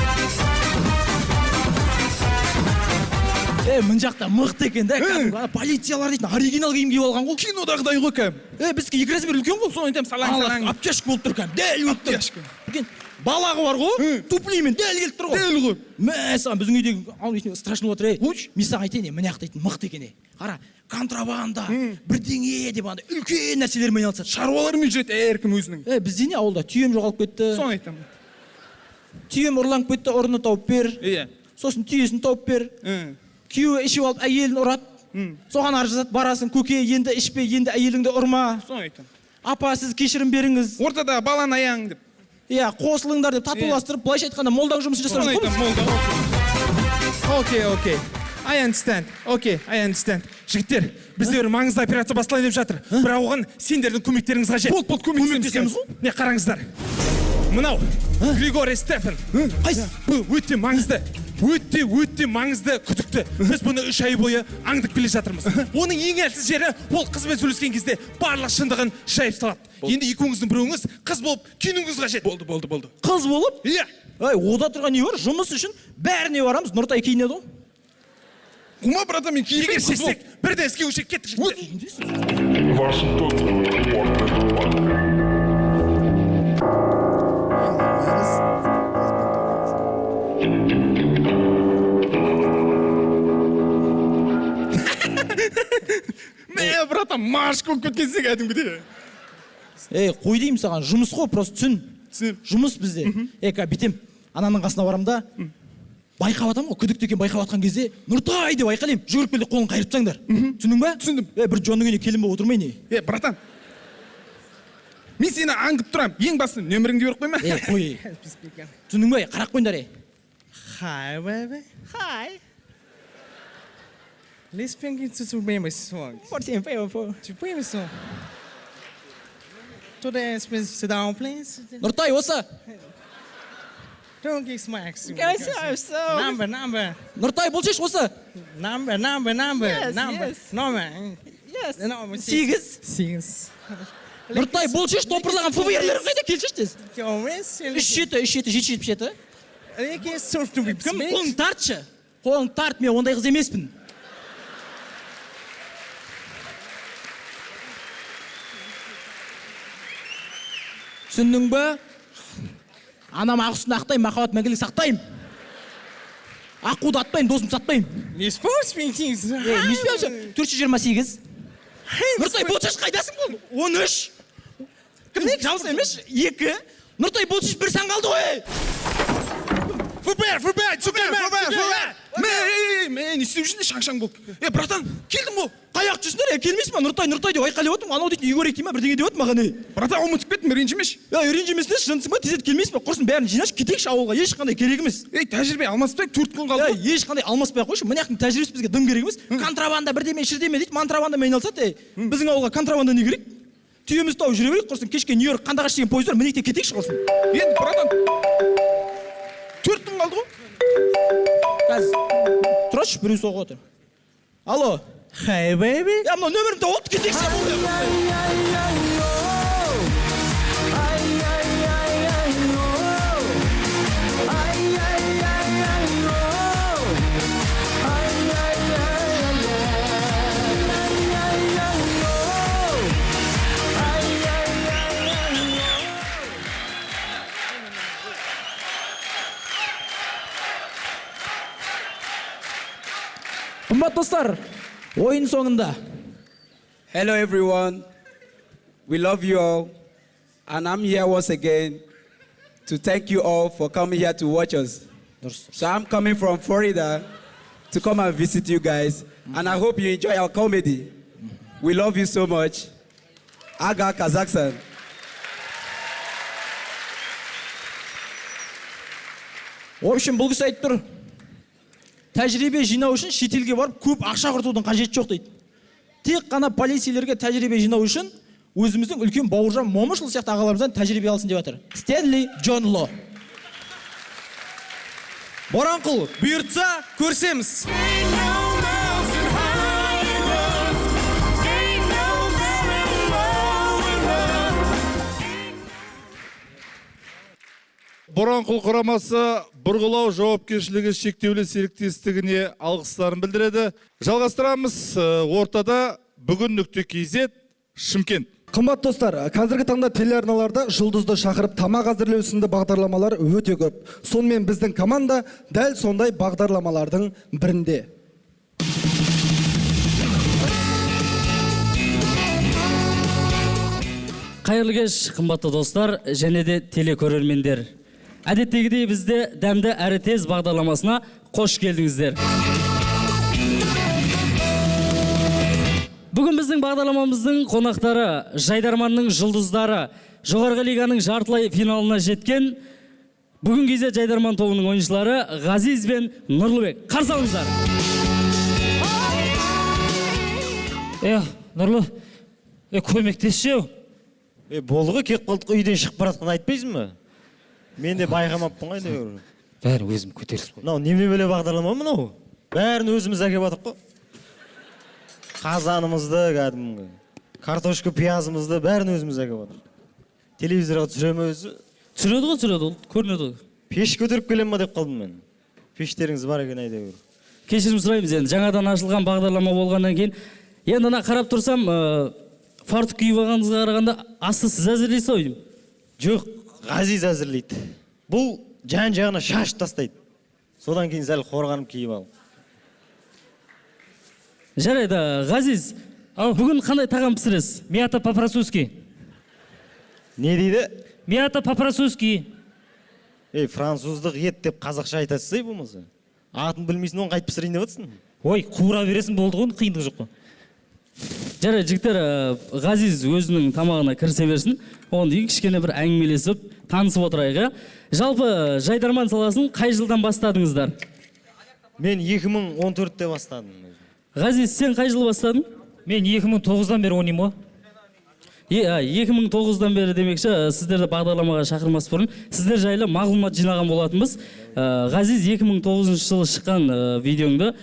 Е, мына жақта мықты екен да, кәдімгі ана полициялар дейтін оригинал киім киіп алған ғой. Кинодағыдай ғой кәдімгі. Е, біздікі екі размер үлкен ғой. Соны айтамын, салаң, салаң. Обтяжка болып тұр кәдімгі, дәл болып тұр. Обтяжка. Үлкен балағы бар ғой, туфлимен дәл келіп тұр ғой. Дәл ғой. Мә, саған біздің үйдегі ау дейтін страшно болып отыр, ей. Мен саған айтайын, е, мына жақта дейтін мықты екен, е. Қара, контрабанда, бірдеңе деп андай үлкен нәрселермен айналысады. Шаруалармен жүреді әркім өзінің. Е, бізде не ауылда түйем жоғалып кетті. Соны айтамын. Түйем ұрланып кетті, ұрыны тауып бер. Иә. Сосын түйесін тауып бер. Күйеуі ішіп алып әйелін ұрады. Соған арыз жазады, барасың, көке, енді ішпе, енді әйеліңді ұрма. Соны айтамын. Апа, сіз кешірім беріңіз. Ортада баланы аяң деп. Иә, қосылыңдар деп татуластырып, былайша айтқанда молданың жұмысын жасап Соны жүрміз. айтамын, молда. Окей, окей. I understand. Окей, I understand. Жігіттер, бізде бір маңызды операция басталайын деп жатыр. Бірақ оған сендердің көмектеріңіз қажет. Болды, болды, көмектесеміз ғой. Не, қараңыздар. Мынау Григорий Стефан. Қайсы? Бұл өте маңызды. Өте, өте маңызды күдікті. Біз бұны 3 ай бойы аңдып келе жатырмыз. Оның ең әлсіз жері, ол қызбен сөйлескен кезде барлық шындығын шайып салады. Енді екеуіңіздің біреуіңіз қыз болып киінуіңіз қажет. Болды, болды, болды. Қыз болып? Иә. Ей, ода тұрған не бар? Жұмыс үшін бәріне барамыз. Нұртай киінеді ғой. Қума, братан, мен киінбеймін, Егер қыз шешсек, болып. бірден іске көшейік, кеттік жігіттер. Вашингтон, Портленд. Мә, братан, маш болып кеткенсің кәдімгідей. Ей, қой деймін саған, жұмыс қой, просто түсін. Түсінемін. Жұмыс бізде. Ей, қазір бүйтем, ананың қасына барамын да, байқап атамын ғой, күдікті екен байқап атқан кезде, Нұртай деп айқайлаймын, жүгіріп кел де қолын қайырып тастаңдар. Түсіндің ба? Түсіндім. Е, бір Джонның үйіне келін болып отырмай не? Е, братан, мен сені аңдып тұрамын. Ең басты нөміріңді беріп қойма. Е, қой. Түсіндің ба? Қарап қойыңдар, е. Hi, baby. Hi. Let's bring it to the song. To song. Today, please sit down, please. Нұртай, осы. Don't get smacks. Guys, I'm so- Number, number. Нұртай, бұл шеш осы. Number, number, number, Yes, number. yes. Number. Yes. Number. Сегіз. Сегіз. Нұртай, бұл шеш топырлаған ФБР-лер қайда? Келші тез. Үш жеті, үш жеті, жеті жетпіс жеті. Кім? Қолыңды тартшы. Қолыңды тарт, мен ондай қыз емеспін. Түсіндің ба? Анам ақ үстін ақтаймын, махаббат мәңгілік сақтаймын. Аққуды атпаймын, досымды сатпаймын. Не спорт, Ей, не спорт, 428. Нұртай, болшаш қайдасың бұл? 13. Кім? Жалғыз емес, 2. Нұртай, болшаш бір сан қалды ғой. ФБР, ФБР, ФБР, ФБР, ФБР. Мә, ей, мә, не істеп жүрсің шаң-шаң болып. Е, братан, келдім ғой. Қай жақта жүрсіңдер, е, келмейсің ба? Нұртай, Нұртай деп айқайлап отырмын. Анау дейтін үйге дей ма, бірдеңе деп отыр маған, ей. Братан, ұмытып кеттім, ренжімеші. Е, ренжімесін, жынсың ба, тездетіп келмейсің ба? Құрсын бәрін жинашы, кетейікші ауылға, ешқандай керек емес. Ей, тәжірибе алмаспай 4 күн қалды. Ей, ешқандай алмаспай ақ қойшы. Мына жақтың тәжірибесі бізге дым керек емес. Контрабанда бірдеме, шірдеме дейді, монтрабандамен айналысады, ей. Біздің ауылға контрабанда не керек? Түйемізді тауып жүре берейік, құрсын. Кешке Нью-Йорк Қандыағаш деген пойыз бар, мінейік те кетейікші құрсын. Енді, братан, 4 күн қалды ғой. Қазір тұрашы, біреу соғып отыр. Алло. Hey, baby. Я мынау нөмірімді тауып алыпты, кетейікші. Қымбат достар, ойын соңында. Hello everyone. We love you all. And I'm here once again to thank you all for coming here to watch us. So I'm coming from Florida to come and visit you guys. And I hope you enjoy our comedy. We love you so much. Aga Kazakhstan. В общем, бұл кісі айтып тұр. Тәжірибе жинау үшін шетелге барып көп ақша құртудың қажеті жоқ дейді. Тек қана полицейлерге тәжірибе жинау үшін өзіміздің үлкен Бауыржан Момышұлы сияқты ағаларымыздан тәжірибе алсын деп жатыр. Стэнли Джон Ло. Боранқұл, бұйыртса көрсеміз. Боранқұл құрамасы бұрғылау жауапкершілігі шектеулі серіктестігіне алғыстарын білдіреді. Жалғастырамыз. Ортада бүгін нүкте KZ Шымкент. Қымбат достар, қазіргі таңда телеарналарда жұлдызды шақырып тамақ әзірлеу сынды бағдарламалар өте көп. Сонымен біздің команда дәл сондай бағдарламалардың бірінде. Қайырлы кеш, қымбатты достар және де телекөрермендер. Әдеттегідей бізде дәмді әрі тез бағдарламасына қош келдіңіздер. Бүгін біздің бағдарламамыздың қонақтары, Жайдарманның жұлдыздары, жоғарғы лиганың жартылай финалына жеткен бүгін кезде Жайдарман тобының ойыншылары Ғазиз бен Нұрлыбек. Қарсы алыңыздар. Нұрлы, көмектесші. Болды ғой, келіп қалдық, үйден шығып бара жатқанын айтпайсың ба? Мен де байқамаппын ғой әйтеуір. Бәрін өзім көтерісіп қойдым. Мынау немене бөле бағдарлама мынау? Бәрін өзіміз әкеліп жатырық қой. Қазанымызды, кәдімгі картошка, пиязымызды бәрін өзіміз әкеліп жатырық. Телевизорға түсіре ме өзі? Түсіреді ғой, түсіреді, ол көрінеді ғой. Пеш көтеріп келем ба деп қалдым мен. Пештеріңіз бар екен әйтеуір. Кешірім сұраймыз енді, жаңадан ашылған бағдарлама болғаннан кейін. Енді ана қарап тұрсам, фартук киіп алғаныңызға қарағанда асты сіз әзірлейсіз ау деймін. Жоқ, Ғазиз әзірлейді. Бұл жан-жағына шашып тастайды. Содан кейін сәл қорғанып киіп ал. Жарайды, Ғазиз, бүгін қандай тағам пісіресіз? Мята по-французски. Не дейді? Мята по-французски. Ей, француздық ет деп қазақша айтасыз ей болмаса. Атын білмейсің, оны қайтып пісірейін деп отырсың. Ой, қуыра бересің болды ғой, қиындық жоқ қой. Жарайды, жігіттер, Ғазиз өзінің тамағына кірісе берсін. Одан кейін кішкене бір әңгімелесіп, танысып отырайық, иә? Жалпы, Жайдарман саласын қай жылдан бастадыңыздар? Мен 2014-те бастадым. Ғазиз, сен қай жылы бастадың? Мен 2009-дан бері ойнаймын ғой. 2009-дан бері демекші, сіздерді бағдарламаға шақырмас бұрын сіздер жайлы мағлұмат жинаған болатынбыз. Ғазиз, 2009 жылы шыққан видеоңды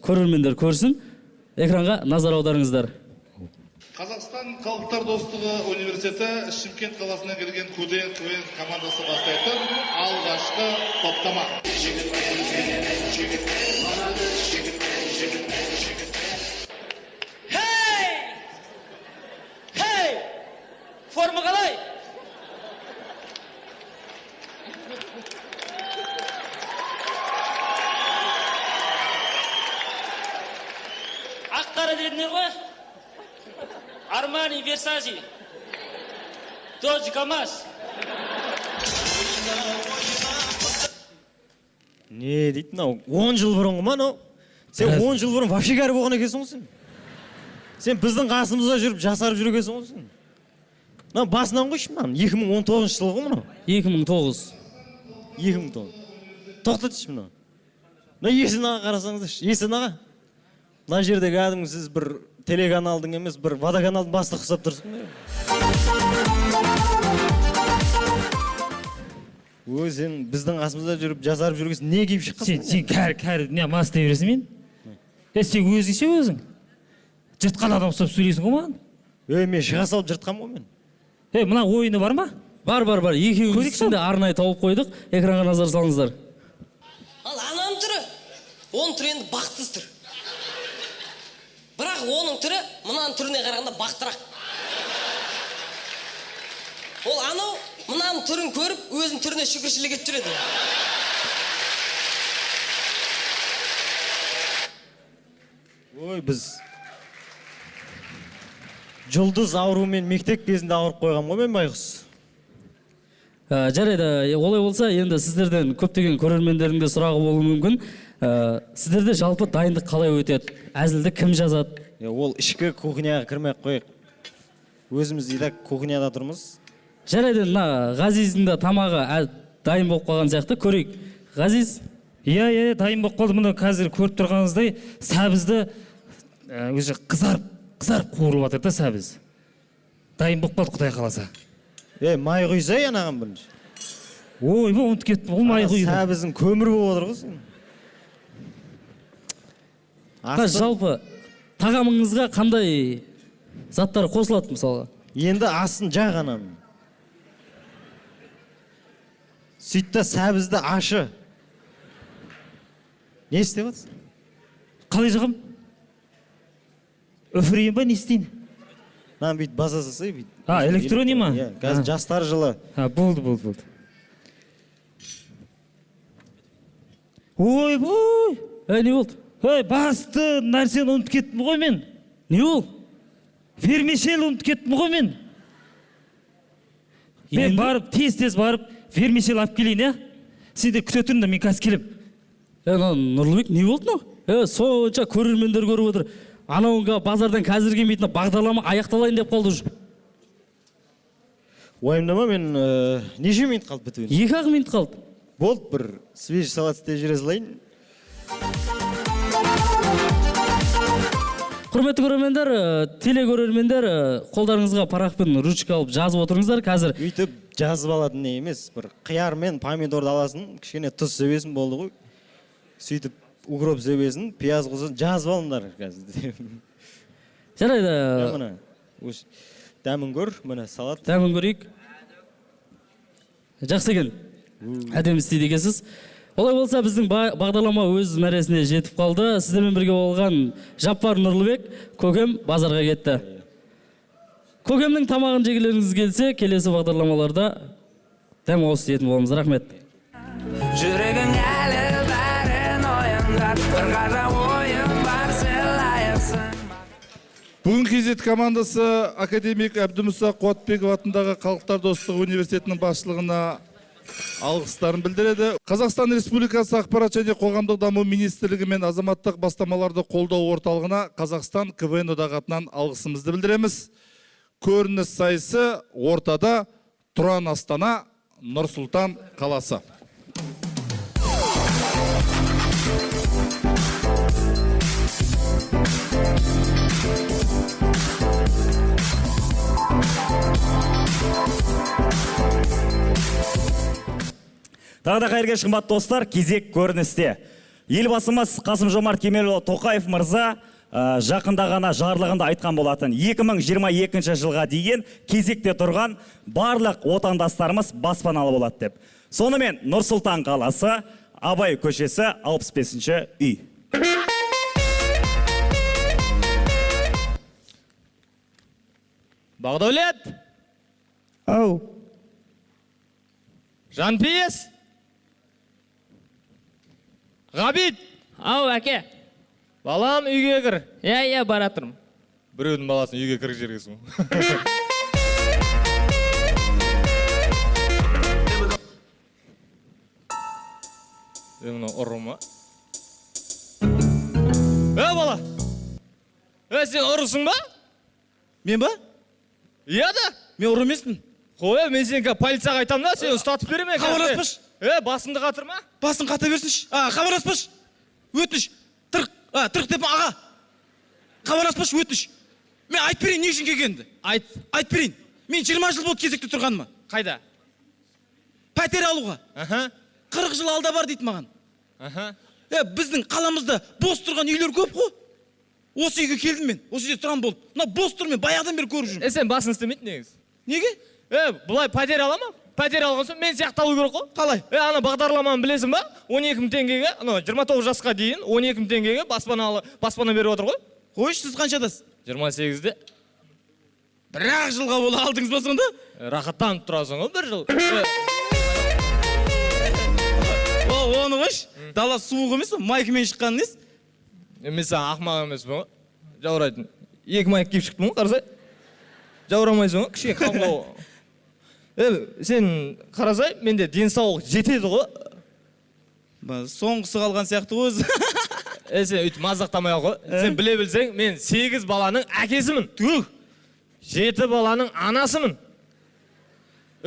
көрермендер көрсін. Экранға назар аударыңыздар. Қазақстан халықтар достығы университеті Шымкент қаласынан келген Куден Квен командасы бастайтын алғашқы топтама. Хей! Хей! Форма қалай? Ақ қара дедіңдер ғой? Армани, Версачи, Додж, КамАЗ. Не дейді мынау? 10 жыл бұрынғы ма мынау? Сен 10 жыл бұрын вообще кәрі болған екенсің ғой сен. Сен біздің қасымызда жүріп жасарып жүргенсің ғой сен. Мынау басынан қойшы мынаны. 2019 жылғы ғой мынау. 2009. 2009. Тоқтатшы мынау. Мына Есен аға қарасаңыздаршы. Есен аға. Мына жерде кәдімгі сіз бір телеканалдың емес, бір водоканалдың бастығы ұқсап тұрсың ғой. Өй, сен біздің қасымызда жүріп, жасарып жүргенсің, не киіп шыққансың? Сен кәрі не мас дей бересің мен? Сен өзің ше өзің? Жыртқан адам ұқсап сөйлейсің ғой маған? Ей, мен шыға салып жыртқанмын ғой мен. Ей, мына ойыны бар ма? Бар, бар, бар. Екеуіміздің де арнайы тауып қойдық. Экранға назар салыңыздар. Ал ананың түрі, оның түрі енді бақытсыз түр. Бірақ оның түрі мынаның түріне қарағанда бақтырақ. Ол анау мынаның түрін көріп, өзінің түріне шүкіршілік етіп жүреді. Ой, біз жұлдыз ауруымен мектеп кезінде ауырып қойғам ғой мен байғұс. Жарайды, олай болса енді сіздерден көптеген көрермендердің де сұрағы болуы мүмкін. Сіздерде жалпы дайындық қалай өтеді? Әзілді кім жазады? Ол ішкі кухняға кірмей ақ қояйық. Өзіміз и так кухняда тұрмыз. Жарайды, мына Ғазиздің де тамағы дайын болып қалған сияқты, көрейік. Ғазиз? Иә, дайын болып қалды. Мына қазір көріп тұрғаныңыздай сәбізді өзі қызарып қуырылып жатыр да сәбіз. Дайын болып қалды, Құдай қаласа. Май құйсай анаған бірінші. Ойбай, ұмытып кеттім ғой май құюды. Сәбіздің көмір болып отыр ғой сен. Жалпы тағамыңызға қандай заттар қосылады мысалға? Енді асын жақ анам. Сөйт та сәбізді ашы. Не істеп жатсың? Қалай жағам? Үфірейін ба, не істейін? Мынаны бүйтіп баса салсай бүйтіп. Электрони ма? Иә, қазір жастар жылы. Болды. Ойбой! Не болды? Басты нәрсені ұмытып кеттім ғой мен. Не ол? Вермишель ұмытып кеттім ғой мен. Мен барып, тез-тез барып, вермишель алып келейін, иә? Сендер күте тұрыңдар, мен қазір келем. Нұрлыбек, не болды мынау? Сонша көрермендер көріп отыр. Анауыңға базардан қазір келмейтін бағдарлама аяқталайын деп қалды уже. Уайымдама, мен неше минут қалды бітуіне? 2-ақ минут қалды. Болды, бір свежий салат істеп жібере салайын. Құрметті көрермендер, телекөрермендер, қолдарыңызға парақ пен ручка алып жазып отырыңыздар. Қазір өйтіп жазып алатын не емес, бір қияр мен помидорды аласың, кішкене тұз себесің болды ғой. Сөйтіп укроп себесін, пияз қосып жазып алыңдар қазір. Жарайды. Міне, дәмін көр, міне салат. Дәмін көрейік. Жақсы екен. Әдемі істейді екенсіз. Олай болса, біздің бағдарлама өз мәресіне жетіп қалды. Сіздермен бірге болған Жаппар Нұрлыбек, көкем базарға кетті. Көкемнің тамағын жегілеріңіз келсе, келесі бағдарламаларда дәм ауыз тиетін боламыз. Рахмет. Жүрегің әлі бәрін ойындат, бір ғажап ойын бар, сен лайықсың. Бүгін KZ командасы академик Әбдімұса Қуатбеков атындағы Халықтар достығы университетінің басшылығына алғыстарын білдіреді. Қазақстан Республикасы Ақпарат және қоғамдық даму министрлігі мен азаматтық бастамаларды қолдау орталығына Қазақстан КВН одағы атынан алғысымызды білдіреміз. Көрініс сайысы ортада Тұран Астана, Нұр-Сұлтан қаласы. Тағы да қайырлы кеш, қымбатты достар, кезек көріністе. Елбасымыз Қасым-Жомарт Кемелұлы Тоқаев мырза жақында ғана жарлығында айтқан болатын. 2022 жылға дейін кезекте тұрған барлық отандастарымыз баспаналы болады деп. Сонымен Нұр-Сұлтан қаласы, Абай көшесі, 65-ші үй. Бағдәулет! Ау. Жанпейіс! Ғабит! Ау, әке. Балам, үйге кір. Иә, бара тұрмын. Біреудің баласын үйге кіргізіп жібергенсің ғой. Мынау ұры ма? Бала! Сен ұрысың ба? Мен ба? Иә да. Мен ұры емеспін. Қой, мен сені полицияға айтамын да, сені ұстатып беремін. Хабарласпашы. Басыңды қатырма. Басын қата берсінші. Хабарласпашы. Өтініш. Тырқ. Тырқ деп аға. Хабарласпашы, өтініш. Мен айтып берейін не үшін келгенімді. Айт. Айтып берейін. Мен 20 жыл болды кезекте тұрғаныма. Қайда? Пәтер алуға. 40 жыл алда бар дейді маған. Біздің қаламызда бос тұрған үйлер көп қой. Осы үйге келдім мен. Осы үйде тұрған болды. Мына бос тұр, мен баяғыдан бері көріп жүрмін. Сен басын істемейтін негізі. Неге? Былай пәтер ала ма? Пәтер алған соң мен сияқты алу керек қой. Қалай? Ана бағдарламаны білесің ба? 12 мың теңгеге, анау 29 жасқа дейін 12 мың теңгеге баспана беріп отыр ғой. Қойшы, сіз қаншадасыз? 28-де. Бір-ақ жылға бола алдыңыз ба сонда? Рахаттанып тұрасың ғой бір жыл. Оны қойшы, дала суық емес пе? Майкамен шыққан несі? Мен саған ақымақ емеспін ғой. Жаурайтын. Екі майка киіп шықтым ғой, қарасай. Жаурамайсың ғой, кішкене қалыңдау. Сен қарасай, менде денсаулық жетеді ғой. Соңғысы қалған сияқты ғой өзі. Сен өйтіп мазақтамай ақ қой. Сен біле білсең, мен 8 баланың әкесімін. Түх. 7 баланың анасымын.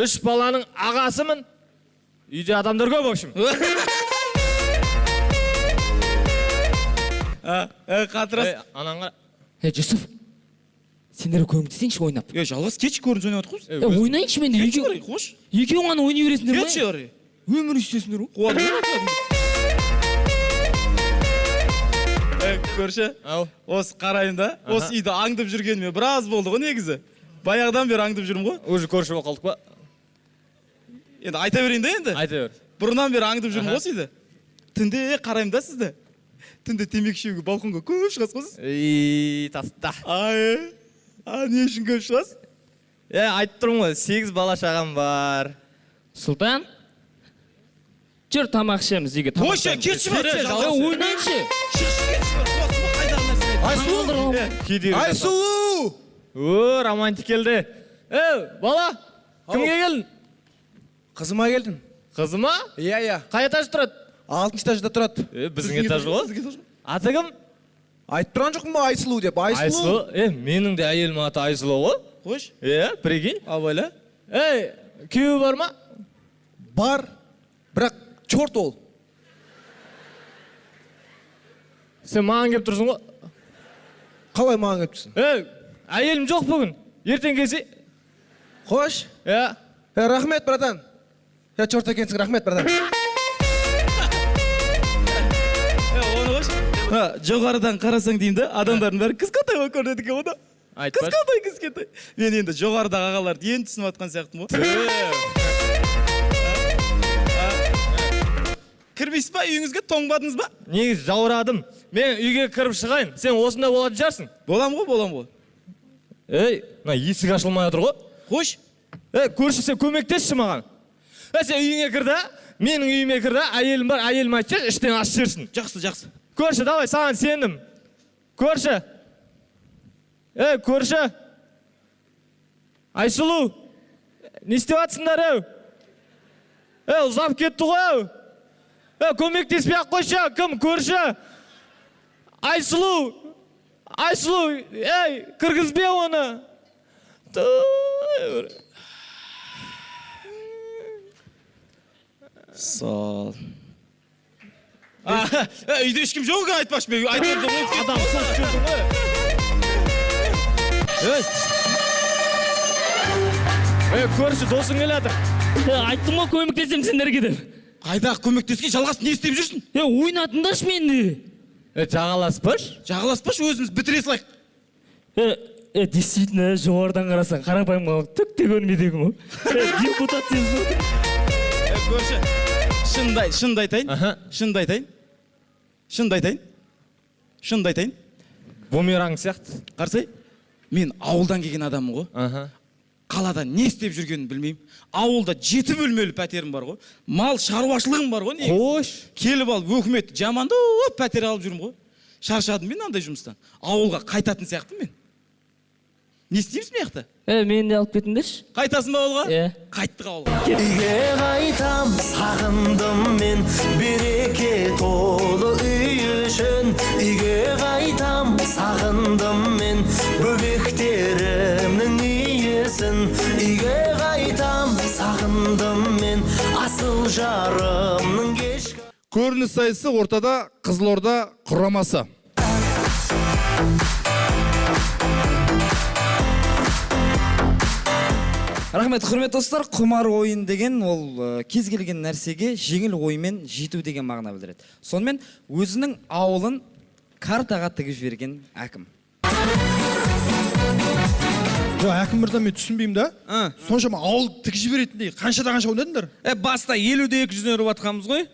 3 баланың ағасымын. Үйде адамдар көп, в общем. Қатырас. Анаң қара. Жүсіп, сендер көмектесейінші ойнап. Жалғыз кетші, көрініс ойнап жатқыз. Ойнайыншы мен де. Кетші қарай, қош. Екеуің ғана ойнай бересіңдер ма? Кетші қарай. Өмір істесіңдер ғой. Қуады. Көрші, осы қарайын да, осы үйді аңдып жүргеніме біраз болды ғой негізі. Баяғыдан бері аңдып жүрмін ғой. Уже көрші болып қалдық па? Енді айта берейін да енді. Айта бер. Бұрыннан бері аңдып жүрмін ғой осы үйді. Түнде қараймын да сізді. Түнде темекі шегуге балконға көп шығасыз ғой сіз. Ей, таста. Ай, не үшін көп шығасыз? Айтып тұрмын ғой, 8 бала шағам бар. Сұлтан, жүр тамақ ішеміз үйге. Қойшы, кетші бар. Ойнайыншы. Айсұлу! Айсұлу! О, романтик келді. Бала, кімге келдің? Қызыма келдім. Қызыма? Иә, иә. Қай этаж тұрады? 6-шы этажда тұрады. Біздің этаж ғой. Аты кім? Айтып тұрған жоқпын ба Айсұлу деп. Айсұлу. Менің де әйелімнің аты Айсұлу ғой. Қойшы. Прикинь. Абайла. Күйеуі бар ма? Бар, бірақ черт ол. Сен маған келіп тұрсың ғой. Қалай маған келіп тұрсың? Әйелім жоқ бүгін. Ертең келсе. Қош. Рахмет, братан. Черт екенсің, рахмет, братан. Оны қойшы. Жоғарыдан қарасаң деймін да, адамдардың бәрі кішкентай болып көрінеді екен ғой да. Кішкентай, кішкентай. Мен енді жоғарыдағы ағаларды енді түсініп жатқан сияқтымын ғой. Кірмейсіз ба үйіңізге, тоңбадыңыз ба? Негізі жаурадым. Мен үйге кіріп шығайын. Сен осында болатын шығарсың. Болам ғой, болам ғой. Ей, мына есік ашылмай отыр ғой. Қойшы. Көрші, сен көмектесші маған. Сен үйіңе кір да, менің үйіме кір да, әйелім бар, әйелім айтшы, іштен ашып жіберсін. Жақсы, жақсы. Көрші, давай, саған сендім. Көрші. Көрші. Айсұлу, не істеп жатсыңдар, әу? Ұзап кетті ғой, әу. Көмектеспей ақ қойшы, кім, көрші? Айсұлу, Айсұлу, кіргізбе оны. Сол. Үйде ешкім жоқ екен, айтпашы мен. Адам шошып жүрдің ғой. Көрші, досың келе жатыр. Айттым ғой көмектесем сендерге деп. Қайдағы көмектескен, жалғас не істеп жүрсің? Ойнатыңдаршы мені. Жағаласпашы. Жағаласпашы, өзіміз бітіре салайық. Действительно, жоғарыдан қарасаң, қарапайым халық түк те көрмейді екен ғой. Депутат сезіп отыр. Көрші, шынды айтайын, шынды айтайын, шынды айтайын, шынды айтайын. Бумеранг сияқты. Қарасай, мен ауылдан келген адаммын ғой. Қалада не істеп жүргенін білмеймін. Ауылда 7 бөлмелі пәтерім бар ғой. Мал шаруашылығым бар ғой. Қош. Келіп алып өкімет жамандап пәтер алып жүрмін ғой. Шаршадым мен андай жұмыстан. Ауылға қайтатын сияқтымын мен. Не істейміз мына жақта? Мені де алып кетіңдерші. Қайтасың ба ауылға? Қайттық ауылға. Үйге қайтам, сағындым мен, береке толы үй үшін. Үйге қайтам, сағындым мен, бөбектерімнің иесін. Үйге қайтам, сағындым мен, асыл жарымның кешкі. Көрініс сайысы ортада Қызылорда құрамасы. Рахмет, құрметті достар, құмар ойын деген ол кез келген нәрсеге жеңіл оймен жету деген мағына білдіреді. Сонымен өзінің ауылын картаға тігіп жіберген әкім. Жоқ, әкім мырза, мен түсінбеймін да. Соншама ауыл тігіп жіберетіндей қаншада қанша ойнадыңдар? Баста 50-де 200-ден ұрып жатқанбыз ғой.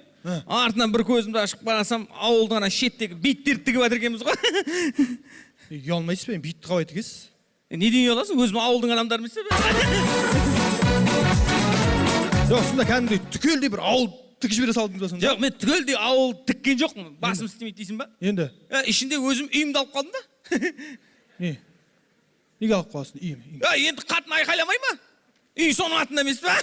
Артынан бір көзімді ашып қарасам, ауылдың ана шеттегі биттерді тігіп жатыр екенбіз ғой. Ұялмайсыз ба, битті қалай тігесіз? Неден ұяласың? Өзім ауылдың адамдары емес пе? Жоқ, сонда кәдімгідей түгелдей бір ауыл тігіп жібере салдыңыз ба сонда? Жоқ, мен түгелдей ауыл тіккен жоқпын. Басым істемейді дейсің ба? Енді? Ішінде өзім үйімді алып қалдым да. Не? Неге алып қаласың үйім? Енді қатын айқайламай ма? Үй соның атында емес па?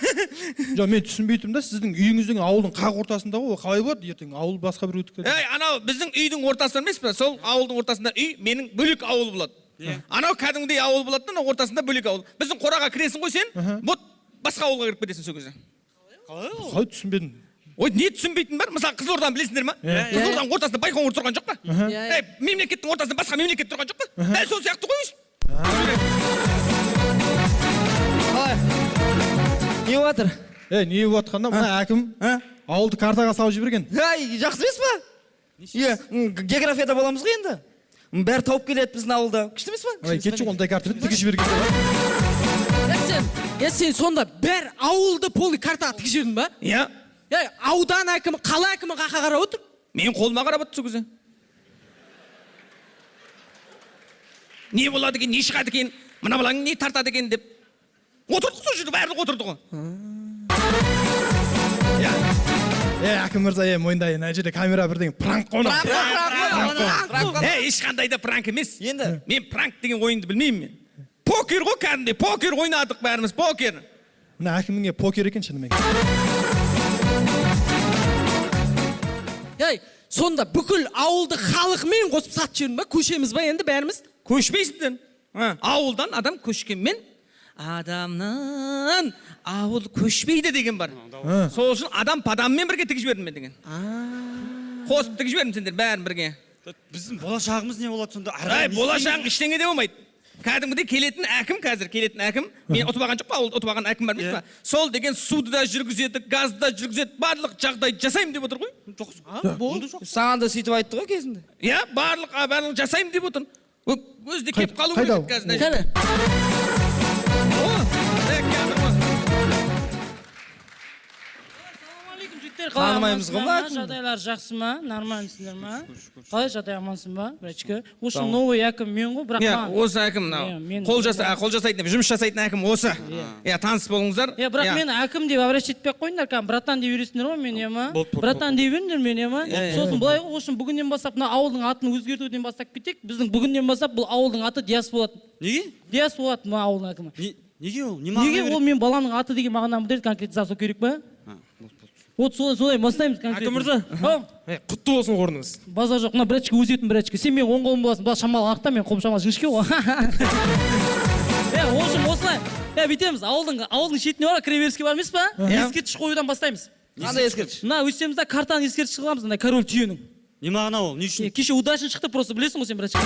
Жоқ, мен түсінбей тұрмын да, сіздің үйіңіздің ауылдың қақ ортасында ғой, ол қалай болады ертең ауыл басқа біреу өтіп кетеді. Ей, анау біздің үйдің ортасында емес пе? Сол ауылдың ортасында үй менің бөлек ауыл болады. Анау кәдімгідей ауыл болады да, анау ортасында бөлек ауыл. Біздің қораға кіресің ғой сен, вот басқа ауылға кіріп кетесің сол кезде. Қалай түсінбедім? Ой, не түсінбейтін бар? Мысалы, Қызылорданы білесіңдер ма? Қызылорданың ортасында Байқоңыр тұрған жоқ па? Ей, мемлекеттің ортасында басқа мемлекет тұрған жоқ па? Дәл сол сияқты ғой. Қалай? Не болып жатыр? Не болып жатқанда, мына әкім ауылды картаға салып жіберген. Ай, жақсы емес па? Иә, географияда боламыз ғой енді. Бәрі тауып келеді біздің ауылда. Күшті емес па? Ай, кетші, ондай картаны тігіп жіберген. Сен сонда бәр ауылды полный картаға тігіп жібердің ба? Иә. Аудан әкімі, қала әкімі қақа қарап отыр? Мен қолыма қарап отыр сол кезде. Не болады екен, не шығады екен, мына балаң не тартады екен деп. Отырдық сол жерде, барлығы отырды ғой. Әкім мырза, мойындайын, ана жерде камера бірдеңе пранк қой. Ешқандай да пранк емес. Енді мен пранк деген ойынды білмеймін мен. Покер ғой кәдімгідей, покер ойнадық бәріміз, покер. Мына әкіміңе покер екен шынымен. Ей, сонда бүкіл ауылды халқымен қосып сатып жібердің ба? Көшеміз ба енді бәріміз? Көшпейсіңдер. Ауылдан адам көшкенмен адамнан ауыл көшпейді деген бар. Сол үшін адам падаммен бірге тігіп жібердім мен деген. Қосып тігіп жібердім сендер бәрін бірге. Біздің болашағымыз не болады сонда? Ай, болашағың ештеңе де болмайды. Кәдімгідей келетін әкім, қазір келетін әкім, мен ұтып алған жоқ па, ауылды ұтып алған әкім бар емес па? Сол деген суды да жүргізеді, газды да жүргізеді, барлық жағдайды жасаймын деп отыр ғой. Саған да сөйтіп айтты ғой кезінде. Иә, барлық жасаймын деп отыр. Өзі де келіп қалу керек қазір. Танымаймыз ғой мына әкімді. Жағдайлар жақсы ма? Нормальсыңдар ма? Қалай жағдай, амансың ба, братчика? Осы новый әкім мен ғой, бірақ Иә, осы әкім мынау. Қол жасайтын, жұмыс жасайтын әкім осы. Иә, таныс болыңыздар. Иә, бірақ мен әкім деп обращать етпей ақ қойыңдар, кәдімгі братан деп үйресіңдер ғой мен, иә ма? Братан деп үйреніңдер мен, иә ма? Сосын былай ғой, осы бүгіннен бастап мына ауылдың атын өзгертуден бастап кетейік. Біздің бүгіннен бастап бұл ауылдың аты Диас болады. Неге? Диас болады мына ауылдың әкімі. Неге ол? Неге ол мен баланың аты деген мағынаны білдіреді, конкретизация керек па? Вот солай бастаймыз конкретно. Әкім мырза, құтты болсын орныңыз. Базар жоқ, мына братчика өсетін братчика. Сен менің оң қолым боласың, былай шамалы артта, мен қолым шамалы жіңішке ғой. В общем, осылай. Бүйтеміз, ауылдың шетіне бар, кіреберіске бар емес па? Ескерткіш қоюдан бастаймыз. Қандай ескерткіш? Мына өстеміз да картаны ескерткіш қыламыз, мына король түйенің. Не мағына ол, не үшін? Кеше удачно шықты, просто білесің ғой сен, братчика.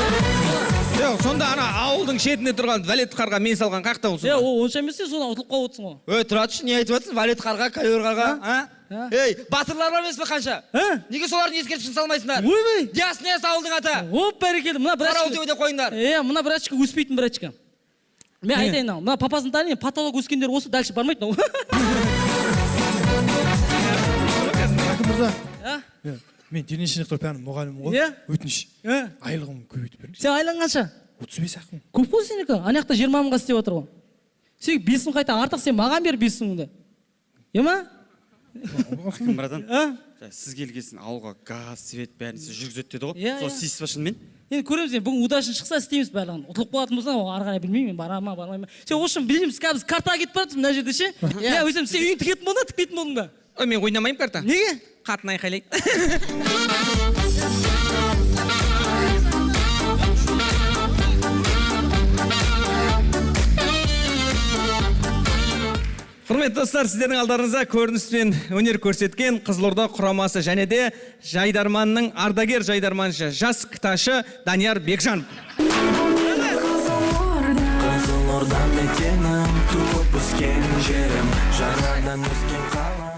Жоқ, сонда ана ауылдың шетінде тұрған валет қарға мен салған қақта ол сонда? Ол онша емес, сен содан ұтылып қалып отырсың ғой. Ой, тұра тұршы, не айтып жатырсың? Валет қарға, ковер қарға, а? Ей, батырлар бар емес пе қанша? Неге солардың ескерткішін салмайсыңдар? Ойбай! Диас Нес ауылдың аты. Оп, бәрекелді. Мына братчика. Қарауыл деп қойыңдар. Е, мына братчика өспейтін братчика. Мен айтайын мынау. Мына папасын танимын, потолок өскендер осы дальше бармайды мынау. Әкім мырза. Мен дене шынықтыру пәнінің мұғалімі ғой. Өтініш. Айлығымды көбейтіп беріңізші. Сен айлығың қанша? 35 ақ мың. Көп қой сенікі. Ана жақта 20 мыңға істеп отыр ғой. Сен 5 мың қайта артық, сен маған бер 5 мыңды. Е ма? Әкім братан, сіз келгесін ауылға газ, свет бәрін сіз жүргізеді деді ғой. Сол істейсіз ба шынымен? Енді көреміз енді, бүгін удачно шықса істейміз барлығын. Ұтылып қалатын болсаң, ары қарай білмеймін, мен бара ма, бармай ма. Сен в общем білмейміз, қазір біз картаға кетіп бара жатырмыз мына жерде ше. Иә, өзім сен үйің тігетін болдың ба, тікпейтін болдың ба? Ой, мен ойнамаймын карта. Неге? Қатын айқайлайды. Құрметті достар, сіздердің алдарыңызда көрініспен өнер көрсеткен Қызылорда құрамасы және де жайдарманның ардагер жайдарманшы, жас кіташы Данияр Бекжанов. Қызылорда мекенім, туып өскен жерім, жаңадан өскен қала.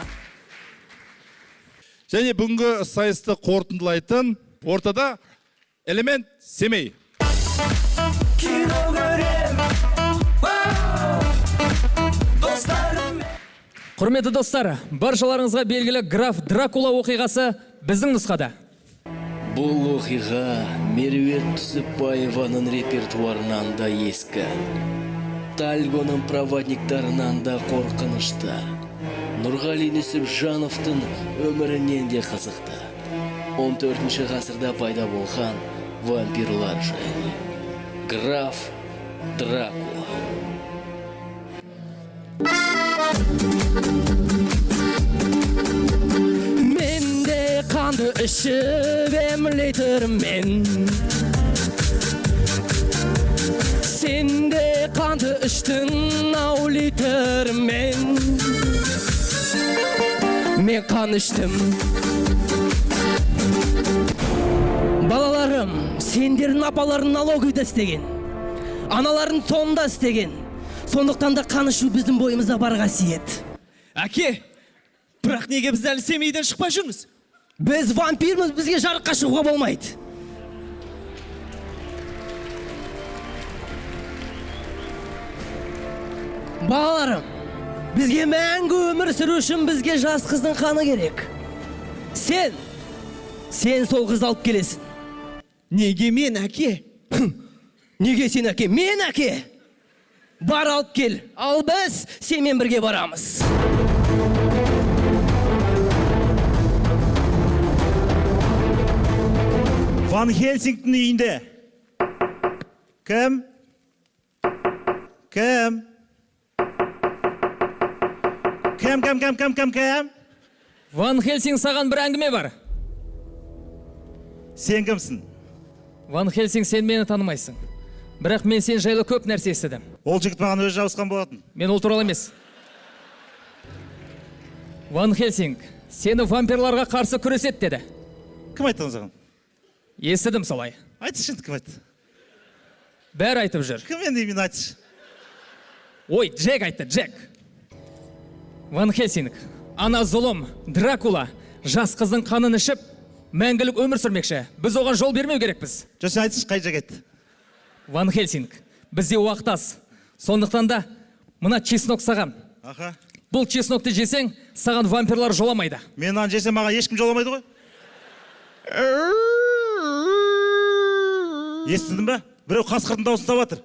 Және бүгінгі сайысты қорытындылайтын ортада элемент Семей. Кино көрем, Құрметті достар, баршаларыңызға белгілі граф Дракула оқиғасы біздің нұсқада. Бұл оқиға Меруерт Түсіпбаеваның репертуарынан да ескі. Тальгоның проводниктарынан да қорқынышты. Нұрғали Нүсіпжановтың өмірінен де қызықты. 14 ғасырда пайда болған вампирлар жайлы. Граф Дракула. Мен де қанды ішіп емлейтірмен. Сен де қанды іштің ау литрмен. Мен қан іштім. Балаларым, сендердің апаларың налоговыйда істеген. Аналарың сонда істеген. Сондықтан да қан ішу біздің бойымызда бар қасиет. Әке, бірақ неге біз әлі Семейден шықпай жүрміз? Біз вампирміз, бізге жарыққа шығуға болмайды. Балаларым, бізге мәңгі өмір сүру үшін бізге жас қыздың қаны керек. Сен сол қызды алып келесің. Неге мен, әке? Неге сен, әке? Мен, әке! Бар, алып кел. Ал біз сенімен бірге барамыз. Ван Хельсингтің үйінде. Кім? Кім? Кім, кім, кім, кім, кім, кім? Ван Хельсинг, саған бір әңгіме бар. Сен кімсің? Ван Хельсинг, сен мені танымайсың. Бірақ мен сен жайлы көп нәрсе естідім. Ол жігіт маған өзі жабысқан болатын. Мен ол туралы емес. Ван Хельсинг, сені вампирларға қарсы күреседі деді. Кім айтты оны саған? Естідім солай. Айтшы енді, кім айтты? Бәрі айтып жүр. Кім енді, именно айтшы? Ой, Джек айтты, Джек. Ван Хельсинг, ана зұлым, Дракула, жас қыздың қанын ішіп, мәңгілік өмір сүрмекші. Біз оған жол бермеу керекпіз. Жоқ, сен айтсайшы, қай Джек айтты? Ван Хельсинг, бізде уақыт аз. Сондықтан да мына чеснок саған. Аха. Бұл чеснокты жесең, саған вампирлар жоламайды. Мен мынаны жесем, маған ешкім жоламайды ғой. Естідің бе? Біреу қасқырдың дауысын тауып жатыр.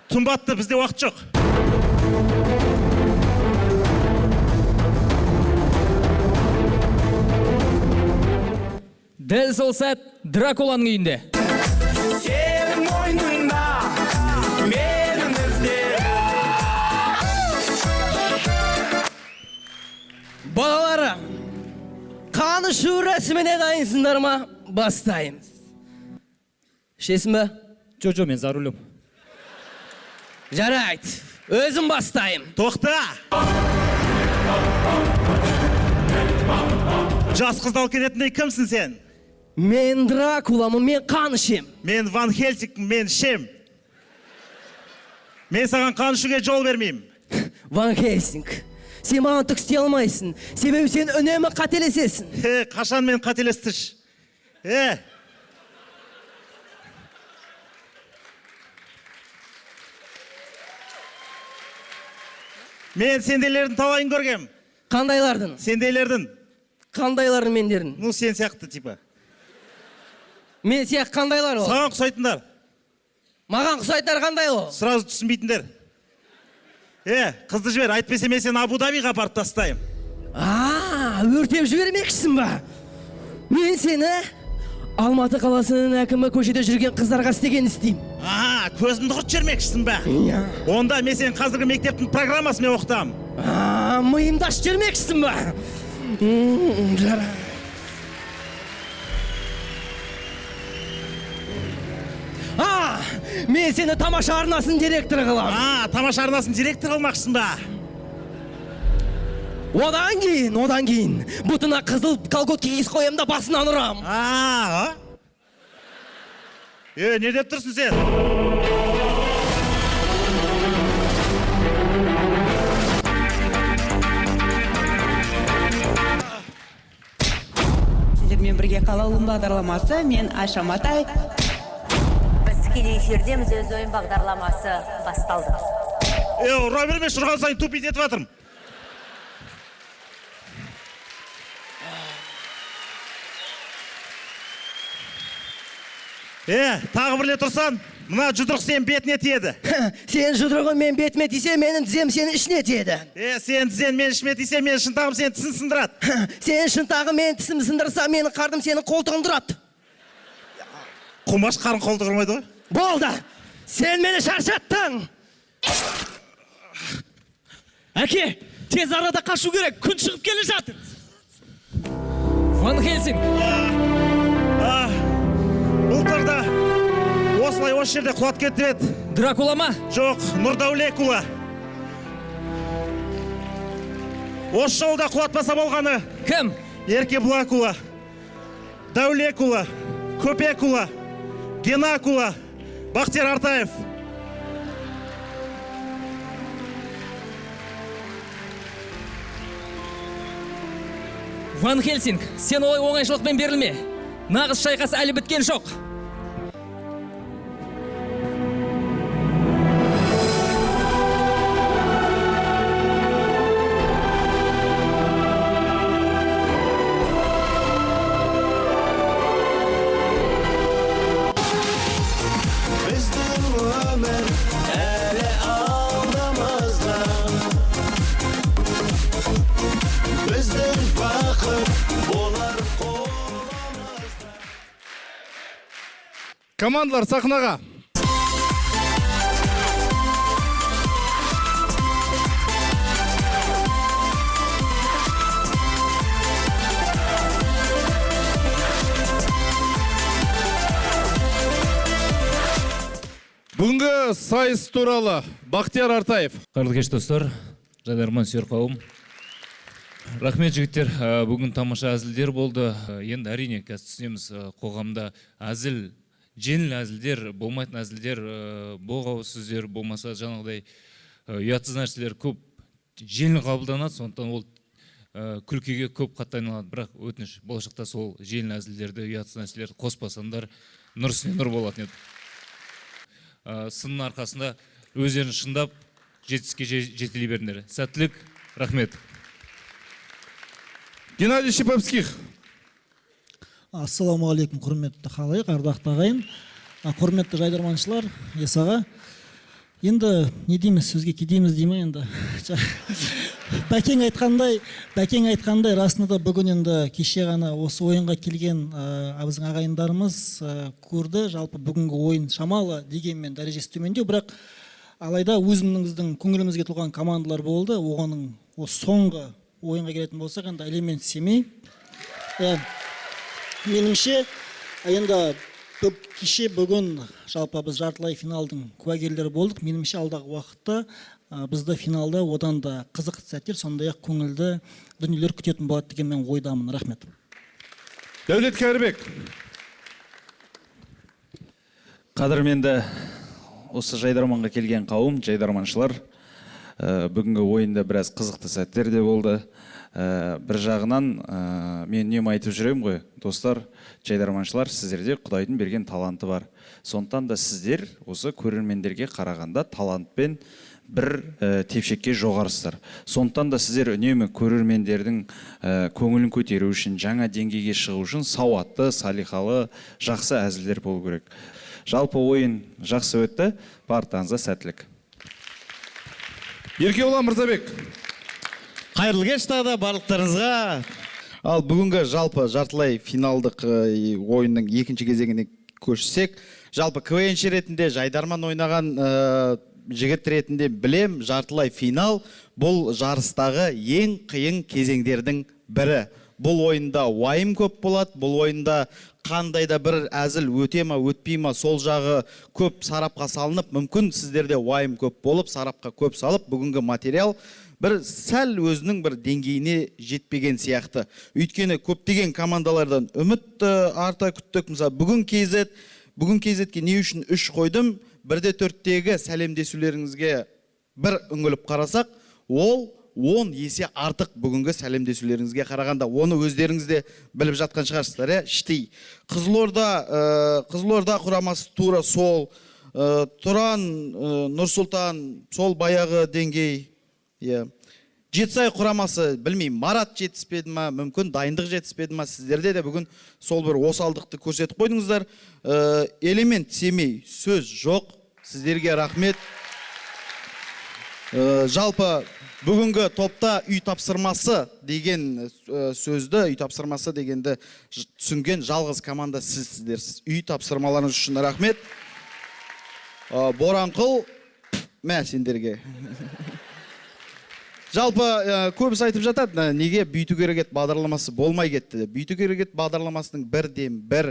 Түн батты, бізде уақыт жоқ. Дәл сол сәт Дракуланың үйінде. Сенің мойныңда менің іздерім. Балаларым, қан ішу рәсіміне дайынсыңдар ма? Бастаймыз. Ішесің бе? Жо, жо, мен за рулем. Жарайды, өзім бастайым. Тоқта! Жас қызды алып кететіндей кімсің сен? Мен Дракуламын, мен қан ішем. Мен Ван Хельсингпін, мен ішем. Мен саған қан ішуге жол бермеймін. Ван Хельсинг, сен маған түк істей алмайсың. Себебі сен үнемі қателесесің. Қашан мен қателестіш? Мен сендейлердің талайын көргем. Қандайлардың? Сендейлердің. Қандайлардың мендердің? Ну, сен сияқты типа. Мен сияқты қандайлар ол? Саған ұқсайтындар. Маған ұқсайтындар қандай ол? Сразу түсінбейтіндер. Қызды жібер, әйтпесе мен сені Абу-Дабиға апарып тастаймын. А, өртеп жібермекшісің ба? Мен сені Алматы қаласының әкімі көшеде жүрген қыздарға істеген істеймін. А, көзімді құрт жібермекшісің ба? Иә. Онда мен сені қазіргі мектептің программасымен оқытамын. А, миымды ашып жібермекшісің ба? Жарайды. А, мен сені Тамаша арнасының директоры қыламын. А, Тамаша арнасының директоры қылмақшысың ба? Одан кейін бұтына қызыл колготки кигізіп қоямын да басынан ұрам. А? Не деп тұрсың сен? Сіздермен бірге Қалаулым бағдарламасы, мен Айша Матай. Біз тікелей эфирдеміз, өз ойын бағдарламасы басталды. Ұра бермеші, ұрған сайын тупить етіп жатырмын. Тағы бір рет ұрсаң, мына жұдырық сенің бетіне тиеді. Сен жұдырығың мен бетіме тисе, менің тізем сенің ішіне тиеді. Сен тізең мен ішіме тисе, менің шынтағым сенің тісін сындырады. Сен шынтағың менің тісімді сындырса, менің қарным сенің қолтығын ұрады. Қумаш қарын қолтық ұрмайды ғой. Болды. Сен мені шаршаттың. Әке, тез арада қашу керек, күн шығып келе жатыр. Ван Хельсинг. Былтыр да осылай осы жерде құлап кетіп еді. Дракула ма? Жоқ, Нұрдәулекұлы. Осы жолы да құлатпаса болғаны. Кім? Еркебұлакұлы, Дәулекұлы, Көпекұлы, Генакұлы, Бақтияр Артаев. Ван Хельсинг, сен олай оңайшылықпен берілме. Нағыз шайқас әлі біткен жоқ. Біздің өмір әлі алдымызда. Біздің бақыт болар қолымызда. Командалар сахнаға. Бүгінгі сайыс туралы Бақтияр Артаев. Қайырлы кеш, достар, жайдарман сүйер қауым. Рахмет, жігіттер, бүгін тамаша әзілдер болды. Енді әрине қазір түсінеміз, қоғамда әзіл, жеңіл әзілдер, болмайтын әзілдер, боғауыз сөздер болмаса жаңағыдай ұятсыз нәрселер көп жеңіл қабылданады, сондықтан ол күлкіге көп қатты айналады. Бірақ өтініш, болашақта сол жеңіл әзілдерді, ұятсыз нәрселерді қоспасаңдар, нұр үстіне нұр болатын еді. Сынның арқасында өздерін шындап жетістікке жетелей беріңдер. Сәттілік, рахмет. Геннадий Шиповских. Ассалаумағалейкум, құрметті халық, ардақты ағайын, құрметті жайдарманшылар, Есаға. Енді не дейміз, сөзге кедейміз дей ме енді. Бәкең айтқандай, расында да бүгін енді кеше ғана осы ойынға келген біздің ағайындарымыз көрді. Жалпы бүгінгі ойын шамалы дегенмен дәрежесі төмендеу, бірақ алайда өзіміздің көңілімізге толған командалар болды. Оғаның осы соңғы ойынға келетін болсақ, енді Элемент Семей. Меніңше, енді кеше бүгін жалпы біз жартылай финалдың куәгерлері болдық. Меніңше, алдағы уақытта бізді финалда одан да қызықты сәттер, сондай-ақ көңілді дүниелер күтетін болады деген мен ойдамын. Рахмет. Дәулет Кәрібек. Қадірменді осы жайдарманға келген қауым, жайдарманшылар, бүгінгі ойында біраз қызықты сәттер де болды. Бір жағынан мен үнемі айтып жүремін ғой, достар, жайдарманшылар, сіздерде Құдайдың берген таланты бар. Сондықтан да сіздер осы көрермендерге қарағанда талантпен бір тепшекке жоғарысыздар. Сондықтан да сіздер үнемі көрермендердің көңілін көтеру үшін, жаңа деңгейге шығу үшін сауатты, салиқалы, жақсы әзілдер болу керек. Жалпы ойын жақсы өтті, барлықтарыңызға сәттілік. Еркебұлан Мырзабек. Қайырлы кеш тағы да барлықтарыңызға. Ал бүгінгі жалпы жартылай финалдық ойынның екінші кезеңіне көшсек, жалпы КВНші ретінде, жайдарман ойнаған жігіт ретінде білем, жартылай финал бұл жарыстағы ең қиын кезеңдердің бірі. Бұл ойында уайым көп болады, бұл ойында қандай да бір әзіл өте ма, өтпей ма, сол жағы көп сарапқа салынып, мүмкін сіздерде уайым көп болып, сарапқа көп салып, бүгінгі материал бір сәл өзінің бір деңгейіне жетпеген сияқты. Өйткені көптеген командалардан үміт арта күттік. Мысалы, бүгін KZ, бүгін KZ-ке не үшін 3 қойдым? 1-4-тегі сәлемдесулеріңізге бір үңіліп қарасақ, ол 10 есе артық бүгінгі сәлемдесулеріңізге қарағанда. Оны өздеріңіз де біліп жатқан шығарсыздар, иә? Іштей. Қызылорда құрамасы тура сол, Тұран, Нұрсұлтан сол баяғы деңгей. Иә. Жетісай құрамасы, білмеймін, Марат жетіспеді ма, мүмкін дайындық жетіспеді ма, сіздерде де бүгін сол бір осалдықты көрсетіп қойдыңыздар. Элемент Семей, сөз жоқ, сіздерге рахмет. Жалпы бүгінгі топта үй тапсырмасы деген сөзді, үй тапсырмасы дегенді түсінген жалғыз команда сізсіздер. Үй тапсырмаларыңыз үшін рахмет. Боранқұл, мә сендерге. Жалпы көбісі айтып жатады, неге бүйту керек еді бағдарламасы болмай кетті деп. Бүйту керек еді бағдарламасының бірден бір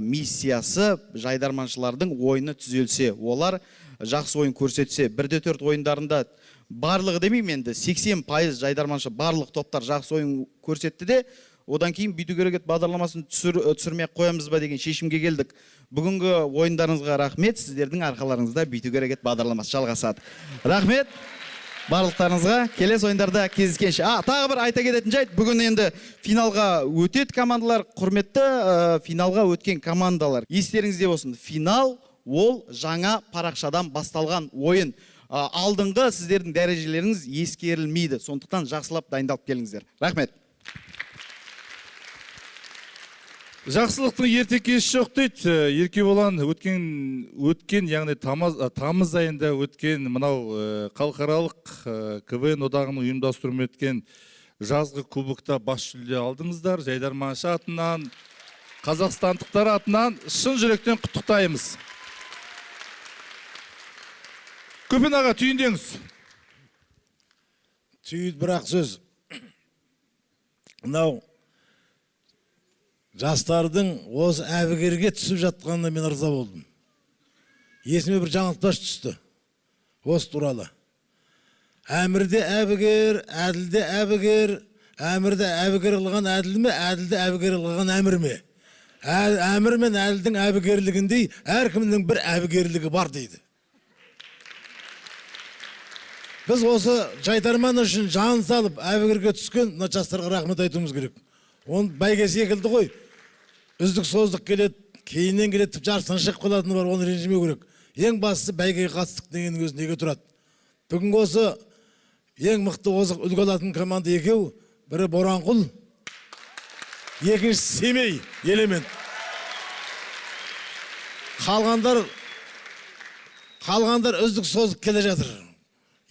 миссиясы жайдарманшылардың ойыны түзелсе, олар жақсы ойын көрсетсе, 1-4 ойындарында барлығы демеймін енді, 80% жайдарманшы барлық топтар жақсы ойын көрсетті де, одан кейін бүйту керек еді бағдарламасын түсірмей қоямыз ба деген шешімге келдік. Бүгінгі ойындарыңызға рахмет, сіздердің арқаларыңызда бүйту керек еді бағдарламасы жалғасады. Рахмет барлықтарыңызға, келесі ойындарда кездескенше. Тағы бір айта кететін жайт, бүгін енді финалға өтеді командалар, құрметті финалға өткен командалар. Естеріңізде болсын, финал ол жаңа парақшадан басталған ойын. Алдыңғы сіздердің дәрежелеріңіз ескерілмейді, сондықтан жақсылап дайындалып келіңіздер. Рахмет. Жақсылықтың ерте кеші жоқ дейді. Еркебұлан өткен, яғни тамыз айында өткен мынау халықаралық КВН одағының ұйымдастыруымен өткен жазғы кубокта бас жүлде алдыңыздар. Жайдарманшы атынан, қазақстандықтар атынан шын жүректен құттықтаймыз. Көпен аға, түйіндеңіз. Түйін бірақ сөз. Мынау жастардың осы әбігерге түсіп жатқанына мен ырза болдым. Есіме бір жаңылтпаш түсті осы туралы. Әмірде әбігер, әділде әбігер, әмірде әбігер қылған әділ ме, әділде әбігер қылған әмір ме? Әмір мен әділдің әбігерлігіндей әркімнің бір әбігерлігі бар дейді. Біз осы жайдарман үшін жан салып әбігерге түскен мына жастарға рахмет айтуымыз керек. Оның бәйге секілді ғой. Үздік создық келеді, кейіннен келеді, тіпті жарыстан шығып қалатыны бар, оны ренжімеу керек. Ең бастысы бәйгеге қатыстық дегеннің өзі неге тұрады? Бүгінгі осы ең мықты озық үлгі алатын команда екеу, бірі Боранқұл, екіншісі Семей элемент. Қалғандар үздік создық келе жатыр.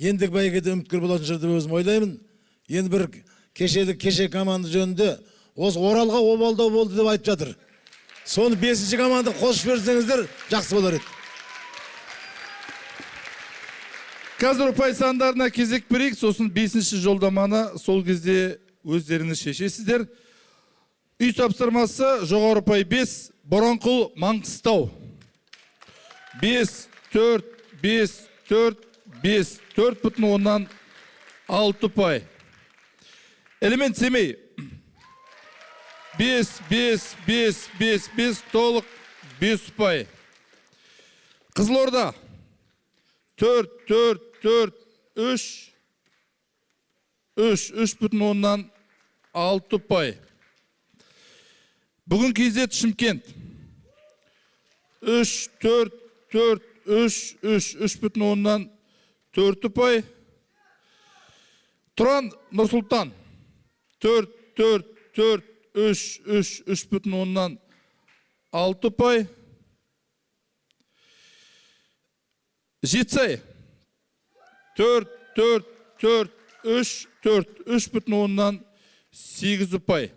Ендігі бәйгеде үміткер болатын шығар деп өзім ойлаймын. Енді бір кеше команда жөнінде осы Оралға обалдау болды деп айтып жатыр. Соны 5-ші команда қосып берсеңіздер жақсы болар еді. Қазір ұпай сандарына кезек берейік, сосын 5-ші жолдаманы сол кезде өздеріңіз шешесіздер. Үй тапсырмасы жоғары ұпай 5, Боранқұл Маңғыстау. 5, 4, 5, 4, 5, 4,6 ұпай. Элемент Семей. 5, 5, 5, 5, 5, толық 5 ұпай. Қызылорда. 4, 4, 4, 3, 3, 3,6 ұпай. Бүгін кезет Шымкент. 3, 4, 4, 3, 3, 3,4 ұпай. Тұран Нұрсұлтан. 4, 4, 4, 3, 3, 3,6 ұпай. Жетісай. 4, 4, 4, 3, 4, 3,8 ұпай.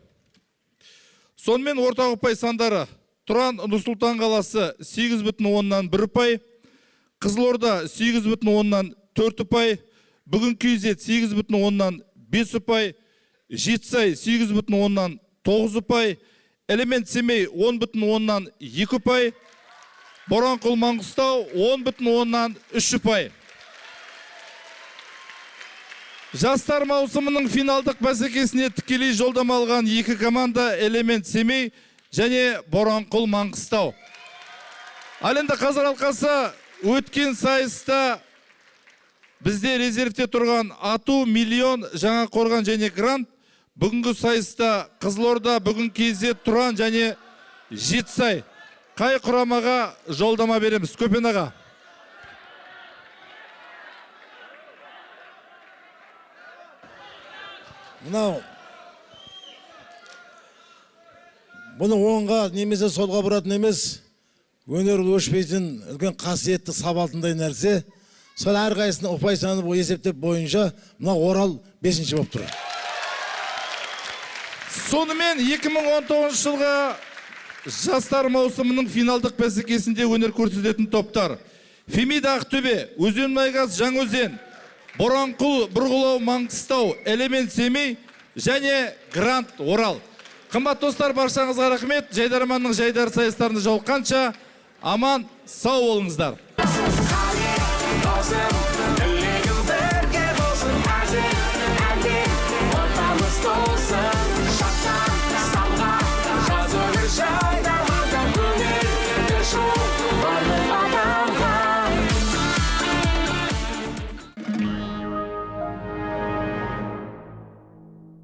Сонымен ортақ ұпай сандары: Тұран Нұрсұлтан қаласы 8,1 ұпай, Қызылорда 8,4 ұпай, Бүгін KZ 8,5 ұпай, Жетісай 8,9 ұпай, Элемент Семей 10,2 ұпай, Боранқұл Маңғыстау 10,3 ұпай. Жастар маусымының финалдық бәсекесіне тікелей жолдама алған екі команда Элемент Семей және Боранқұл Маңғыстау. Ал енді қазір алқасы өткен сайыста бізде резервте тұрған Ату, Миллион, Жаңа Қорған және Грант. Бүгінгі сайыста Қызылорда, бүгін кезде Тұран және Жетісай. Қай құрамаға жолдама береміз? Көпен аға. Мынау бұны оңға немесе солға бұратын емес, өнер өшпейтін үлкен қасиетті сап алтындай нәрсе. Сол әрқайсысын ұпай санып есептеп бойынша мына Орал 5-ші болып тұр. Сонымен 2019 жылғы жастар маусымының финалдық бәсекесінде өнер көрсететін топтар: Фемида Ақтөбе, Өзенмұнайгаз Жаңаөзен, Боранқұл Бұрғылау Маңғыстау, Элемент Семей және Грант Орал. Қымбат достар, баршаңызға рахмет. Жайдарманның жайдары сайыстарында жолыққанша аман сау болыңыздар. Досым.